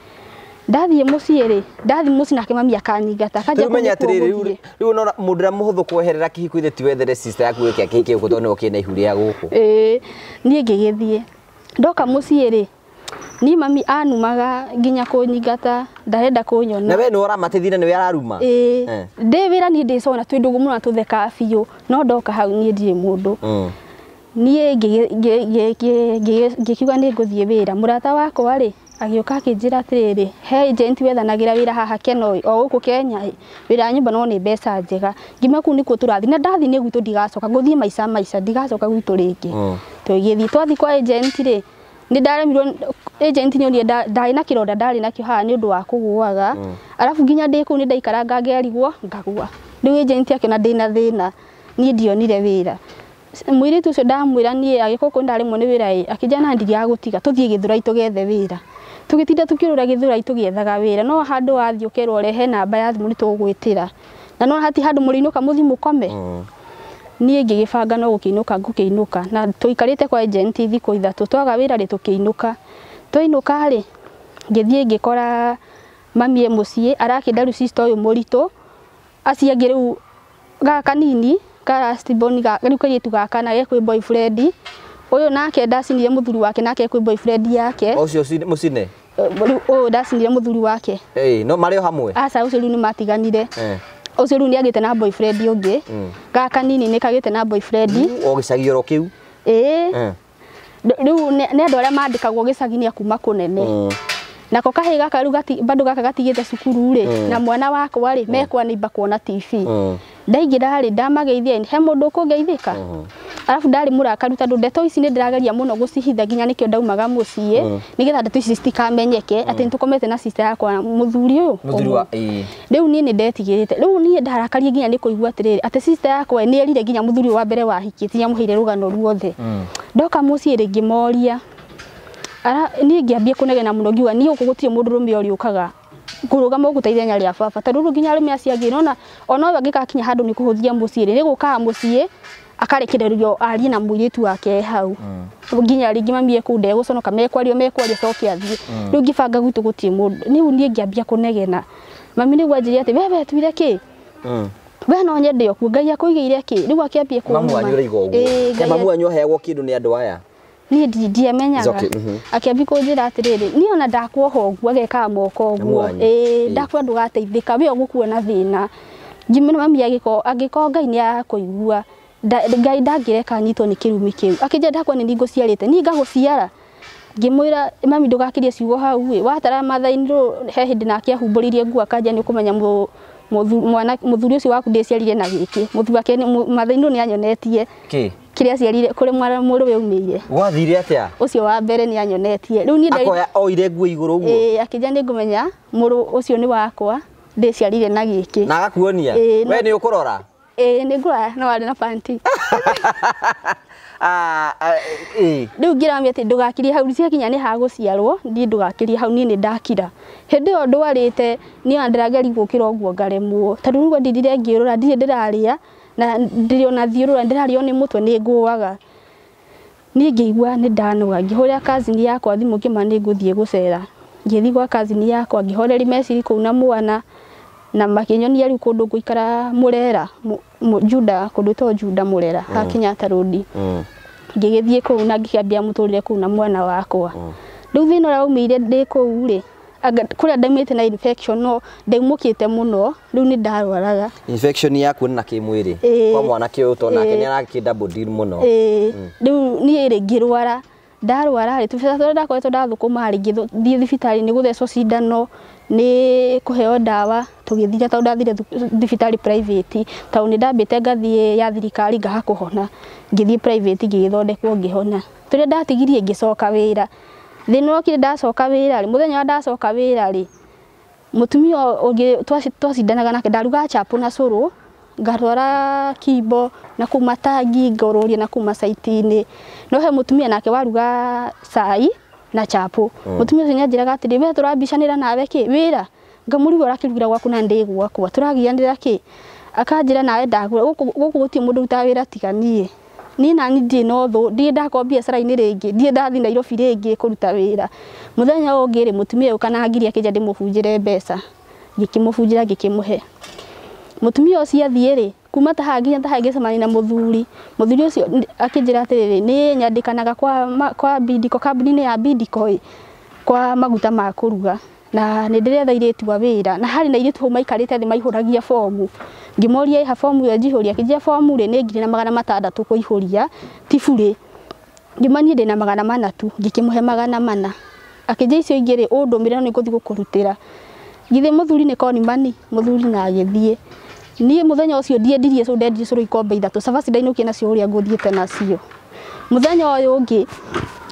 Ndathiĩ mũciĩ rĩ ndathiĩ mũciĩ nake mami akanyingata akanjia Rĩu menya atĩrĩrĩ kũgũthiĩ. rĩu no mũndũ ũrĩa mũhũthũ kweherera kĩhiko ithe ti wethere sister yaku gĩkĩ kĩhiki gũkũ tondũ nĩwe kĩna ihu rĩa gũkũ. Ĩĩ niĩ ngĩgĩthiĩ ndoka mũciĩ rĩ niĩ mami anumaga nginya kũnyingata ndarenda kũnyona. Na we nĩwe ũramateithia na nĩwe araruma? Ĩĩ ndĩ wĩra niĩ ndĩcona twĩ ndũgũ mũno na tũthekaga biũ no ndoka hau niĩ ndirĩ mũndũ. Niĩ ngĩkiuga nĩ ngũthiĩ wĩra mũrata wakwa rĩ agĩũka akĩnjĩra atĩrĩrĩ he agent wethanagĩra wĩra haha Kenoi o gũkũ Kenya ĩ wĩra wa nyũmba no nĩ mbeca njega ngima kũu nĩkuo tũrathiĩ na ndathiĩ nĩ gwitũ ndigacoka ngũthiĩ maica maica ndigacoka gwitũ rĩngĩ. Tũgĩthiĩ twathiĩ kwa agent rĩ nĩ ndaremirwo agent nĩ onire ndarĩ na kĩronda ndarĩ nakĩo haha nĩ ũndũ wa kũgũaga arabu nginya ndĩ kũu nĩ ndaikaranga ngerigwo ngagũa rĩu agent akĩona ndĩna thĩna niĩ ndionire wĩra. Mũirĩtu ũcio ndamwĩra niĩ agĩkorwo ndaremwo nĩ wĩra ĩ akĩnjĩra na ndigĩaga gũtiga tũthiĩ Gĩthũrai tũgethe wĩra. Tũgĩtinda tũkĩũrũra Gĩthũrai tũgĩethaga wĩra no handũ wathiĩ ũkerwo ũrehe namba ya thimũ nĩ tũgũgwĩtĩra na no hati handũ mũrĩinũka mũthiĩ mũkome. Niĩ ngĩgĩbanga no gũkĩinũka ngũkĩinũka na tũikarĩte kwa agent thikũ ithatũ twaga wĩra rĩ tũkĩinũka. Twainũka rĩ ngĩthiĩ ngĩkora mami e mũciĩ arakĩnda rĩu sister ũyũ mũritũ acio angĩ rĩu gaka kanini ka last born ga rĩu kairĩtu gaka na ge kwĩ boyfriend ũyũ nake ndacinire mũthuri wake nake kwĩ boyfriend yake. Ũcio mũcine? Rĩu ũyũ ndacinire mũthuri wake. Ĩĩ no marĩ o hamwe? Aca ũcio rĩu nĩ matiganire. Ũcio rĩu nĩ agĩte na boyfriend ũngĩ. Gaka kanini nĩ kagĩte na boyfriend. O gĩcagi oro kĩu? Ĩĩ. Rĩu nĩ andũ arĩa mandĩkagwo gĩcagi-inĩ a kuma kũnene. Nako kahĩĩ gaka rĩu bado gaka gatigĩte cukuru rĩ na mwana wakwa rĩ mekwa nĩ kuona TV. Ndaingĩra rĩ ndamageithia he mũndũ ũkũngeithĩka. Arabu ndarĩ mũrakaru tondũ ndeto ici nĩ ndĩrageria mũno gũcihitha nginya nĩkĩo ndaumaga mũciĩ nĩgetha ndeto ici citikamenyeke atĩ nĩtũkomete na sister yakwa mũthuri ũyũ. Mũthuri wa ĩĩ. Rĩu niĩ nĩ ndetigĩrĩte rĩu niĩ ndarakarie nginya nĩ kũigua atĩrĩrĩ atĩ sister yakwa nĩ erire nginya mũthuri wa mbere wahikĩtie nĩamũheire rũgano ruothe. Ndoka mũciĩ rĩ ngĩmoria ara niĩ ngĩambia kũnegena mũno ngiuga niĩ gũkũ gũtirĩ mũndũrũme ũrĩũkaga kũrũgama gũkũ ta ithenya rĩa baba tondũ rĩu nginya arũme acio angĩ nona ona ũyũ angĩgakinya handũ nĩ kũhũthia mũciĩ rĩ nĩ gũkaga mũciĩ akarekererio arie na mũirĩtu wake hau nginya rĩngĩ mami ekũu ndegũconoka mekwario coke athiĩ. Rĩu ngĩbanga gwitũ gũtirĩ mũndũ rĩu niĩ ngĩambia kũnegena mami nĩguo anjĩrire atĩ we wetuire kĩ we no nyende ũkuo Ngai akũigĩire kĩ rĩu akĩambia kũnuma. Mamu wanyu ũraiga ũguo? Mamu wanyu aheagwo kĩndũ nĩ andũ aya? Niĩ ndiamenyaga. Akĩambia kũnjĩra atĩrĩrĩ niĩ ona ndakuoha ũguo agekaga moko ũguo ĩĩ ndakua ndũgateithĩka we ũgũkua na thĩna. Ngĩmwĩra mami angĩkorwo Ngai nĩ akũigua Ngai ndangĩreka nyitwo nĩ kĩrumi kĩu. Akĩnjĩra ndakua nĩ niĩ ngũciarĩte niĩ ngagũciara. Ngĩmwĩra mami ndũgakĩrie ciugo hau ĩ watara matha-inĩ he hĩndĩ nake ahumbũririe nguo akanjia nĩ ũkũmenya mũthuri ũcio waku ndĩciarire na gĩkĩ mũthuri wake matha-inĩ nĩ anyonetie kĩ kĩrĩa aciarire kũrĩ mwana mũrũwe aumĩire. Gwathire atĩa? Ũcio wa mbere nĩ anyonetie rĩu niĩ akoya oire nguo igũrũ ũguo. Ĩĩ akĩnjia nĩ ngũmenya mũrũ ũcio nĩ wakwa ndĩciarire na gĩkĩ. Na agakuonia? We nĩ ũkũrora? Ĩĩ nĩ ngũrora no arĩ na panty. Rĩu ngĩra mami atĩ ndũgakirie hau ciakinya nĩ hagũciarwo niĩ ndũgakirie hau niĩ nĩ ndakira. Hĩndĩ ĩyo ndwarĩte niĩ ona ndĩrageria gũkĩra ũguo ngaremwo tondũ rĩu ndindire ngĩũrũra ndirĩ ndĩrarĩa na ndirĩ ona thiũrũra ndĩrarĩo nĩ mũtwe nĩ ngũaga. Niĩ ngĩigua nĩ ndanoga ngĩhũrĩra cousin yakwa thimũ ngĩmwĩra nĩ ngũthiĩ gũcera. Ngĩthiĩ gwa cousin yakwa ngĩhoreria meciria kũu na mwana na makĩnyonia rĩu kũndũ ngũikara Mũrera Juda kũndũ gwĩtagwo Juda Mũrera ha Kenyatta Road. Ngĩgĩthiĩ kũu na ngĩkĩambia mũtũrĩre kũu na mwana wakwa. Rĩu thĩna ũrĩa waumĩire ndĩ kũu rĩ kũrĩa ndaumĩte na infection no ndaumũkĩte mũno rĩu nĩ ndarwaraga. Infection ya kuonana kĩmwĩrĩ kwa mwanake ũyũ tondũ nake nĩ arakĩ double deal mũno. Rĩu niĩ rĩ ngĩrwara Ndarwara rĩ tũbeca tũrĩa ndakoretwo ndathũkũma rĩ ngĩthiĩ thibitarĩ nĩ gũthecwo cindano nĩ kũheo ndawa tũgĩthira tondũ ndathire thibitarĩ private tondũ nĩ ndambĩte ngathiĩ ya thirikari ngaga kũhona ngĩthiĩ private ngĩgĩthondekwo ngĩhona tũrĩa ndatigirie ngĩcoka wĩra thĩna ũkire ndacoka wĩra rĩ mũthenya wa ndacoka wĩra rĩ mũtumia ũngĩ twacindanaga nake ndarugaga chapo na cũrũ ngatwara kimbo na kũu matangi ngorũria na kũu macaiti-inĩ no he mũtumia nake waruga cai na chapo mũtumia ũcio nĩanjĩraga atĩrĩ we tũrambicanĩra nawe kĩ wĩra ngamũrigwo ũrakĩrugĩra gwaku na ndĩ gwakwa tũragianĩra kĩ akanjĩra nawe ndagũra gũkũ gũtirĩ mũndũ ũrutaga wĩra tiga niĩ niĩ nani ndirĩ na ũthũ ndirĩ ndakorwo biacara-inĩ rĩngĩ ndirĩ ndathiĩ Nairobi rĩngĩ kũruta wĩra mũthenya ũngĩ rĩ mũtumia ũyũ kana ngiri akĩnja ndĩmũbunjĩre mbeca ngĩkĩmũbunjĩra ngĩkĩmũhe mũtumia ũcio athiĩ rĩ kuma ta haha nginya ta haha ngĩcemania na mũthuri mũthuri ũcio akĩnjĩra atĩrĩrĩ niĩ nyandĩkanaga kwa Bidco kambuni-inĩ ya Bidco ĩ kwa maguta ma kũruga na nĩ ndĩretha airĩtu a wĩra na harĩ na airĩtu hau maikarĩte thĩ maihũragia bomu ngĩmoria ĩha bomu ĩyo njihũria akĩnjĩra bomu rĩ nĩ 1600 kũihũria ti burĩ ngĩmania niĩ ndĩna 400 tu ngĩkĩmũhe 400 akĩnjĩra icio ingĩ rĩ ũndũmĩre no nĩngũthiĩ gũkũrutĩra githĩ mũthuri nĩ koni mani mũthuri na agĩthiĩ niĩ mũthenya ũcio ndiendirie cũrũ ndendirie cũrũ ikombe 3 cabaci ndainũkie nacio ũrĩa ngũthiĩte nacio mũthenya ũyũ ũngĩ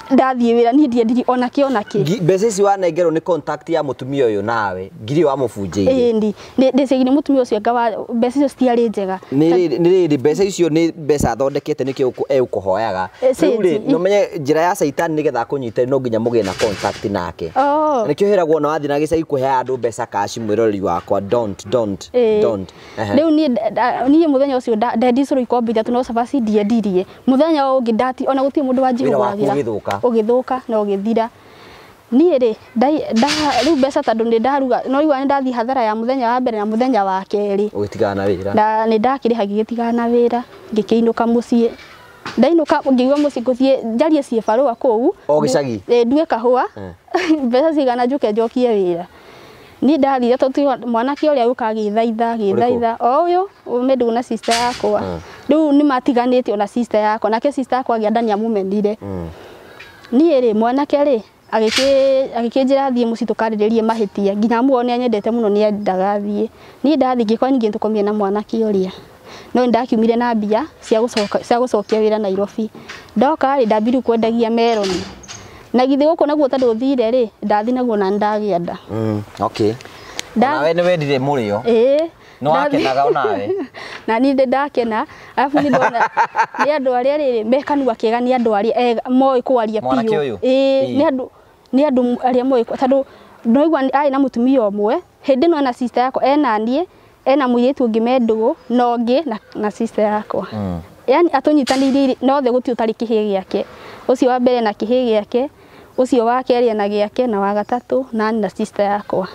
ndathiĩ wĩra niĩ ndiendirie ona kĩ ona kĩ mbeca ici wanengerwo nĩ contact ya mũtumia ũyũ nawe ngiri wamũbunjĩire ĩĩ ndĩcigire mũtumia ũcio ngawa mbeca icio citiarĩ njega nĩ rĩrĩ mbeca icio nĩ mbeca athondekete nĩkĩo egũkũhoyaga rĩu rĩ no menye njĩra ya caitani nĩgetha akũnyite no nginya mũgĩe na contact nake nĩkĩo hĩragwo ona wathiĩ na gĩcagi kũhe andũ mbeca cash mwĩroreri wakwa don't rĩu niĩ mũthenya ũcio ndendirie cũrũ ikombe 3 no cabaci ndiendirie mũthenya ũngĩ ndati ona gũtirĩ mũndũ wanjihũragĩra ũgĩthũka na ũgĩthira niĩ rĩ rĩu mbeca tondũ nĩ ndaruga no igua nĩ ndathiĩ hathara ya mũthenya wa mbere na mũthenya wa kerĩ ũgĩtigana na wĩra na nĩ ndakĩrĩha ngĩgĩtigana na wĩra ngĩkĩinũka mũciĩ ndainũka ngĩigua mũciĩ ngũthiĩ njarie ciĩbarũa kũu o gĩcagi ndue kahũa mbeca cigana njũke njokie wĩra niĩ ndathire tondũ mwanake ũrĩa ũka agĩthaitha o ũyũ ũmendwo na sister yakwa rĩu nĩ matiganĩte ona sister yakwa nake sister yakwa agĩanda nĩamũmenire niĩ rĩ mwanake rĩ agĩkĩnjĩra thiĩ mũciĩ tũkarĩrĩrie mahĩtia nginya muone anyendete mũno nĩendaga thiĩ niĩ ndathiĩ ngĩkora ningĩ tũkomire na mwanake ũrĩa no nĩndakiumire na mbia cia gũcokia wĩra Nairobi ndoka rĩ ndambirie kwendagia meroni na githĩ gũkũ naguo tondũ thire rĩ ndathiĩ naguo na nĩndagĩa nda okay nawe nĩ wendire mũrĩo ĩĩ no wakenaga onawe na niĩ ndakena arabu nĩ ndona nĩ andũ arĩa rĩrĩ me kanua kega nĩ andũ arĩa moĩ kwaria biũ ĩĩ nĩ andũ arĩa moĩ tondũ ndaigua arĩ na mũtumia ũmwe hĩndĩ ĩno ena sister yakwa ena niĩ ena mũirĩtu ũngĩ me ndũgũ na ũngĩ na sister yakwa yani atũnyitanĩire nothe gũtirĩ ũtarĩ kĩhĩĩ gĩake ũcio wa mbere na kĩhĩĩ gĩake ũcio wa kerĩ na gĩake na wa gatatũ na na sister yakwa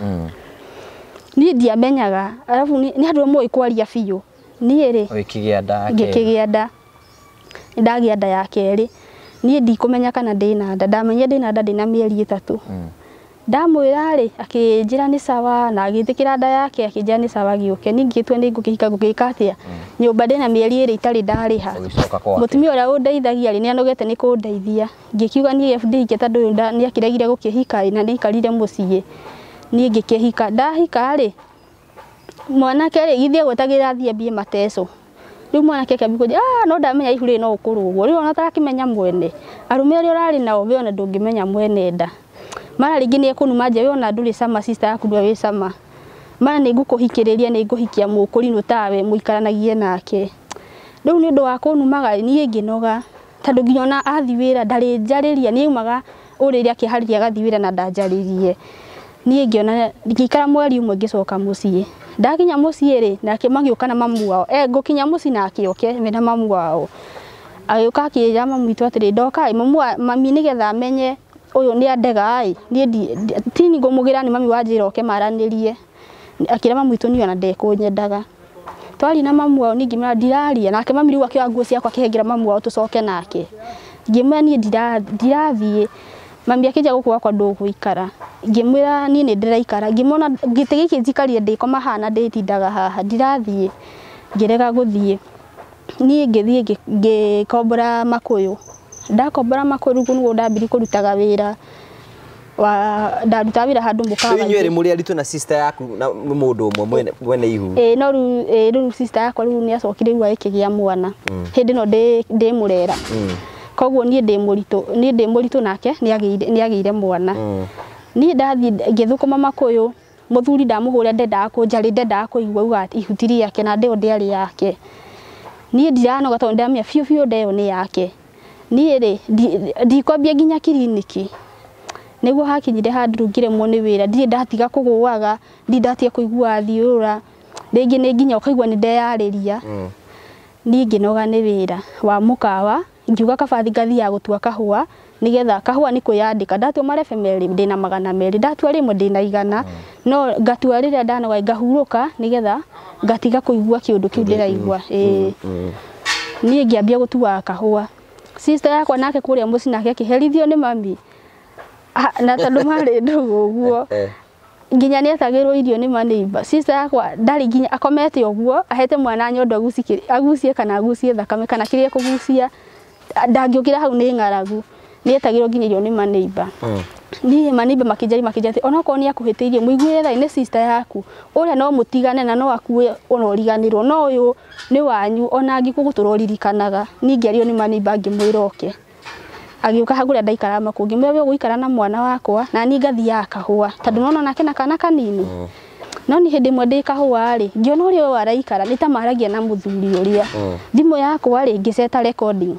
niĩ ndiamenyaga arabu nĩ andũ moĩ kwaria biũ niĩ rĩ ũgĩkĩgĩa nda ngĩkĩgĩa nda ndagĩa nda ya kerĩ niĩ ndikũmenya kana ndĩna nda ndamenyire ndĩna nda ndĩna mĩeri 3 ndamwĩra rĩ akĩnjĩra nĩ sawa na agĩtĩkĩra nda yake akĩnjĩra nĩ sawa gĩũke niĩ ngĩtua nĩ ngũkĩhika ngũgĩka atĩa nyũmba ndĩna mĩeri 2 itarĩ ndarĩha mũtumia ũrĩa ũndeithagia rĩ nĩanogete nĩ kũndeithia ngĩkiuga niĩ ndihike tondũ ũyũ nĩakĩregire gũkĩhika na nĩaikarire mũciĩ niĩ ngĩkĩhika ndahika rĩ mwanake rĩ githĩ egwetagĩra athiĩ ambie mateco rĩu mwanake akĩambia kũnjĩra no ndamenya ihu rĩrĩ no ũkũrũgwo rĩu ona ũtarakĩmenya mwene arũme arĩa ũrarĩ nao we ona ndũngĩmenya mwene nda mara rĩngĩ nĩ ekũnuma nja we ona ndũrĩ cama sister yaku ndũrĩ wĩ cama mara nĩ ngũkũhikĩrĩria nĩ ngũhikia mũkũrinũ tawe mũikaranagie nake rĩu nĩ ũndũ wa kũnumaga niĩ ngĩnoga tondũ nginya ona athiĩ wĩra ndarĩ njarĩria nĩ aumaga ũrĩrĩ akĩharĩria agathiĩ wĩra na ndanjarĩrie niĩ ngĩona ngĩikara mweri ũmwe ngĩcoka mũciĩ ndakinya mũciĩ rĩ nake magĩũka na mamu wao ngũkinya mũciĩ nake oke mena mamu wao agĩũka akĩra mamu witũ atĩrĩ ndoka ĩ mami nĩgetha amenye ũyũ nĩ andega ĩ niĩ ti ngũmũgĩra nĩ mami wanjĩra oke maranĩrie akĩra mamu witũ niĩ ona ndekũnyendaga twari na mamu wao niĩ ngĩmwĩra ndiraria nake mami rĩu akĩoya nguo ciakwa akĩhengera mamu wao tũcoke nake ngĩmwĩra niĩ ndirathiĩ mami akĩnja gũkũ gwakwa ndũgũikara ngĩmwĩra niĩ nĩ ndĩraikara ngĩmwona gĩtĩ gĩkĩ njikarire ndĩkoma haha na ndĩtindaga haha ndirathiĩ ngĩrega gũthiĩ niĩ ngĩthiĩ ngĩkombora makũyũ Ndakombora Makũyũ rĩu nĩguo ndambirie kũrutaga wĩra wa ndarutaga wĩra handũ mũkawa. Rĩu inyuĩ mũrĩ aritũ na sister yaku na mũndũ ũmwe mwene ihu. Ĩĩ no rĩu rĩu sister yakwa rĩu nĩ acokire rĩu agĩkĩgĩa mwana. Hĩndĩ ĩno ndĩ mũrera. Koguo niĩ ndĩ mũritũ nake nĩ agĩire mwana. Niĩ ndathiĩ ngĩthũkũma Makũyũ, mũthuri ndamũhũra ndendaga kũnjarĩ, ndendaga kũigua auga ihu ti rĩake na ndĩyo ndĩarĩ yake. Niĩ ndiranoga tondũ ndĩramenya biũ biũ nda ĩyo nĩ yake. Niĩ rĩ ndikwambia nginya kiriniki. Nĩguo hakinyire handũ rĩu ngĩremwo nĩ wĩra, ndirĩ ndatiga kũgũaga, ndirĩ ndatiga kũigua thiũrũra, rĩngĩ nĩ nginya ũkaigua nĩ ndeyarĩria. Niĩ ngĩnoga nĩ wĩra wa mũkawa, ngiuga kaba ngathiaga gũtua kahũa nĩgetha kahũa nĩ kwĩyandĩka. Ndatua marebe merĩ ndĩna 200, ndatua rĩmwe ndĩna 100, no ngatua rĩrĩa ndanoga ngahurũka nĩgetha ngatiga kũigua kĩũndũ kĩu ndĩraigua. Ĩĩ niĩ ngĩambia gũtuaga kahũa. Sister yakwa nake kũrĩa mũciĩ nake akĩherithio nĩ mami na tondũ marĩ ndũgũ ũguo nginya nĩ etagĩrwo irio nĩ maneiba. Sister yakwa ndarĩ nginya akomete ũguo ahete mwana nyondo agucie kana agucie thakame kana kĩrĩa ekũgucia, ndangĩũkĩra hau nĩ ng'aragu. Nĩ etagĩrwo nginya irio nĩ maneiba. Niĩ maneiba makĩnjaria makĩnjĩra atĩ onokorwo nĩ akũhĩtĩirie mũiguĩre tha, nĩ sister yaku, ũrĩa no mũtigane na no akue ona ũriganĩrwo, no ũyũ nĩ wanyu ona angĩkua gũtũra ũririkanaga. Niĩ ngĩario nĩ maneiba ngĩmwĩra oke. Agĩũka hau kũrĩa ndaikaraga Makũyũ, ngĩmwĩra we ũgũikara na mwana wakwa na niĩ ngathiaga kahũa tondũ nĩwona onake na kana kanini. No niĩ hĩndĩ ĩmwe ndĩ kahũa rĩ, ngĩona ũrĩa ũyũ araikara nĩ ta maragia na mũthuri ũrĩa. Thimũ yakwa rĩ ngĩceta recording.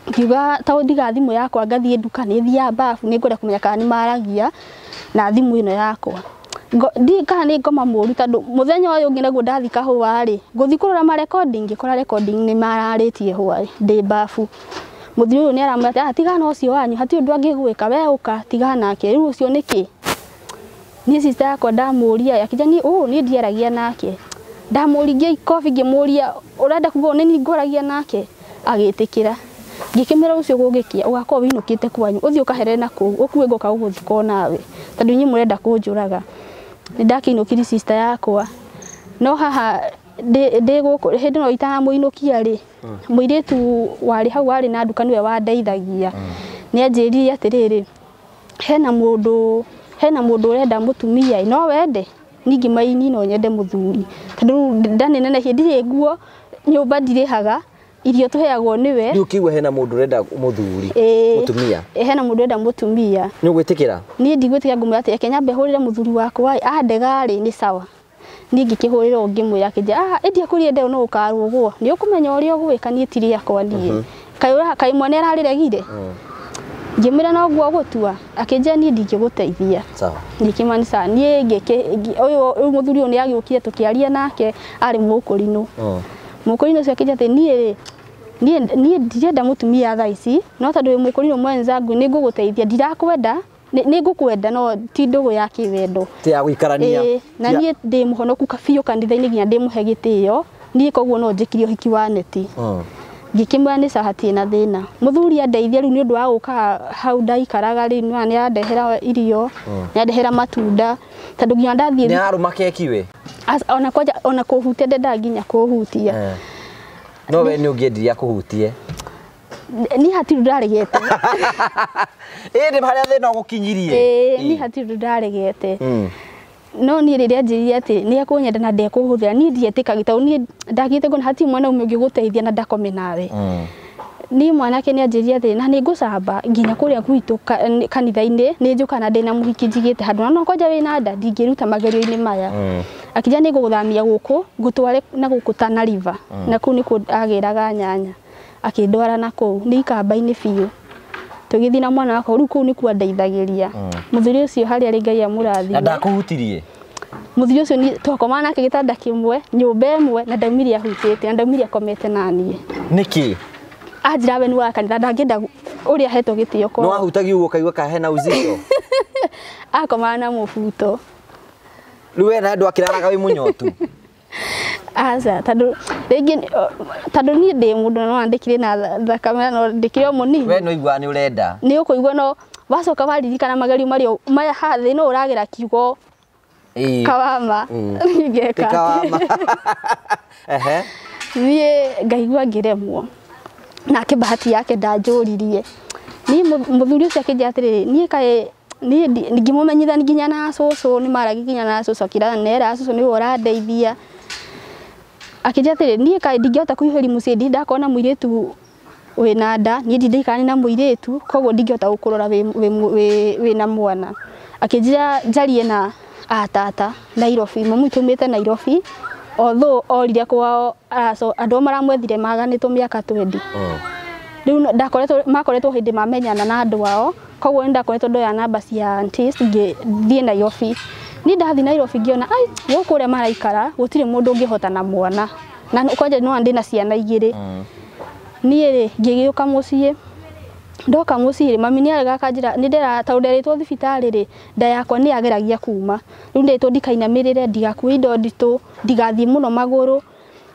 Ngiuga ta ũndiga thimũ yakwa ngathiĩ nduka nĩ thiaga bafu nĩ ngwenda kũmenya kana nĩ maragia na thimũ ĩno yakwa. Ndiũĩ kana nĩ ngoma mũru tondũ mũthenya ũyũ ũngĩ naguo ndathiĩ kahũa rĩ, ngũthiĩ kũrora ma recording ngĩkora recording nĩ mararĩtie hwaĩ ndĩ bafu. Mũthuri ũyũ nĩ aramwĩra atĩ tigana na ũcio wanyu hatirĩ ũndũ angĩgwĩka we ũka tigana nake rĩu ũcio nĩkĩ. Niĩ sister yakwa ndamũria akĩnjĩra niĩ niĩ ndiaragia nake. Ndamũringia ikobi ngĩmũria ũrenda kuga nĩ niĩ ngwaragia nake, agĩtĩkĩra. Ngĩkĩmwĩra ũcio gũgĩkĩa ũgakorwo wĩinũkĩte kwanyu ũthiĩ ũkaherere na kũu ũkue ngoka gũgũthika onawe tondũ inyuĩ mũrenda kũnjũraga. Nĩ ndakĩinũkirie sister yakwa no haha ndĩ gũkũ hĩndĩ ĩno itanamũinũkia rĩ, mũirĩtu warĩ hau warĩ na nduka nĩwe wandeithagia. Nĩ anjĩrire atĩrĩrĩ, hena mũndũ ũrenda mũtumia no wende? Niĩ ngĩmaini no nyende mũthuri tondũ rĩu ndanenehie ndirĩ nguo nyũmba ndirĩhaga irio tũheagwo nĩwe. Rĩu ũkĩigua hena mũndũ ũrenda mũthuri mũtumia? Hena mũndũ ũrenda mũtumia. Nĩ ũgwĩtĩkĩra? Niĩ ndigwĩtĩkĩra, ngũmwĩra atĩ reke nyambe hũrĩre mũthuri wakwa andega rĩ nĩ sawa. Niĩ ngĩkĩhũrĩra ũngĩ ngĩmwĩra akĩnjĩra ĩndĩ akũria ndeo no ũkarũgwo nĩ ũkũmenya ũrĩa ũgwĩka niĩ ti rĩakwa niĩ. Kaĩ mwana ararĩregire? Ngĩmwĩra noguo ũgũtua, akĩnjĩra niĩ ndingĩgũteithia. Sawa. Ngĩkĩmwĩra nĩ sawa. Niĩ ũyũ mũthuri ũyũ nĩ agĩũkire tũkĩaria nake arĩ mũkũrinũ. Mũkũrinũ ũcio akĩnjĩra atĩ niĩ rĩ niĩ ndirenda mũtumia thaa ici no tondũ wĩ mũkũrinũ mwenzangu nĩ ngũgũteithia, ndirakwenda nĩ ngũkwenda no ti ndũgũ ya kĩwendo. Ti ya gũikarania. Na niĩ ndĩ mũhonoku biũ kanitha-inĩ nginya ndĩmũhe gĩtĩo, niĩ koguo no njĩkire ũhiki wa neti. Ngĩkĩmwĩra nĩ sawa hatirĩ na thĩna. Mũthuri andeithia rĩu nĩ ũndũ wa gũka hau ndaikaraga rĩ nĩ andehera irio, nĩ andehera matunda tondũ nginya ndathiĩ Nĩ ararũma keki we? Ona kwanja ona kũhutia ndendaga nginya kũhutia. No we nĩ ũngĩendirie akũhutie? Niĩ hatirĩ ũndũ ndaregete. Ĩĩ nĩ harĩa thĩna ũgũkinyirie. Ĩĩ niĩ hatirĩ ũndũ ndaregete. No niĩ rĩrĩa anjĩrire atĩ nĩ ekũnyenda na ndekũhũthĩra niĩ ndietĩkagia tondũ niĩ ndagĩte kuona hatirĩ mwanaume ũngĩgũteithia na ndakome nawe. Niĩ mwanake nĩ anjĩrire atĩ na nĩ ngũcamba nginya kũrĩa gwitũ kanitha-inĩ nĩ njũkaga na ndĩna mũhiki njigĩte handũ na no kwanja wĩna nda ndingĩruta magerio-inĩ maya. Akĩnjĩra nĩ ngũgũthamia gũkũ ngũtware na gũkũ Tana River na kũu nĩkuo agĩraga nyanya akĩndwara na kũu nĩ ikamba-inĩ biũ. Tũgĩthiĩ na mwana wakwa rĩu kũu nĩkuo andeithagĩria. Mũthuri ũcio harĩa arĩ Ngai amũrathime. Na ndakũhutirie? Mũthuri ũcio niĩ twakomaga nake gĩtanda kĩmwe nyũmba ĩmwe na ndaumire ahutĩtie na ndaumire akomete na niĩ. Nĩkĩ? Anjĩra we nĩ wa kanitha ndangĩenda ũrĩa ahetwo gĩtĩo kwao. No ahutagia ũguo ũkaigua ka hena uzito? Akomaga na mũbuto. Rĩu we na andũ akĩraraga wĩ mũnyotu? Aca tondũ rĩngĩ tondũ niĩ ndĩ mũndũ no ndĩkĩrĩ na thakame no ndĩkĩrĩ o mũnini. We no iguaga nĩ ũrenda? Nĩ ũkũigua no wacoka waririkana magerio marĩa maya haha thĩ no ũragera kiugo kawama ngeka. Kawama. Ehe. Niĩ ngaigua ngĩremwo. Nake bahati yake ndanjũririe. Niĩ mũthuri ũcio akĩnjĩra atĩrĩrĩ, niĩ kaĩ niĩ ngĩmũmenyithania nginya na cũcũ, nĩ maragia nginya na cũcũ, akĩra nera cũcũ nĩwe ũrandeithia. Akĩnjĩra atĩrĩrĩ, niĩ kaĩ ndingĩhota kũihũria mũciĩ, ndirĩ ndakorwo na mũirĩtu wĩna nda, niĩ ndirĩ ndaikarania na mũirĩtu, koguo ndingĩhota gũkũrora wĩna mwana. Akĩnjĩra njarie na atata Nairobi, mami witũ aumĩte Nairobi, although orire kwao andũ maramwethire maganĩtwo mĩaka 20. Rĩu ndakoretwo makoretwo hĩndĩ mamenyana na andũ ao, koguo nĩ ndakoretwo ndoya namba cia aunties ngĩthiĩ Nairobi. Niĩ ndathiĩ Nairobi ngĩona ai gũkũ ũrĩa maraikara gũtirĩ mũndũ ũngĩhota na mwana, na kwanja no ndĩna ciana igĩrĩ. Niĩ rĩ ngĩgĩũka mũciĩ, ndoka mũciĩ rĩ mami nĩ arega akanjĩra nĩ ndĩra tondũ nderĩtwo thibitarĩ rĩ nda yakwa nĩ yageragia kuma, rĩu nderĩtwo ndikainamĩrĩre, ndigakue indo nditũ, ndigathiĩ mũno magũrũ,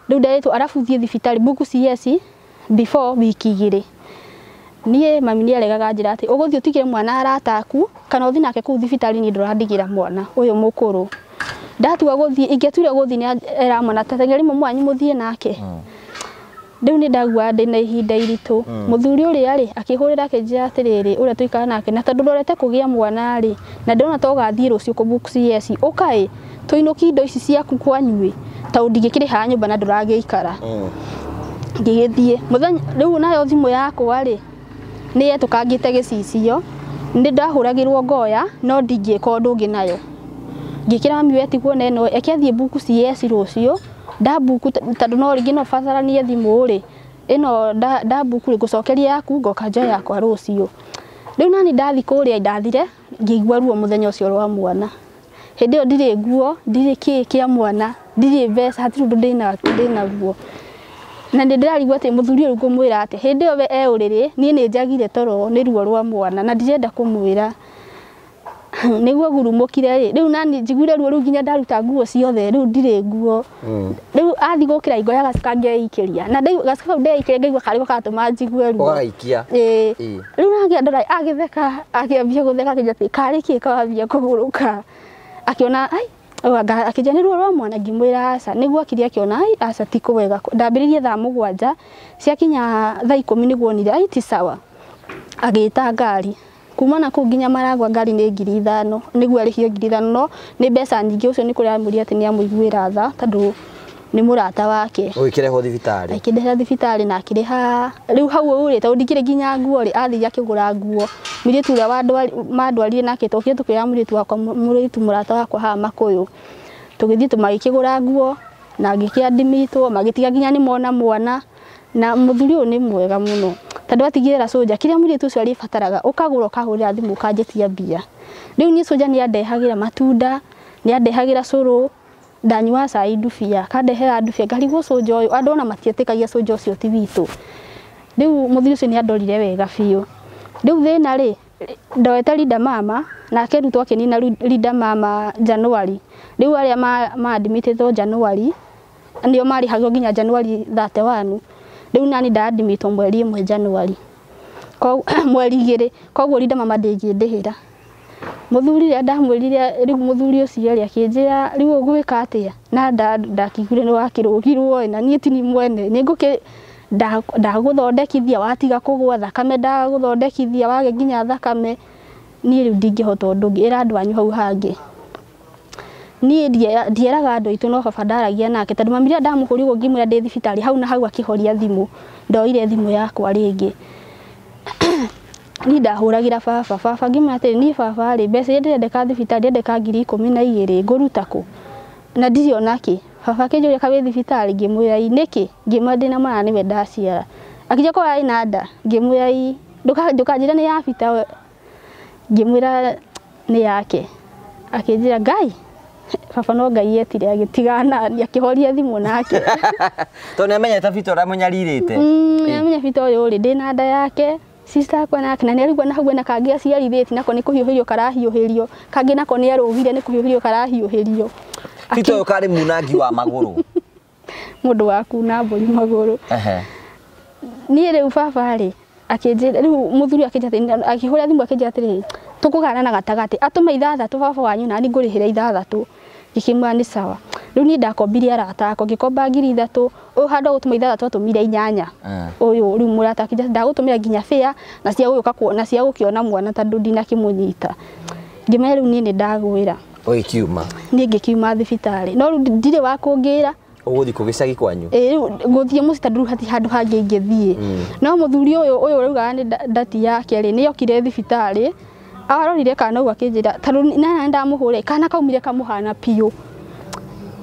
rĩu nderĩtwo arabu thiĩ thibitarĩ book CS before wiki igĩrĩ. Niĩ mami nĩ aregaga anjĩra atĩ ũgũthiĩ ũtigĩre mwana arata aku kana ũthiĩ nake kũu thibitarĩ, niĩ ndũrandigĩra mwana ũyũ mũkũrũ. Ndatua gũthiĩ, ingĩatuire gũthiĩ nĩ era mwana ta teng'eri mwanyu mũthiĩ nake. Rĩu nĩ ndagua ndĩna ihinda iritũ. Mũthuri ũrĩa rĩ akĩhũrĩra akĩnjĩra atĩrĩrĩ, ũrĩa tũikara nake na tondũ ndorete kũgĩa mwana rĩ, na ndĩrona ta ũgathiĩ rũciũ kũ book CS, ũkaĩ tũinũkie indo ici ciaku kwanyu ĩ, tondũ ndingĩkĩrĩha nyũmba na ndũragĩikara. Ngĩgĩthiĩ mũthenya rĩu nayo thimũ yakwa rĩ nĩ yetũkangĩte gĩcicio, nĩ ndahũragĩrwo ngoya no ndingĩka ũndũ ũngĩ nayo. Ngĩkĩra mami wetigwo na ĩno eke athiĩ book CS rũciũ, ndabuku tondũ no rĩngĩ no bataranie thimũ rĩ, ĩno ndabuku rĩ ngũcokeria yaku ngoka njoe yakwa rũciũ. Rĩu nani ndathi kũrĩa ndathire ngĩigua ruo mũthenya ũcio rwa mwana. Hĩndĩ ĩyo ndirĩ nguo, ndirĩ kĩ kĩa mwana, ndirĩ mbeca, hatirĩ ũndũ ndĩnaguo. Na nĩ ndĩrarigwo atĩ mũthuri ũyũ ngũmwĩra atĩ hĩndĩ ĩyo we e ũrĩrĩ, niĩ nĩ njagire toro nĩ ruo rwa mwana na ndirenda kũmwĩra. Nĩguo ngurumũkire rĩ, rĩu nani njiguire ruo rũu nginya ndaruta nguo ciothe, rĩu ndirĩ nguo. Rĩu athiĩ gũkĩra ngoya gacuka ngeikĩria, na gacuka kau ndeikĩria ngaigua karĩ ko karatũma njigue ruo. Ũgagaikia. Ĩĩ. Rĩu nake ndora agĩtheka, akĩambia gũtheka akĩnjĩra atĩ karĩ kĩ kawambia kũgũrũka. Akĩona ai akĩnjĩra nĩ ruo rwa mwana, ngĩmwĩra aca. Nĩguo akirie akĩona ai aca ti kwega. Ndambĩrĩirie thaa 7 ciakinya thaa 10 nĩguo onire ai ti sawa. Agĩta ngari kuma na kũu nginya Maragwa ngari nĩ 5,000, nĩguo arĩhio 5,000 no nĩ mbeca nyingĩ. Ũcio nĩ kũrĩa amwĩrire atĩ nĩ amũiguĩra tha tondũ nĩ mũrata wake. Ũgĩkĩrehwo thibitarĩ? Akĩndehera thibitarĩ na akĩrĩha. Rĩu hau rĩ tondũ ndikĩrĩ nginya nguo rĩ, athire akĩgũra nguo. Mũirĩtu ũrĩa mandwarire nake tokire tũkĩoya mũirĩtu wakwa, mũirĩtu mũrata wakwa haha Makũyũ. Tũgĩthiĩ magĩkĩgũra nguo na ngĩkĩandimitwo, magĩtiga nginya nĩ mona mwana. Na mũthuri ũyũ nĩ mwega mũno tondũ atigĩrĩra cũnja kĩrĩa mũirĩtu ũcio arĩbataraga, ũkagũra ũkahũrĩra thimũ ũkanjĩtia mbia. Rĩu niĩ cũnja nĩ andehagĩra matunda, nĩ andehagĩra cũrũ, ndanyuaga cai ndubia, akandehera ndubia, ngarigwo cũnja ũyũ, andũ ona matietĩkagia cũnja ũcio ti witũ. Rĩu mũthuri ũcio nĩ andorire wega biũ. Rĩu thĩna rĩ, ndoete Linda Mama, nake rĩu twakĩnina Linda Mama January. Rĩu arĩa maadmitĩtwo January, nĩo marĩhagio nginya January 31. Rĩu nani ndaadmitwo mweri 1 January. Mweri 2, koguo Linda Mama ndĩngĩndĩhĩra. Mũthuri rĩrĩa ndamwĩrire, rĩu mũthuri ũcio rĩ akĩnjĩra rĩu ũgwĩka atĩa? Na ndakĩiguire nĩ wakĩrũgirwo ĩ, na niĩ ti niĩ mwene, nĩ ngũkĩ ndagũthondekithia watiga kũgũa thakame, ndagũthondekithia wage nginya thakame, niĩ rĩu ndingĩhota ũndũ ũngĩ, ĩra andũ anyu hau hangĩ. Niĩ ndieraga andũ aitũ no baba ndaragia nake tondũ mami rĩrĩa ndamũhũrire ũguo ngĩmwĩra ndĩ thibitarĩ, hau na hau akĩhoria thimũ, ndoire thimũ yakwa rĩngĩ. Niĩ ndahũragĩra baba, baba ngĩmwĩra atĩrĩ, niĩ baba rĩ, mbeca iria ndĩrendeka thibitarĩ ndĩrendeka 12,000 ngũruta kũ? Na ndirĩ ona kĩ. Baba akĩnjũria kaĩ wĩ thibitarĩ, ngĩmwĩra ĩ, nĩkĩ? Ngĩmwĩra ndĩna mwana nĩwe ndaciara. Akĩnjĩra ko ĩna nda, ngĩmwĩra ĩ, ndũkanjĩre nĩ ya Peter, ngĩmwĩra nĩ yake. Akĩnjĩra Ngai, baba no Ngai etire agĩtigana nani, akĩhoria thimũ nake. Tondũ nĩ amenyete Peter ũrĩa mũnyarirĩte. Nĩ amenya Peter ũyũ rĩ, ndĩna nda yake, sister akwa nake, na nĩ arigwo na hau ena kangĩ aciarithĩtie, nako nĩ kũhiũhĩrio karahiũhĩrio, kangĩ nako nĩ arũgire nĩ kũhiũhĩrio karahiũhĩrio. Peter ũyũ karĩ munangi wa magũrũ. Mũndũ wa kuna mbũri magũrũ. Niĩ rĩu baba rĩ, akĩnjĩra, rĩu mũthuri akĩnjĩra atĩrĩ, akĩhũra thimũ akĩnjĩra atĩrĩrĩ, tũkũgana na gatagatĩ, atũme 6 baba wanyu na niĩ ngũrĩhĩra 6. Ngĩkĩmwĩra nĩ sawa. Rĩu niĩ ndakombire arata akwa ngĩkomba 3,000 ũyũ handũ gũtũma 6 atũmire 8. Ũyũ rĩu mũrata akĩnjĩra ndagũtũmĩra nginya fare na cia gũgĩũka kuona cia gũkĩona mwana tondũ ndinakĩmũnyita. Ngĩmenya rĩu niĩ nĩ ndagwĩra. Ũgĩkiuma. Niĩ ngĩkiuma thibitarĩ no rĩu ndirĩ wa kũngĩra. Ũgũthiĩ kũ gĩcagi kwanyu? Ĩĩ rĩu ngũthiĩ mũciĩ tondũ rĩu hatirĩ handũ hangĩ ingĩthiĩ. No mũthuri ũyũ ũraugaga nĩ ndati yake rĩ nĩ okire thibitarĩ arorire kana ũguo akĩnjĩra tondũ nana ndamũhũre kana kaumire kamũhana biũ.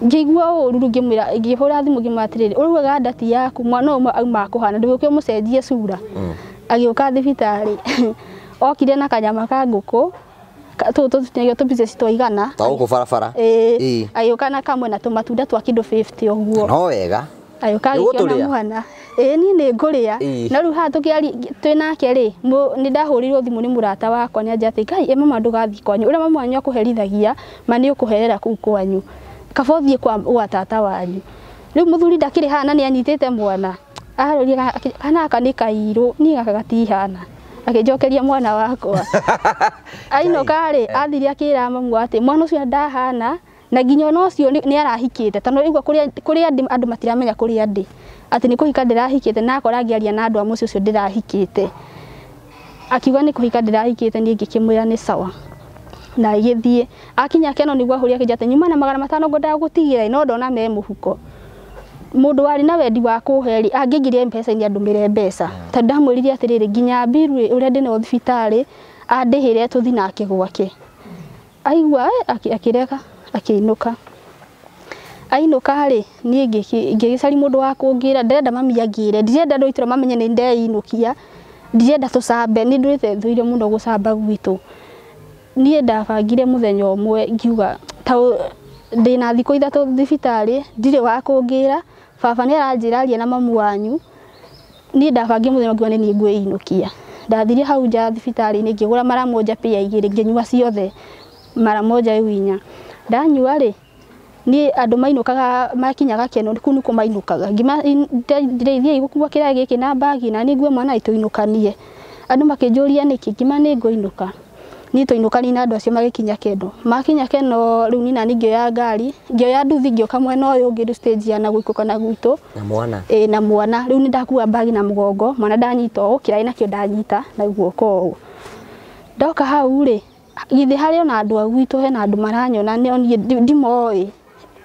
Ngĩigua ũru rĩu ngĩmwĩra ngĩhũra thimũ ngĩmwĩra atĩrĩrĩ ũraugaga ndati yaku mwana ũyũ auma kũhana ndũgĩũke ũmũcenjie cura. Agĩũka thibitarĩ okire na kanyama ka ngũkũ tũtũ tũtinagio tũ pieces twa 100 ta gũkũ barabara. Ĩĩ agĩũka na kamwe na tũmatunda twa kĩndũ 50 ũguo. No wega. Agĩũka agĩkĩona mwana. Ĩĩ niĩ nĩ ngũrĩa. No rĩu haha tũkĩaria twĩ nake rĩ nĩ ndahũrirwo thimũ nĩ mũrata wakwa nĩ anjĩra atĩ Ngai ĩ mama ndũgathiĩ kwanyu ũrĩa mama wanyu akũherithagia ma nĩ ũkũherera kũu kwanyu kaba ũthiĩ gwa tata wanyu. Rĩu mũthuri ndakĩrĩ haha na nĩ anyitĩte mwana arorire kana gaka nĩ kairũ niĩ gaka gatihana akĩnjokeria mwana wakwa. Ainũka rĩ athire akĩra mamu atĩ mwana ũcio ndahana na nginya ona ũcio nĩ arahikĩte tondũ aigua kũrĩa ndĩ andũ matiramenya kũrĩa ndĩ atĩ nĩ kũhika ndĩrahikĩte na akora ngĩaria na andũ a mũciĩ ũcio ndĩrahikĩte. Akiuga nĩ kũhika ndĩrahikĩte niĩ ngĩkĩmwĩra nĩ sawa. Na agĩthiĩ akinya Keno nĩguo ahũrire akĩnjĩra atĩ nyuma na 500 ngwendaga gũtigĩra no ndona me mũhuko. Mũndũ warĩ na wendi wa kũhe rĩ angĩingĩria M-Pesa-inĩ andũmĩre mbeca tondũ ndamwĩrire atĩrĩrĩ nginya mbiru rĩ ũrĩa ndĩnayo thibitarĩ andĩhĩre tũthiĩ nake gwake. Aigua akĩrega akĩinũka. Ainũka rĩ niĩ ngĩgĩcaria mũndũ wa kũngĩra ndĩrenda mami angĩre ndirenda andũ a itũũra mamenye nĩ ndeinũkia ndirenda tũcambe nĩ ndũrĩte thũire mũno gũcamba gwitũ. Niĩ ndabangire mũthenya ũmwe ngiuga ta ndĩna thikũ 3 thibitarĩ ndirĩ wa kũngĩra baba nĩ aranjĩra arie na mamu wanyu. Niĩ ndabangire mũthenya ngiuga nĩ niĩ ngwĩinũkia. Ndathire hau nja thibitarĩ-inĩ ngĩgũra mara moja pĩa 2 ngĩnyua ciothe mara moja rĩu 4. Ndanyua rĩ niĩ andũ mainũkaga makinyaga Keno kũu nĩkuo mainũkaga ndĩraithiĩ gũkua kĩraĩ gĩkĩ na mbagi na niĩ ngue mwana tũinũkanie. Andũ makĩnjũria nĩkĩ ngĩma nĩ ngũinũka. Niĩ twainũkanie na andũ acio magĩkinya Keno. Makinya Keno rĩu niĩ nani ngĩoya ngari ngĩoya nduthi ngĩũka mwena ũyũ ũngĩ rĩu stage ya na gũikũrũka na gwitũ. Na mwana? Ĩĩ na mwana. Rĩu nĩ ndakua mbagi na mũgongo mwana ndanyita ũũ kĩraĩ nakĩo ndanyita na guoko ũũ. Ndoka hau rĩ githĩ harĩ ona andũ a gwitũ hena andũ maranyona no niĩ ndimoĩ.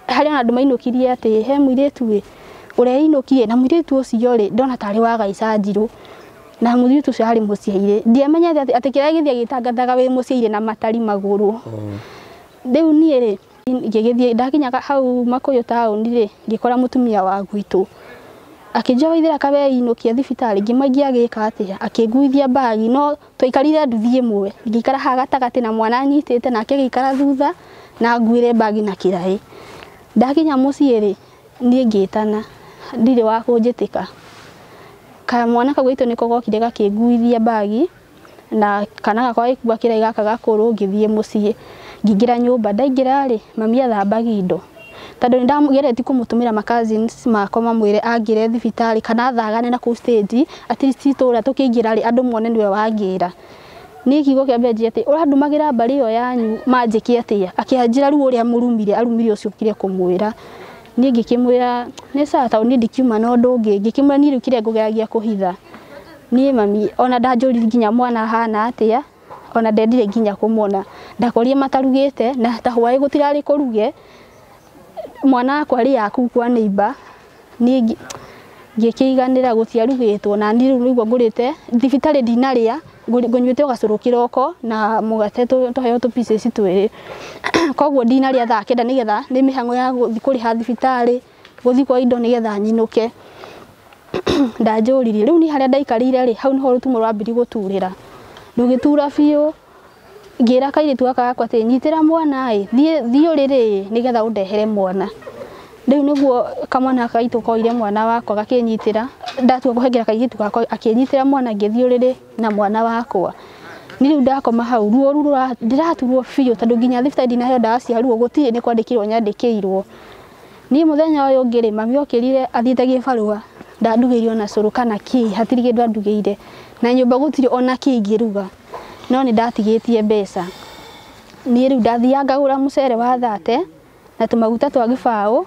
Harĩ ona andũ mainũkirie atĩ he mũirĩtu ĩ ũreinũkirie na mũirĩtu ũcio rĩ ndona tarĩ wa gaica njirũ na mũirĩtu ũcio arĩ mũciaire ndiamenyete atĩ kĩrĩa gĩthiĩ gĩtangathaga wĩ mũciaire na matari magũrũ. Rĩu niĩ rĩ ngĩgĩthiĩ ndakinyaga hau Makũyũ taũni rĩ ngĩkora mũtumia wa gwitũ akĩnjoya waithĩra kaweinũkia thibitarĩ ngĩmaingia agĩka atĩa akĩnguithia mbagi no twaikarire nduthi ĩmwe ngĩikara haha gatagatĩ na mwana anyitĩte nake agĩikara thutha na nguĩre mbagi na kĩraĩ. Ndakinya mũciĩ rĩ niĩ ngĩtana ndirĩ wa kũnjĩtĩka. Kamwana kau gaitũ nĩko gokire gakĩnguithia mbagi na kana gakwa gagĩkua kĩraĩ gaka gakũrũ ngĩthiĩ mũciĩ ngĩingĩra nyũmba ndaingĩra rĩ mami athambagia indo tondũ nĩ ndageretie kũmũtũmĩra ma cousins makwa mamwĩre angĩre thibitarĩ kana athagane na kũu stage at least itũũra tũkĩingĩra rĩ andũ mone nĩwe wangĩra. Niĩ kiugo kĩa mbere njĩre atĩ ũrandũmagĩra mbarĩ ĩyo yanyu manjĩke atĩa akĩanjĩra rĩu ũrĩa mũrumire arumire ũcio ũkire kũmwĩra. Niĩ ngĩkĩmwĩra nĩ sawa tondũ niĩ ndikiuma na ũndũ ũngĩ ngĩkĩmwĩra niĩ rĩu kĩrĩa ngũgeragia kũhitha niĩ mami ona ndanjũririe nginya mwana ahana atĩa ona ndendire nginya kũmuona ndakorire matarugĩte na ta hwaĩ gũtirarĩ kũruge mwana wakwa arĩaga kũu kwa neighbor niĩ ngĩkĩiganĩra gũtiarugĩtwo na niĩ rĩu nĩguo ngũrĩte thibitarĩ ndinarĩa ngũnyuĩte o gacũrũ kĩroko na mũgate tũheo tũ pieces 2 koguo ndinarĩa thaa 9 nĩgetha nĩ mĩhang'o ya gũthiĩ kũrĩha thibitarĩ gũthiĩ kwa indo nĩgetha nyinũke. Ndanjũririe rĩu niĩ harĩa ndaikarĩire rĩ hau nĩho rũtumo rwambirie gũturĩra rũgĩtura biũ ngĩra kairĩtu gaka gakwa atĩ nyitĩra mwana ĩ thiĩ ũrĩrĩ nĩgetha ũndehere mwana. Rĩu nĩguo kamwana gaka gaitũ koire mwana wakwa gakĩnyitĩra ndatua kũhengera kairĩtu gakwa akĩnyitĩra mwana ngĩthiĩ ũrĩrĩ na mwana wakwa. Niĩ rĩu ndakoma hau ruo rũu ndĩraturwo biũ tondũ nginya thibitarĩ ndinaheo ndawa cia ruo gũtirĩ nĩ kwandĩkĩrwo nyandĩkĩirwo. Niĩ mũthenya ũyũ ũngĩ rĩ mami okĩrire athiĩte gĩbarũa ndandugĩire ona cũrũ kana kĩ hatirĩ kĩndũ andugĩire na nyũmba gũtirĩ ona kĩ ingĩruga no nĩ ndatigĩtie mbeca. Niĩ rĩu ndathiaga ngagũra mũcere wa 30 na tũmaguta twa gĩbaũ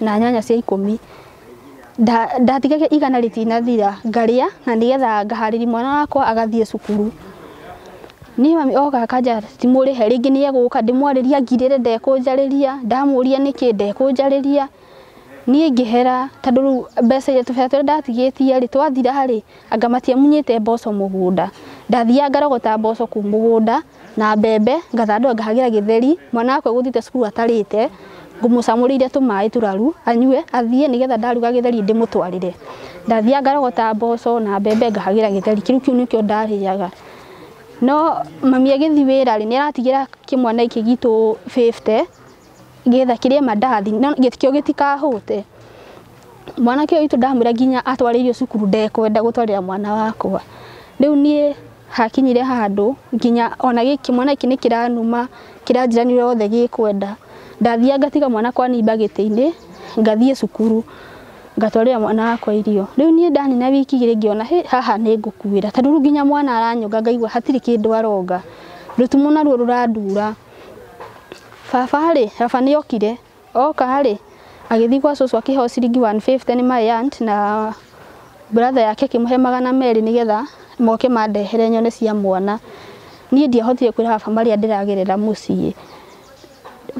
na nyanya cia 10. Ndatigagia 100 rĩtinathira ngarĩa na nĩgetha ngaharĩria mwana wakwa agathiĩ cukuru. Niĩ mami oka akanja timũrĩhe rĩngĩ nĩ egũka ndĩmwarĩria ngirĩre ndekũnjarĩria ndamũria nĩkĩ ndekũnjarĩria. Niĩ ngĩhera tondũ rĩu mbeca iria tũbeca tũrĩa ndatigĩtie rĩ twathira rĩ anga matiamunyĩte mboco mũgũnda. Ndathiaga ngarogota mboco kũu mũgũnda na mbembe ngathandũra ngahagĩra gĩtheri mwana wakwa egũthiĩte cukuru atarĩte ngũmũcamũrĩire tũmaĩ tũraru anyue athiĩ nĩgetha ndaruga gĩtheri ndĩmũtwarĩre. Ndathiaga ngarogota mboco na mbembe ngahagĩra gĩtheri kĩu kĩu nĩkĩo ndarĩaga. No mami agĩthiĩ wĩra rĩ nĩaratigĩra kĩmwana gĩkĩ gitũ 50 getha kĩrĩe mandathi no gĩtikĩo gĩtikahũte. Mwanake ũyũ witũ ndamwĩra nginya atware irio cukuru ndekwenda gũtwarĩra mwana wakwa. Rĩu niĩ hakinyire handũ nginya ona gĩkĩ mwana gĩkĩ nĩkĩranuma kĩranjĩra nĩ ũrĩa wothe gĩkwenda. Ndathiaga ngatiga mwana kwa nimba gĩtĩ-inĩ ngathiĩ cukuru ngatwarĩra mwana wakwa irio. Rĩu niĩ ndanina wiki igĩrĩ ngĩona haha nĩ ngũkuĩra tondũ rĩu nginya mwana aranyonga ngaigua hatirĩ kĩndũ aronga. Rũtumo naruo rũrandura. Baba rĩ, baba nĩ okire oka rĩ agĩthiĩ gwa cũcũ akĩheo ciringi 150 nĩ my aunt na brother yake akĩmũhe 200 nĩgetha moke mandehere nyone cia mwana. Niĩ ndiahotire kwĩra baba marĩa ndĩragerera mũciĩ.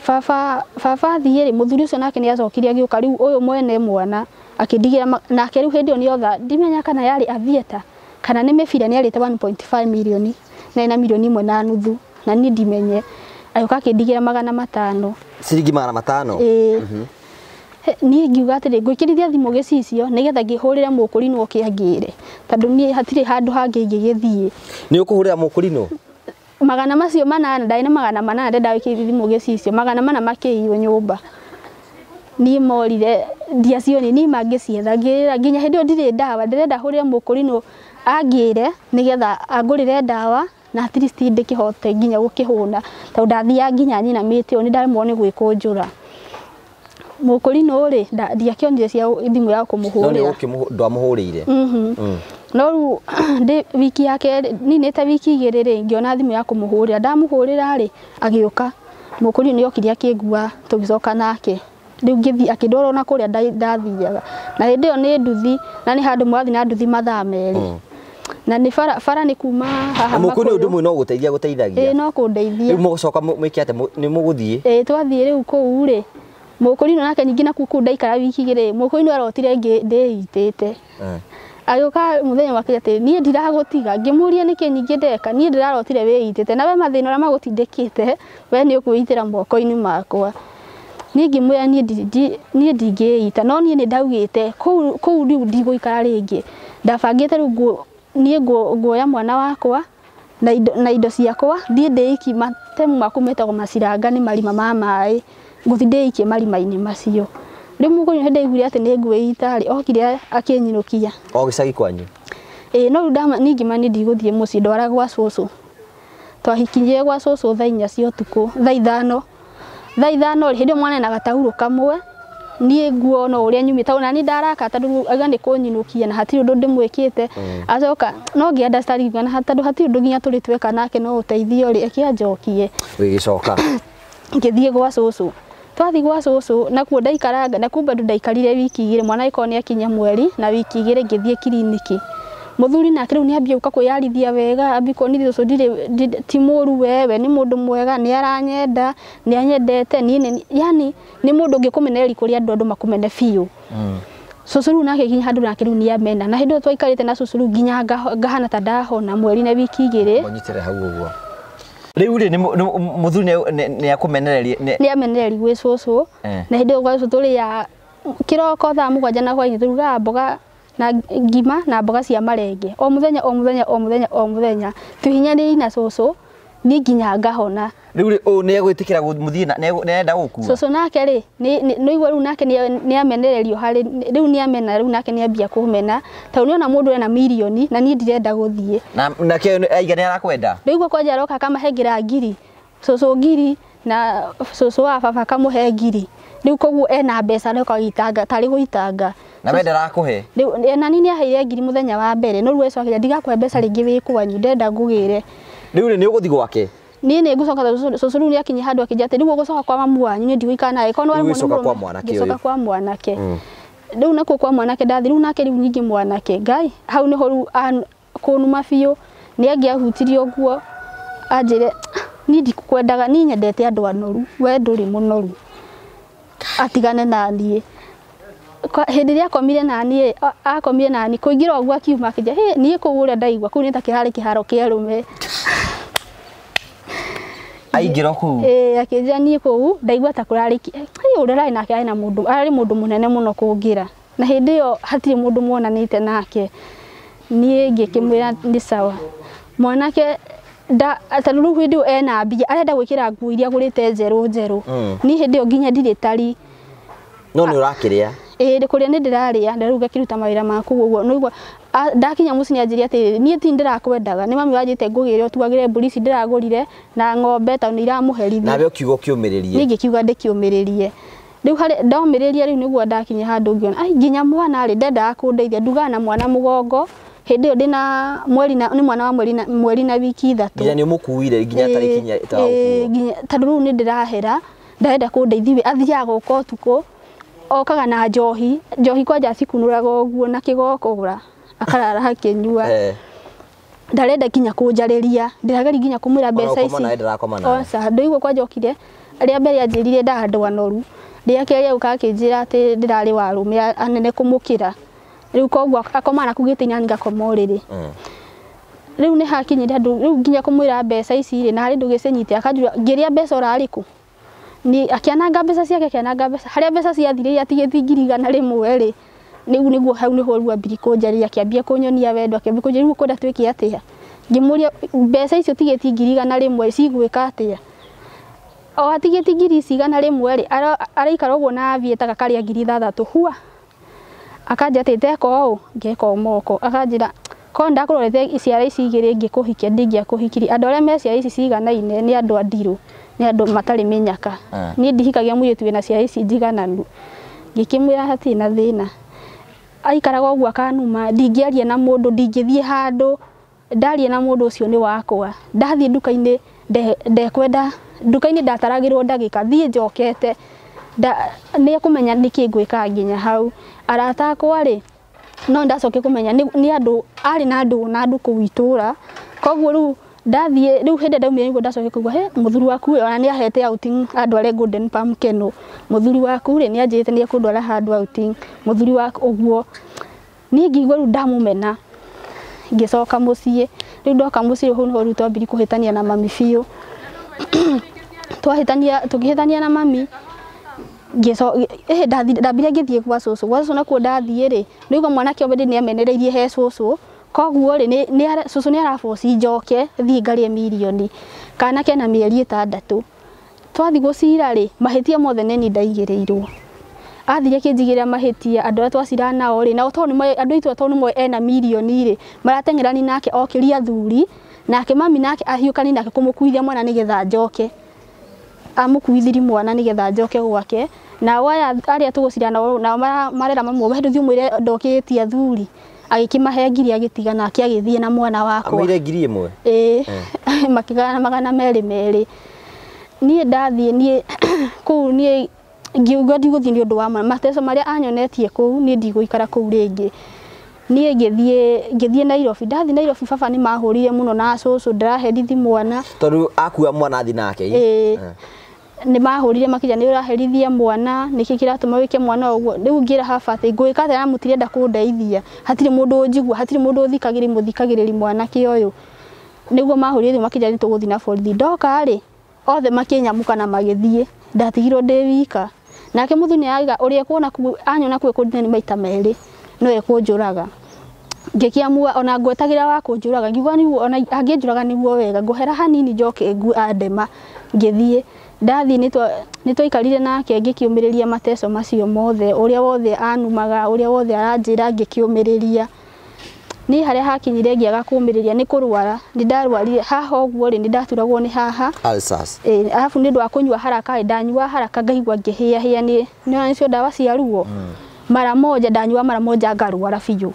Baba athiĩ rĩ mũthuri ũcio nake nĩ acokire agĩũka rĩu ũyũ mwene mwana akĩndigĩra nake rĩu hĩndĩ ĩyo nĩotha ndimenya kana yarĩ avieta kana nĩ mĩbira nĩarĩte 1.5 milioni na ĩna milioni 1.5 na niĩ ndimenye. Agĩũka akĩndigĩra 500. Ciringi 500? Ĩĩ. Niĩ ngiuga atĩrĩ ngwĩkĩrithia thimũ gĩcicio nĩgetha ngĩhũrĩre mũkũrinũ oke angĩre tondũ niĩ hatirĩ handũ hangĩ ingĩgĩthiĩ. Nĩ ũkũhũrĩra mũkũrinũ? 800 ndarĩ na 800 ndenda gwĩkĩrithia thimũ gĩcicio 400 makĩiywo nyũmba. Niĩ morire ndiacioni niĩ mangĩcietha ngĩrĩra nginya hĩndĩ ĩyo ndirĩ ndawa ndĩrenda hũrĩre mũkũrinũ angĩre nĩgetha angũrĩre ndawa na at least ndĩkĩhote nginya gũkĩhũna tondũ ndathiaga nginya nyinamĩte ũũ nĩndaremwo nĩ gwĩkũnjũra. Mũkũrinũ rĩ ndiakĩonire cia thimũ ya kũmũhũrĩra. No ndwamũhũrĩire? No rĩu ndĩ wiki ya kerĩ ninĩte wiki 2 rĩ ngĩona thimũ ya kũmũhũrĩra ndamũhũrĩra rĩ agĩũka. Mũkũrinũ nĩokire akĩngua tũgĩcoka nake. Rĩu ngĩthiĩ akĩndwara ona kũrĩa ndathiaga na hĩndĩ ĩyo nĩ nduthi na nĩ handũ mũrathiĩ na nduthi mathaa 2. Na nĩ bara nĩ kuma haha Mũkũrinũ ũndũ ũmwe no gũteithia gũteithagia? Ĩĩ no kũndeithia. Rĩu mũgũcoka mwĩke atĩa nĩ mũgũthiĩ? Ĩĩ twathiĩ rĩu kũu rĩ mũkũrinũ nake ningĩ nakuo kũu ndaikara wiki 2 mũkũrinũ arotire ndĩitĩte. Agĩũka mũthenya wake atĩ niĩ ndiragũtiga ngĩmũria nĩkĩ ningĩ ndeka niĩ ndĩrarotire wĩitĩte na we mathĩna ũrĩa magũtindĩkĩte we nĩ ũkwĩitĩra moko-inĩ makwa. Niĩ ngĩmwĩra niĩ ndingĩita no niĩ nĩndaugĩte kũu rĩu ndigũikara rĩngĩ. Ndabangĩte rĩu niĩ nguoya mwana wakwa na indo ciakwa thiĩ ndĩikie matemu maku metagwo maciranga nĩ marima ma maĩ ngũthiĩ ndĩikie marima-inĩ macio. Rĩu mũkũrinũ hĩndĩ aiguire atĩ nĩ ngwĩita rĩ okire akĩnyinũkia. O gĩcagi kwanyu? Ĩĩ no rĩu niĩ ngĩmenya niĩ ndigũthiĩ mũciĩ ndwara gwa cũcũ. Twahikinyire gwa cũcũ thaa 4 cia ũtukũ thaa 5. Thaa 5 rĩ hĩndĩ ĩyo mwana ena gataurũ kamwe niĩ nguo no ũrĩa nyumĩte ona niĩ ndaraka tondũ auga nĩ kũnyinũkia na hatirĩ ũndũ ndĩmwĩkĩte. Acoka no ngĩ understand na tondũ hatirĩ ũndũ nginya tũrĩ tweka nake no ũteithio rĩ eke anjokie. Gĩgĩcoka. Ngĩthiĩ gwa cũcũ. Twathiĩ gwa cũcũ nakuo ndaikaranga na kumbe ndaikarire wiki 2 mwana agĩkorwo nĩ akinya mweri na wiki 2 ngĩthiĩ kiriniki. Mũthuri nake rĩu nĩambia gũka kwĩyarithia wega ambia kuonithia ũcio ndirĩ ti mũru wewe nĩ mũndũ mwega nĩ aranyenda nĩ anyendete niĩ yani nĩ mũndũ ũngĩkũmenereria kũrĩ andũ andũ makũmene biũ. Cũcũ rĩu nake nginya handũ nake rĩu nĩamena na hĩndĩ ĩyo twaikarĩte na cũcũ rĩu nginya ngahana ta ndahona mweri na wiki 2. Mũnyitĩre hau ũguo. Rĩu rĩ mũthuri nĩ akũmenereria nĩ amenereria gwĩ cũcũ na hĩndĩ ĩyo gwa cũcũ tũrĩaga kĩroko thaa 7 na hwaĩ-inĩ tũrugaga mboga na ngima na mboga cia marenge o mũthenya o mũthenya o mũthenya o mũthenya tũhinyanĩrĩire na cũcũ niĩ nginya ngahona. Rĩu rĩ ũyũ nĩegwĩtĩkĩra mũthiĩ na nĩarenda gũkua? Cũcũ nake rĩ nĩũigua rĩu nake nĩamenererio harĩ rĩu nĩamena rĩu nake nĩambia kũmena tondũ nĩona mũndũ ena mirioni na niĩ ndirenda gũthiĩ. Na nake aiga nĩarakwenda? Rĩu guo kwanja aroka akamahengera ngiri cũcũ ngiri na cũcũ wa baba akamũhe ngiri rĩu koguo ena mbeca aroka gũitanga tarĩ gũitanga. Na we ndarakũhe? Rĩu na niĩ nĩaheire ngiri mũthenya wa mbere no rĩu ecokire ndigakũhe mbeca rĩngĩ wĩ kwanyu ndĩrenda ngũgĩre. Rĩu rĩ nĩũgũthiĩ gwake? Niĩ nĩ ngũcoka cũcũ rĩu nĩakinyia handũ akĩnjĩra atĩ rĩu ũgũcoka kwa mamu wanyu niĩ ndigũikara nawe korwo nĩ warĩ Ũgĩcoka kwa mwanake ũyũ. Ngĩcoka kwa mwanake. Rĩu nakuo kwa mwanake ndathi rĩu nake rĩu ningĩ mwanake Ngai hau nĩho rĩu kũnuma biũ nĩ angĩahutirie ũguo anjĩre niĩ ndikwendaga niĩ nyendete andũ anoru we ndũrĩ mũnoru atigane na niĩ. Hĩndĩ ĩrĩa akomire na niĩ akomire na niĩ kũingĩra ũguo akiuma akĩnjĩra hĩ niĩ kũu ũrĩa ndaigua kũu nĩ ta kĩrarĩ kĩharo kĩa arũme. Aingĩra kũu ĩĩ akĩnjĩra niĩ kũu ndaigua ta kũrarĩ ũrĩa ũrarĩ nake arĩ na mũndũ arĩ mũndũ mũnene mũno kũngĩra na hĩndĩ ĩyo hatirĩ mũndũ muonanĩte nake. Niĩ ngĩkĩmwĩra nĩ sawa. Mwanake tondũ rĩu hĩndĩ ĩyo ena mbia arenda gwĩkĩra nguo iria agũrĩte njerũ njerũ. Niĩ hĩndĩ ĩyo nginya ndirĩ tari. No nĩ ũrakĩrĩa? Ĩĩ kũrĩa nĩ ndĩrarĩa na rĩu ngakĩruta mawĩra maku ũguo nĩguo ndakinya mũciĩ nĩ anjĩrire atĩrĩrĩ niĩ ti ndĩrakwendaga nĩ mami wanjĩte ngũgĩre ũtuagĩre mbũri ici ndĩragũrire na ng'ombe tondũ nĩ iramũherithia. Nawe ũkiuga ũkĩũmĩrĩrie? Niĩ ngĩkiuga ndĩkĩũmĩrĩrie. Rĩu harĩ ndomĩrĩria rĩu nĩguo ndakinya handũ ngĩona ai nginya mwana rĩ ndendaga kũndeithia ndugaga na mwana mũgongo hĩndĩ ĩyo ndĩna mweri na nĩ mwana wa mweri na wiki ithatũ. Nginya nĩ ũmũkuire nginya tarĩ kinya ta ũkuo. Nginya tondũ rĩu nĩ ndĩrahera ndarenda kũndeithia athiaga gũka ũtukũ okaga na njohi njohi kwanja acikunũraga ũguo na kĩgokora akarara akĩnyua. Ndarenda nginya kũnjarĩria ndĩrageria nginya kũmwĩra mbeca ici. Ona ndĩrakoma nawe. Oca ndũigua kwanja okire rĩa mbere anjĩrire nda andũ anoru rĩa kerĩ agĩũka akĩnjĩra atĩ ndĩrarĩ wa arũme anene kũmũkĩra rĩu koguo akomaga na kũu gĩtĩ-inĩ na niĩ ngakoma ũrĩrĩ. Rĩu nĩ hakinyire handũ rĩu nginya kũmwĩra mbeca ici rĩ na harĩ ndũgĩcinyite akanjũria ngĩrĩa mbeca ũrarĩ kũ. Ni akĩananga mbeca ciake akĩananga mbeca harĩa mbeca ciathirire atigĩtie 100,000 rĩ rĩu nĩguo hau nĩho rĩu ambirie kũnjarĩria akĩambia kũnyonia wendo akĩambia kũnjĩra rĩu ũkwenda twĩke atĩa. Ngĩmũria mbeca icio ũtigĩtie 100,000 cigwĩka atĩa. O atigĩtie ngiri ici 100 rĩ araikara ũguo na aviator gakarĩa 6,000 hua. Akanjĩra atĩ ndeka ũũ ngeka ũũ moko akanjĩra korwo ndakũrorete ciara ici igĩrĩ ngĩkũhikia ndingĩakũhikirie andũ arĩa me ciara ici ciganaine nĩ andũ a ndirũ nĩ andũ matarĩ mĩnyaka. Niĩ ndihikagia mũirĩtu wĩna ciara ici njigananu. Ngĩkĩmwĩra hatirĩ na thĩna. Aikaraga ũguo akanuma ndingĩaria na mũndũ ndingĩthiĩ handũ ndaria na mũndũ ũcio nĩ wakwa. Ndathiĩ nduka-inĩ ndekwenda nduka-inĩ ndataragĩrwo ndagĩka thiĩ njokete nĩ ekũmenya nĩkĩ ngwĩka nginya hau. Arata akwa rĩ no ndacoke kũmenya nĩ andũ arĩ na andũ na andũ kũu itũra koguo rĩu ndathiĩ rĩu hĩndĩ ndaumire nĩguo ndacoke kũigua he mũthuri waku ona nĩ ahete outing andware Golden Palm Kennel mũthuri waku rĩ nĩ anjĩrĩte nĩ ekũndwara handũ outing mũthuri waku ũguo. Niĩ ngĩigua rĩu ndamũmena ngĩcoka mũciĩ rĩu ndoka mũciĩ hau nĩho rĩu twambirie kũhĩtania na mami biũ. Twahĩtania tũkĩhĩtania na mami ndambire ngĩthiĩ gwa cũcũ gwa cũcũ nakuo ndathiĩ rĩ nĩguo mwanake ũmwe nĩ amenereirie he cũcũ koguo rĩ cũcũ nĩ araboci njoke thiĩ ngarĩe mirioni kana kena mĩeri 6 twathiĩ gũcira rĩ mahĩtia mothe nĩ niĩ ndaigĩrĩirwo. Athire akĩnjigĩrĩra mahĩtia andũ arĩa twacira nao rĩ nao tondũ nĩmoĩ andũ aitũ tondũ nĩmoĩ ena mirioni rĩ marateng'erani nake okĩria athuri nake mami nake ahiũkani nake kũmũkuithia mwana nĩgetha njoke amũkuithirie mwana nĩgetha njoke gwake nao aya arĩa tũgũcira nao nao marera mamu we ndũthiĩ ũmwĩre ndokĩtie athuri agĩkĩmahe ngiri agĩtiga nake agĩthiĩ na mwana wakwa. Amũire 1,000? Ĩĩ makĩgayana 200 200. Niĩ ndathiĩ niĩ kũu niĩ ngiuga ndigũthiĩ nĩ ũndũ wa mwana mateco marĩa anyonetie kũu niĩ ndigũikara kũu rĩngĩ. Niĩ ngĩthiĩ Nairobi ndathiĩ Nairobi baba nĩ mahũrire mũno na cũcũ ndĩraherithi mwana tondũ akua mwana athi nake. Ĩĩ nĩ mahũrire makĩnjĩra nĩ ũraherithia mwana nĩkĩ kĩratũma wĩke mwana ũguo rĩu ngĩra baba atĩ ngwĩka atĩa na mũtirenda kũndeithia hatirĩ mũndũ ũnjigua hatirĩ mũndũ ũthikagĩrĩria mũthikagĩrĩria mwanake ũyũ. Nĩguo mahũrire thimũ makĩnjĩra nĩ tũgũthiĩ na borithi ndoka rĩ othe makĩnyamũka na magĩthiĩ ndatigirwo ndĩ wika. Nake mũthuri nĩ arauga ũrĩa ekuona anyona kũu ekũndina nĩ maita merĩ no ekũnjũraga. Ngĩkĩamua ona ngwetagĩra wa kũnjũraga ngiuga nĩguo ona angĩnjũraga nĩguo wega ngũhera hanini njoke ngue andema ngĩthiĩ. Ndathiĩ nĩ twaikarire nake ngĩkĩũmĩrĩria mateco macio mothe ũrĩa wothe anumaga ũrĩa wothe aranjĩra ngĩkĩũmĩrĩria. Niĩ harĩa hakinyire ngĩaga kũũmĩrĩria nĩ kũrwara nĩ ndarwarire haha ũguo rĩ nĩ ndaturagwo nĩ haha. Ulcers. Ĩĩ arabu nĩ ũndũ wa kũnyua haraka rĩ ndanyua haraka ngaigua ngĩhĩahĩa nĩ nĩcio ndawa cia ruo. Mara moja ndanyua mara moja ngarwara biũ.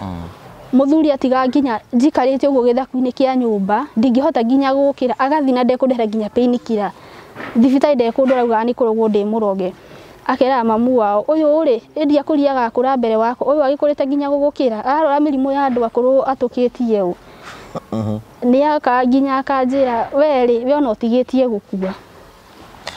Muthuri atiga nginya njikarĩte ũguo gĩthaku-inĩ kĩa nyũmba ndingĩhota nginya gũkĩra agathi na ndekũndehera nginya painkiller thibitarĩ ndekũndwara augaga nĩ kũrogwo ndĩ mũroge akera mamu wao ũyũ rĩ ĩndi akũria agakũra mbere wakwa ũyũ agĩkũrĩte nginya gũgũkĩra ararora mĩrimũ ya andũ akũrũ atũkĩtie ũ nĩ aka nginya akanjĩra we rĩ we ona ũtigĩtie gũkua.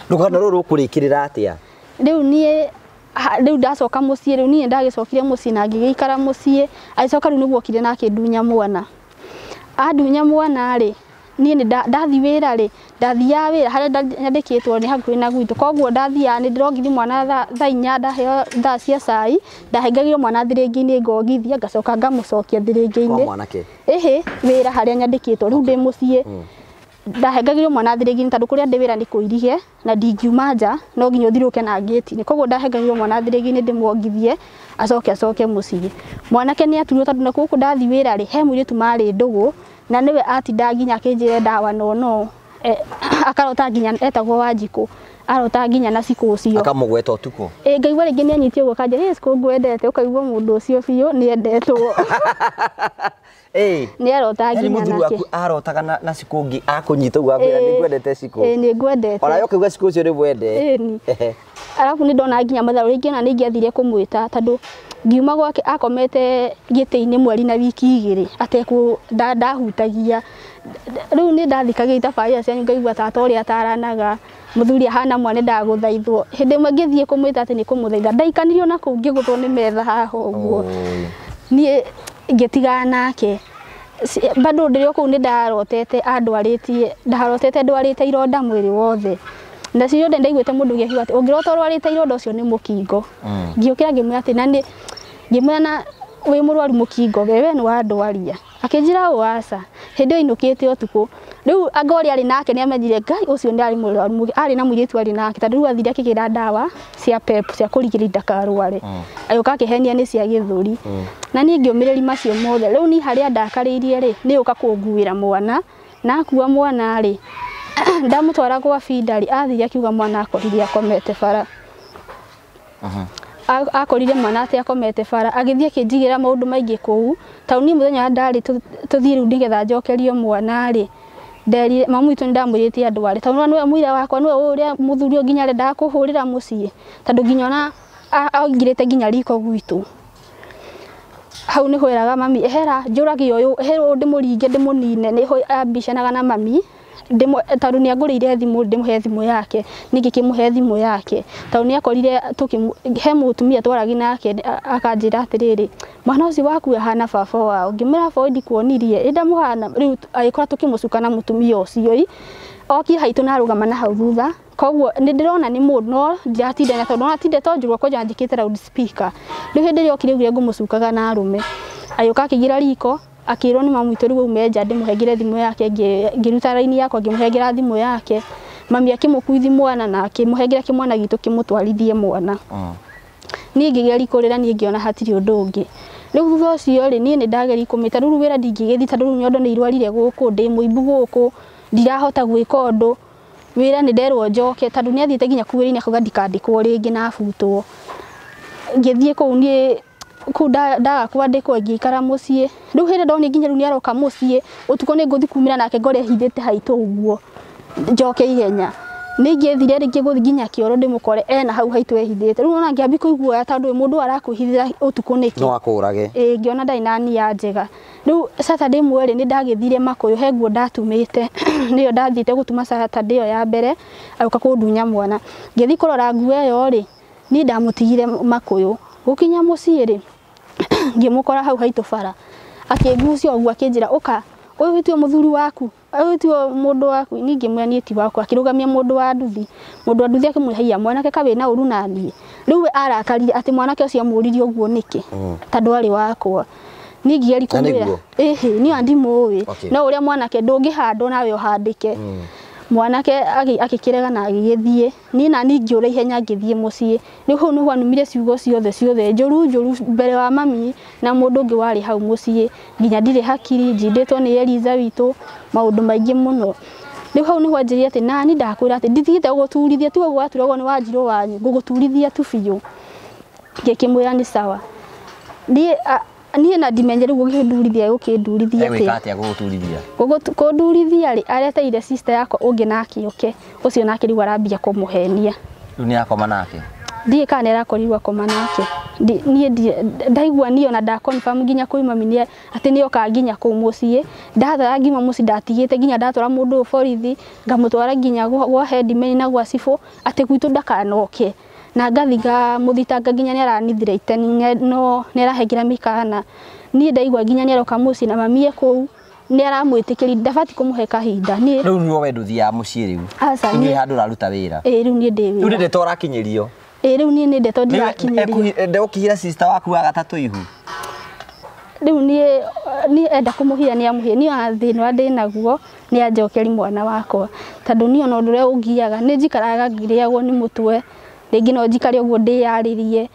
Rũgano rũrũ rũkũrĩkĩrĩra atĩa? Rĩu niĩ rĩu ndacoka mũciĩ rĩu niĩ ndagĩcokire mũciĩ na ngĩgĩikara mũciĩ agĩcoka rĩu nĩguo okire na akĩndunya mwana andunya mwana rĩ niĩ nĩ ndathi wĩra rĩ ndathiaga wĩra harĩa nyandĩkĩtwo nĩ hakuhĩ na gwitũ koguo ndathiaga nĩ ndĩrongithi mwana thaa inya ndaheo thaa cia cai ndahengagĩrio mwana thirĩngĩ-inĩ ngongithia ngacoka ngamũcokia thirĩngĩ-inĩ ĩhĩ wĩra harĩa nyandĩkĩtwo rĩu ndĩ mũciĩ ndahengagĩrio mwana thirĩngĩ-inĩ tondũ kũrĩa ndĩ wĩra nĩ kũirige na ndingiuma nja no nginya ũthirũke na ngĩti-inĩ koguo ndahengagĩrio mwana thirĩngĩ-inĩ ndĩmuongithie acoke acoke mũciĩ. Mwanake nĩ aturirwo tondũ na gũkũ ndathi wĩra rĩ he mũirĩtu marĩ ndũgũ na nĩwe atinda nginya akĩnjĩra ndawa no akarota nginya etagwo Wanjikũ arota nginya na cikũ ũcio akamũgweta ũtukũ ĩ ngaigua rĩngĩ nĩ anyitie ũguo akanjĩra ĩ cikũ ngwendete ũkaigua mũndũ ũcio biũ nĩ endetwo nĩ arota nginya nake mũthuri waku arotaga na cikũ ũngĩ akũnyita ũguo akwĩra nĩ ngwendete cikũ ĩ nĩ ngwendete ona ũkaigua cikũ ũcio nĩ mwende ĩ arabu nĩ ndona nginya matharũ rĩngĩ ona nĩ ingĩathire kũmwĩta tondũ ngiuma gwake akomete gĩtĩ-inĩ mweri na wiki igĩrĩ atekũ ndahutagia rĩu nĩ ndathikagĩrĩria tabarĩra cianyu ngaigua tata ũrĩa ataranaga mũthuri ahana mwana ndagũthaithwo hĩndĩ ĩmwe ngĩthiĩ kũmwĩta atĩ nĩ kũmũthaitha ndaikanirio na kũu ngĩgũthwo nĩ metha haha ũguo niĩ ngĩtigana nake bado ndĩrĩ o kũu nĩ ndarotete andwarĩtie ndarotete ndwarĩte ironda mwĩrĩ wothe na cio ndaiguĩte mũndũ ũngĩ akiuga atĩ ũngĩrota ũrwarĩte ironda ũcio nĩ mũkingo ngĩũkĩra ngĩmwĩra atĩ na nĩ ngĩmwĩra na wĩ mũrwaru mũkingo we nĩ wandwaria akĩnjĩra ũũ aca hĩndĩ ĩyo inũkĩte ũtukũ rĩu anga ũrĩa arĩ nake nĩ amenyire Ngai ũcio nĩ arĩ mũrwaru arĩ na mũirĩtu arĩ nake tondũ rĩu athire akĩgĩra ndawa cia pep cia kũrigĩrĩria ndakarware agĩũka akĩhenia nĩ cia gĩthũri na niĩ ngĩũmĩrĩria macio mothe rĩu niĩ harĩa ndakarĩirie rĩ nĩ ũka kũnguĩra mwana na akua mwana rĩ ndamũtwara gwa binda rĩ athire akiuga mwana akorire akomete bara akorire mwana atĩ akomete bara agĩthiĩ akĩnjigĩra maũndũ maingĩ kũu tondũ niĩ mũthenya ndarĩ tũthiĩ rĩu nĩgetha njokerio mwana rĩ nderire mamu witũ nĩ ndamwĩrĩte andware tondũ nĩwe mũira wakwa nĩwe ũrĩa mũthuri ũyũ nginya arendaga kũhũrĩra mũciĩ tondũ nginya ona aingĩrĩte nginya riko gwitũ hau nĩho eraga mami ehera njũrage ũyũ ehera ũyũ ndĩmũringe ndĩmũnine nĩho ambicanaga na mami tondũ nĩ angũrĩire thimũ ndĩmũhe thimũ yake ningĩ kĩmũhe thimũ yake tondũ nĩ akorire he mũtumia twaragi nake akanjĩra atĩrĩrĩ mwana ũcio waku ahana baba wao ngĩmwĩra baba ndikuonirie ĩ ndamũhana rĩu agĩkora tũkĩmũcuka na mũtumia ũcio okire haitũ na arũgama na hau thutha koguo nĩ ndĩrona nĩ mũndũ no ndiratinda na tondũ ona to njũrwo kwanja njĩkĩte loud speaker rĩu hĩndĩ ĩrĩa okire augire ngũmũcukaga na arũme agĩũka akĩingĩra riko akĩrwo nĩ mamu witũ rĩu aume nja ndĩmũhengere thimũ yake ngĩruta raini yakwa ngĩmũhengera thimũ yake mami akĩmũkuithi mwana na akĩmũhengera kĩmwana gitũ kĩmũtwarithie mwana niĩ ngĩgeria kũrĩra niĩ ngĩona hatirĩ ũndũ ũngĩ rĩu thutha ũcio rĩ niĩ nĩ ndageria kũmĩta rĩu wĩra ndingĩgĩthiĩ tondũ rĩu nyondo nĩ irwarire gũkũ ndĩ mũimbu gũkũ ndirahota gwĩka ũndũ wĩra nĩ nderwo njoke tondũ nĩ athiĩte nginya kũu wĩra-inĩ akauga ndikandĩkwo rĩngĩ na abutwo ngĩthiĩ kũu niĩ kũu ndaga kwandĩkwo ngĩikara mũciĩ rĩu hĩndĩ ndonire nginya rĩu nĩ aroka mũciĩ ũtukũ nĩ ngũthiĩ kumĩra nake ngore ehithĩte haitũ ũguo njoke ihenya nĩ ingĩthire rĩngĩ gũthiĩ nginya kĩoro ndĩmũkore ena hau haitũ ehithĩte rĩu ona ngĩambia kũigua tondũ mũndũ arakwĩhithĩra ũtukũ nĩkĩ no akũrage ĩ ngĩona ndarĩ na nia njega rĩu Saturday ĩmwe rĩ nĩ ndagĩthire Makũyũ he nguo ndatumĩte nĩyo ndathiĩte gũtuma Saturday ĩyo ya mbere agĩũka kũndunya mwana ngĩthiĩ kũrora nguo ĩyo rĩ niĩ ndamũtigire Makũyũ gũkinya mũciĩ rĩ ngĩmũkora hau haitũ bara akĩngucia ũguo akĩnjĩra ũka ũyũ tiwe mũthuri waku ũyũ tiwe mũndũ waku niĩ ngĩmwĩra niĩ ti wakwa akĩrũgamia mũndũ wa nduthi akĩmwĩra haiya mwanake ka wĩna ũru na niĩ rĩu we arakarire atĩ mwanake ũcio amũririe ũguo nĩkĩ tondũ arĩ wakwa niĩ ngĩgeria kũmwĩra ĩhĩ niĩ ndimũĩ no ũrĩa mwanake ndũngĩhandwo nawe ũhandĩke mwanake agĩkĩrega na agĩgĩthiĩ niĩ na niĩ ngĩũra ihenya ngĩthiĩ mũciĩ rĩu hau nĩho anumire ciugo ciothe ciothe njũru njũru mbere wa mami na mũndũ ũngĩ warĩ hau mũciĩ nginya ndirĩ hakiri njindĩtwo nĩ Eliza witũ maũndũ maingĩ mũno rĩu hau nĩho anjĩrire atĩ nani ndakwĩra atĩ ndithiĩte gũgũturithia tiwe gwaturagwo nĩ Wanjirũ wanyu ngũgũturithia tu biũ ngĩkĩmwĩra nĩ sawa niĩ Niĩ na ndimenye rĩu gũkĩndurithia gũkĩndurithia atĩa. Atĩa gũgũturithia? Kũndurithia rĩ areteire sister yakwa ũngĩ nake oke ũcio nake rĩu arambia kũmũhenia. Rĩu nĩ akoma nake? Ndiĩ kana nĩ arakorirwo akoma nake. Niĩ ndaigua niĩ ona nda confirm nginya kwĩ mami nĩ atĩ nĩ oka nginya kũu mũciĩ. Ndathara nginya mũciĩ ndatigĩte nginya ndatwara mũndũ ũyũ borithi ngamũtwara nginya gwa headman na gwa cibũ atĩ gwitũ ndakanoke. Na ngathi ngamũthitanga nginya nĩ aranithire iteni no nĩ arahengera mĩkana. Niĩ ndaigua nginya nĩ aroka mũciĩ na mami e kũu nĩ aramwĩtĩkĩria ndabati kũmũhe kahinda. Niĩ rĩu nĩwe we ndũthiaga mũciĩ rĩu? Aca, niĩ handũ ũraruta wĩra. Ĩĩ rĩu niĩ ndĩ wĩra. Rĩu nĩ ndeto ũrakinyĩrio? Ĩĩ rĩu niĩ nĩ ndeto ndĩrakinyĩrio. Ndegũkĩhira sister waku wa gatatũ ihu? Rĩu niĩ enda kũmũhira nĩ amũhire. Niĩ ona thĩna ũrĩa ndĩnaguo nĩ anjokeri mwana wakwa. Tondũ niĩ ona ũndũ ũrĩa ũngiaga nĩ njikaraga ngĩrĩagwo nĩ mũtwe. Rĩngĩ no njikare ũguo ndĩyarĩrie.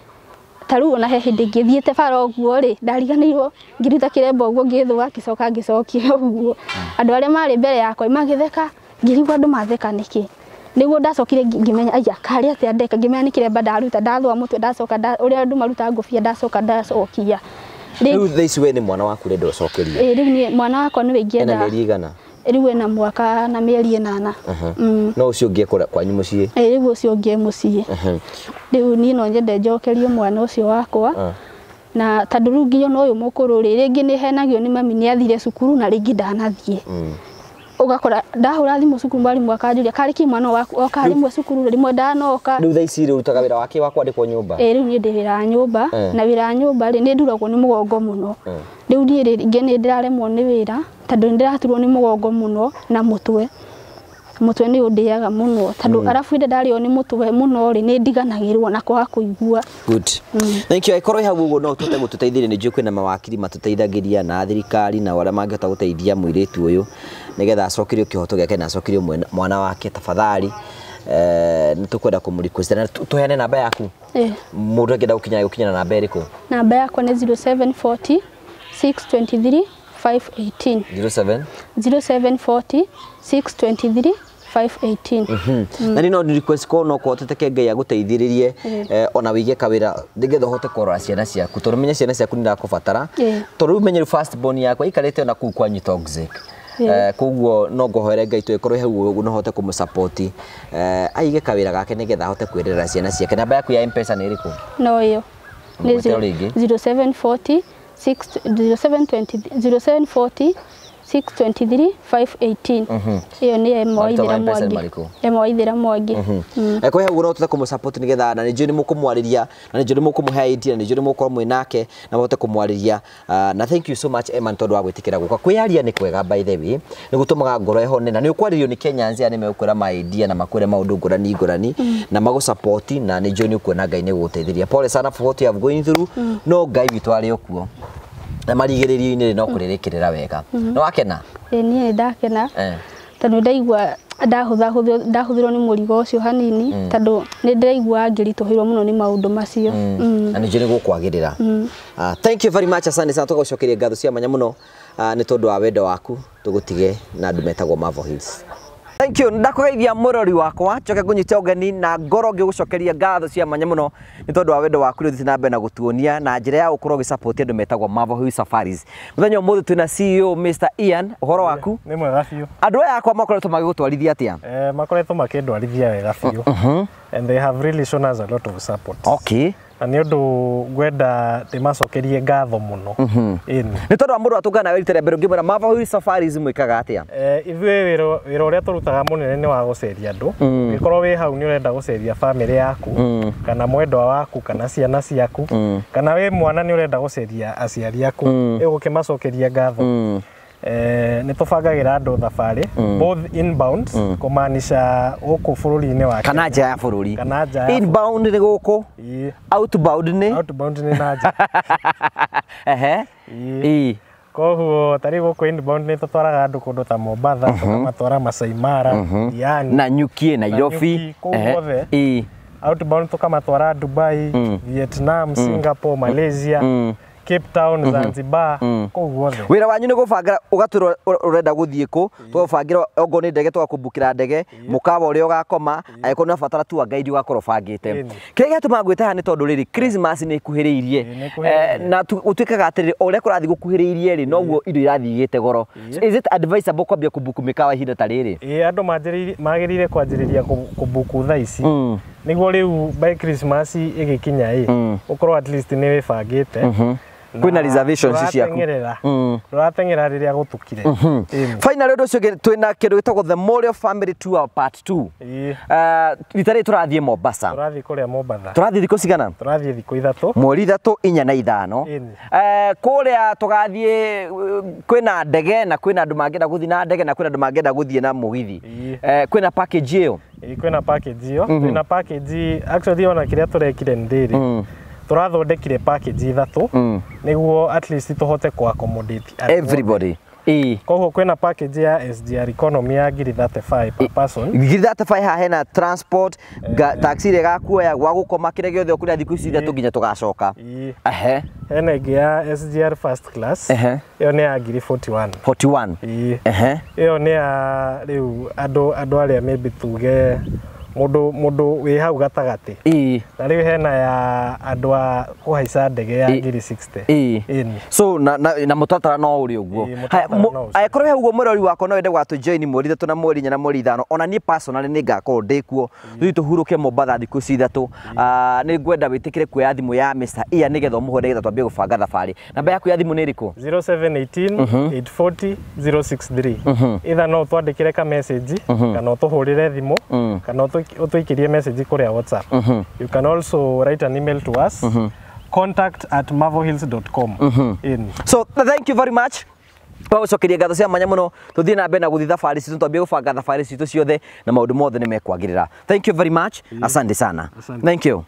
Ta rĩu ona he hĩndĩ ngĩthiĩte bara ũguo rĩ ndariganĩirwo ngĩruta kĩremba ũguo ngĩthũa ngĩcoka ngĩcokia ũguo. Andũ arĩa marĩ mbere yakwa magĩtheka ngĩrigwo andũ matheka nĩkĩ. Nĩguo ndacokire ngĩmenya aya karĩ atĩa ndeka ngĩmenya nĩ kĩremba ndaruta ndathũa mũtwe ndacoka ũrĩa andũ maruta ngũbia ndacoka ndacokia. Rĩu thaa ici we nĩ mwana waku ũrenda ũcokerio? Ĩĩ rĩu niĩ mwana wakwa nĩwe ingĩenda. Ena mĩeri igana? Rĩu ena mwaka na mĩeri 8. No ũcio ũngĩ kwanyu mũciĩ? Ĩĩ rĩu ũcio ũngĩ mũciĩ. Rĩu niĩ no nyende njokerio mwana ũcio wakwa. Na tondũ rĩu nginya ona ũyũ mũkũrũ rĩ rĩngĩ nĩ henagio nĩ mami nĩ athire cukuru na rĩngĩ ndanathiĩ. Ũgakora ndahũra thimũ cukuru mwarimũ akanjũria karĩ kĩ mwana waku oka rĩmwe cukuru rĩmwe ndanoka. Rĩu thaa ici rĩ ũrutaga wĩra wake wa kwandĩkwo nyũmba? Ĩĩ rĩu niĩ ndĩ wĩra wa nyũmba na wĩra wa nyũmba rĩ nĩ nduragwo nĩ mũgongo mũno. Rĩu niĩ rĩngĩ nĩ ndĩraremwo nĩ wĩra tondũ nĩ ndĩraturwo nĩ mũgongo mũno na mũtwe. Mũtwe nĩ ũndĩaga mũno tondũ arabu hĩndĩ ndarĩo nĩ mũtwe mũno rĩ nĩ ndiganagĩrwo na kwaga kũigua. Good. Thank you. Aikorwo hau ũguo no tũhote gũtũteithĩrĩria nĩ njũĩ kwĩna mawakiri matũteithagĩria na thirikari na arĩa mangĩhota gũteithia mũirĩtu ũyũ nĩgetha acokerio kĩhoto gĩake na acokerio mwana wake tafadhali. Nĩ tũkwenda kũmũ request na tũheane namba yaku. Mũndũ angĩenda gũkinya na namba ĩrĩkũ? Namba yakwa nĩ 0740 623 518. 07 0740 623 518. Na no request ko no kũhoteteke Ngai agũteithĩrĩrie ona wĩige kawĩra nĩgetha ũhote kũrora ciana ciaku tondũ menye ciana ciaku nĩ irakũbatara tondũ rĩu menye first born yakwa ikarĩte ona kũu kwanyu toxic. Koguo no ngũhoere Ngai tũgĩkorwo hau ũguo no hote kũmũ-support aige kawĩra gake nĩgetha ahote kwĩrera ciana ciake. Namba yaku ya M-Pesa nĩ ĩrĩkũ? No ĩyo nĩ 0740 0720 0740 623 518. Ĩyo nĩ Ĩmwe Mwangi. Kwa hau no tũte kũmũ-support nĩgetha na nĩ njũĩ nĩ mũkũmwarĩria na nĩ njũĩ nĩ mũkũmũhe idea na nĩ njũĩ nĩ mũgũkorwo mwĩ nake na mũhote kũmwarĩria. Na thank you so much Emma tondũ wa gwĩtĩkĩra gũka. Kwĩyaria nĩ kwega by the way nĩ gũtũmaga ngoro ĩhone na nĩ ũkwarĩrio nĩ Kenyans aya nĩ megũkwĩra ma idea na makwĩre maũndũ ngũrani ngũrani na magũ-support na nĩ njũĩ nĩ ũkuona Ngai nĩ gũgũteithĩria. Pole sana for what you have going through no Ngai witũ arĩ o kuo. Na marigĩrĩrio-inĩ no kũrĩrĩkĩrĩra wega. Nĩ wakena? Ĩĩ niĩ nĩ ndakena. Tondũ ndaigua ndahũthĩrwo nĩ mũrigo ũcio hanini tondũ nĩ ndĩraigua ngĩritũhĩrwo mũno nĩ maũndũ macio. Na nĩ njũĩ nĩ gũkwagĩrĩra. Thank you very much, asante sana tũgũcokeria ngatho cia mwanya mũno nĩ tondũ wa wendo waku tũgũtige na andũ metagwo Marvel Hills. Thank you. Ndakũgeithia mũrori wakwa njoke ngũnyite ũgeni na ngoro ngĩgũcokeria ngatho cia mwanya mũno nĩ tondũ wa wendo waku rĩu ũthiĩte na mbere na gũtuonia na njĩra ya gũkorwo ũgĩsupport andũ metagwo Marvel Hills Safaris. Mũthenya ũmũthĩ twĩna CEO Mr. Ian, ũhoro waku? Nĩ mwega biũ. Andũ aya akwa makoretwo magĩgũtwarithia atĩa? Makoretwo makĩndwarithia wega biũ. And they have really shown us a lot of support. Okay. Na nĩ ũndũ ngwenda ndĩmacokerie ngatho mũno. Nĩ tondũ wa mũndũ atũngana nawe rita rĩa mbere ũngĩmwĩra Marvel Hills Safaris mwĩkaga atĩa? Ithuĩ wĩra ũrĩa tũrutaga mũnene nĩ wa gũceria andũ. Ũngĩkorwo wĩ hau nĩ ũrenda gũceria bamĩrĩ yaku kana mwendwa waku kana ciana ciaku kana wĩ mwana nĩ ũrenda gũceria aciari aku ĩgũkĩmacokeria ngatho. Nĩ tũbangagĩra andũ thabarĩ both inbound kũmaanisha gũkũ bũrũri-inĩ wa kana nja ya bũrũri. Inbound nĩ gũkũ, outbound nĩ outbound nĩ na nja. Ehe. Koguo ta rĩu gũkũ inbound nĩ tũtwaraga andũ kũndũ ta Mombatha, tũkamatwara Masai Mara, Diani, Nanyuki, Nairobi, kũu guothe. Outbound tũkamatwara Dubai, Vietnam, Singapore, Malaysia. Cape Town, Zanzibar, kũu guothe. Wĩra wanyu nĩ gũbanga ũgatwĩra ũrenda gũthiĩ kũ, tũgũbangĩra okorwo nĩ ndege tũgakũmbukĩra ndege, mũkawa ũrĩa ũgakoma, angĩkorwo nĩ ũrabatara tour guide ũgakorwo ũbangĩte. Ĩni. Kĩrĩa gĩatũmaga ngwĩte haha nĩ tondũ rĩrĩ Christmas nĩ ĩkuhĩrĩirie. Ĩ, nĩ ĩkuhĩrĩirie. Na gũtuĩkaga atĩrĩrĩ, o ũrĩa kũrathiĩ gũkuhĩrĩirie rĩ, noguo indo irathiĩ igĩte goro. So is it advisable kwambia kũmbuku mĩkawa ihinda ta rĩrĩ? Ĩ, andũ magĩrĩire kwanjĩrĩria kũbuku thaa ici, nĩguo rĩu by Christmas ĩgĩkinya ĩ, ũkorwo at least nĩ wĩbangĩte. Kwĩna reservations ciaku. Ndũrateng'era rĩrĩa gũtukire. Ĩni. Finally, ũndũ ũcio ũngĩ, twĩna kĩndũ gĩtagwo The Memorial Family Tour Part 2. Rita rĩrĩ tũrathiĩ Mombasa. Tũrathiĩ kũrĩa Mombatha. Tũrathiĩ thikũ cigana? Tũrathiĩ thikũ 3. Mweri 3, 4 na 5. Ĩni. Kũrĩa tũgathiĩ, kwĩna ndege na kwĩna andũ mangĩenda gũthiĩ na ndege na kwĩna andũ mangĩenda gũthiĩ na mũgithi. Kwĩna package ĩyo? Ĩ, kwĩna package ĩyo. Kwĩna package actually, ona kĩrĩa tũrekire nĩ rĩrĩ, tũrathondekire package 3 nĩguo at least tũhote ku accommodate andũ othe. Everybody. Ĩ. Koguo kwĩna package ya SGR economy ya ngiri 35 per person. Ngiri 35 haha hena transport, taxi ĩrĩa ĩgakuoya, gwa gũkoma, kĩrĩa gĩothe ũkũrĩa thikũ ici 3 nginya tũgacoka. Ehe. Hena ĩngĩ ya SGR first class. Ĩyo nĩ ya ngiri 41. 41. Ĩ. Ehe. Ĩyo nĩ ya rĩu andũ arĩa maybe tuge mũndũ wĩ hau gatagatĩ. Na rĩu hena ya andũ a kũhaica ndege ya ngiri 60. Ĩni. So na mũtaratara no ũrĩ ũguo. Ĩ, Haya, mũtaratara no ũcio. Angĩkorwo he ũguo mwĩrori wakwa no wende gwatũ join mweri 3 na mweri 4 na mweri 5, ona niĩ personally nĩ ngakorwo ndĩ kuo, tũthiĩ tũhurũke Mombatha thikũ ici 3. Nĩ ngwenda wĩtĩkĩre kuoya thimũ ya Mr. Ian nĩgetha ũmũhũre nĩgetha twambie gũbanga thabarĩ. Namba yaku ya thimũ nĩ ĩrĩkũ? 0718 840 063. Either no ũtwandĩkĩre ka message, kana ũtũhũrĩre thimũ, kana ũtũikĩrie message kũrĩa WhatsApp. You can also write an email to us, contact@marvelhills.com. Ĩni. So thank you very much. Twagũcokeria ngatho cia mwanya mũno, tũthiĩ na mbere na gũthiĩ thabarĩ citũ, twambie gũbanga thabarĩ citũ ciothe na maũndũ mothe nĩ mekwagĩrĩra. Thank you very much. Asante sana. Asante. Thank you.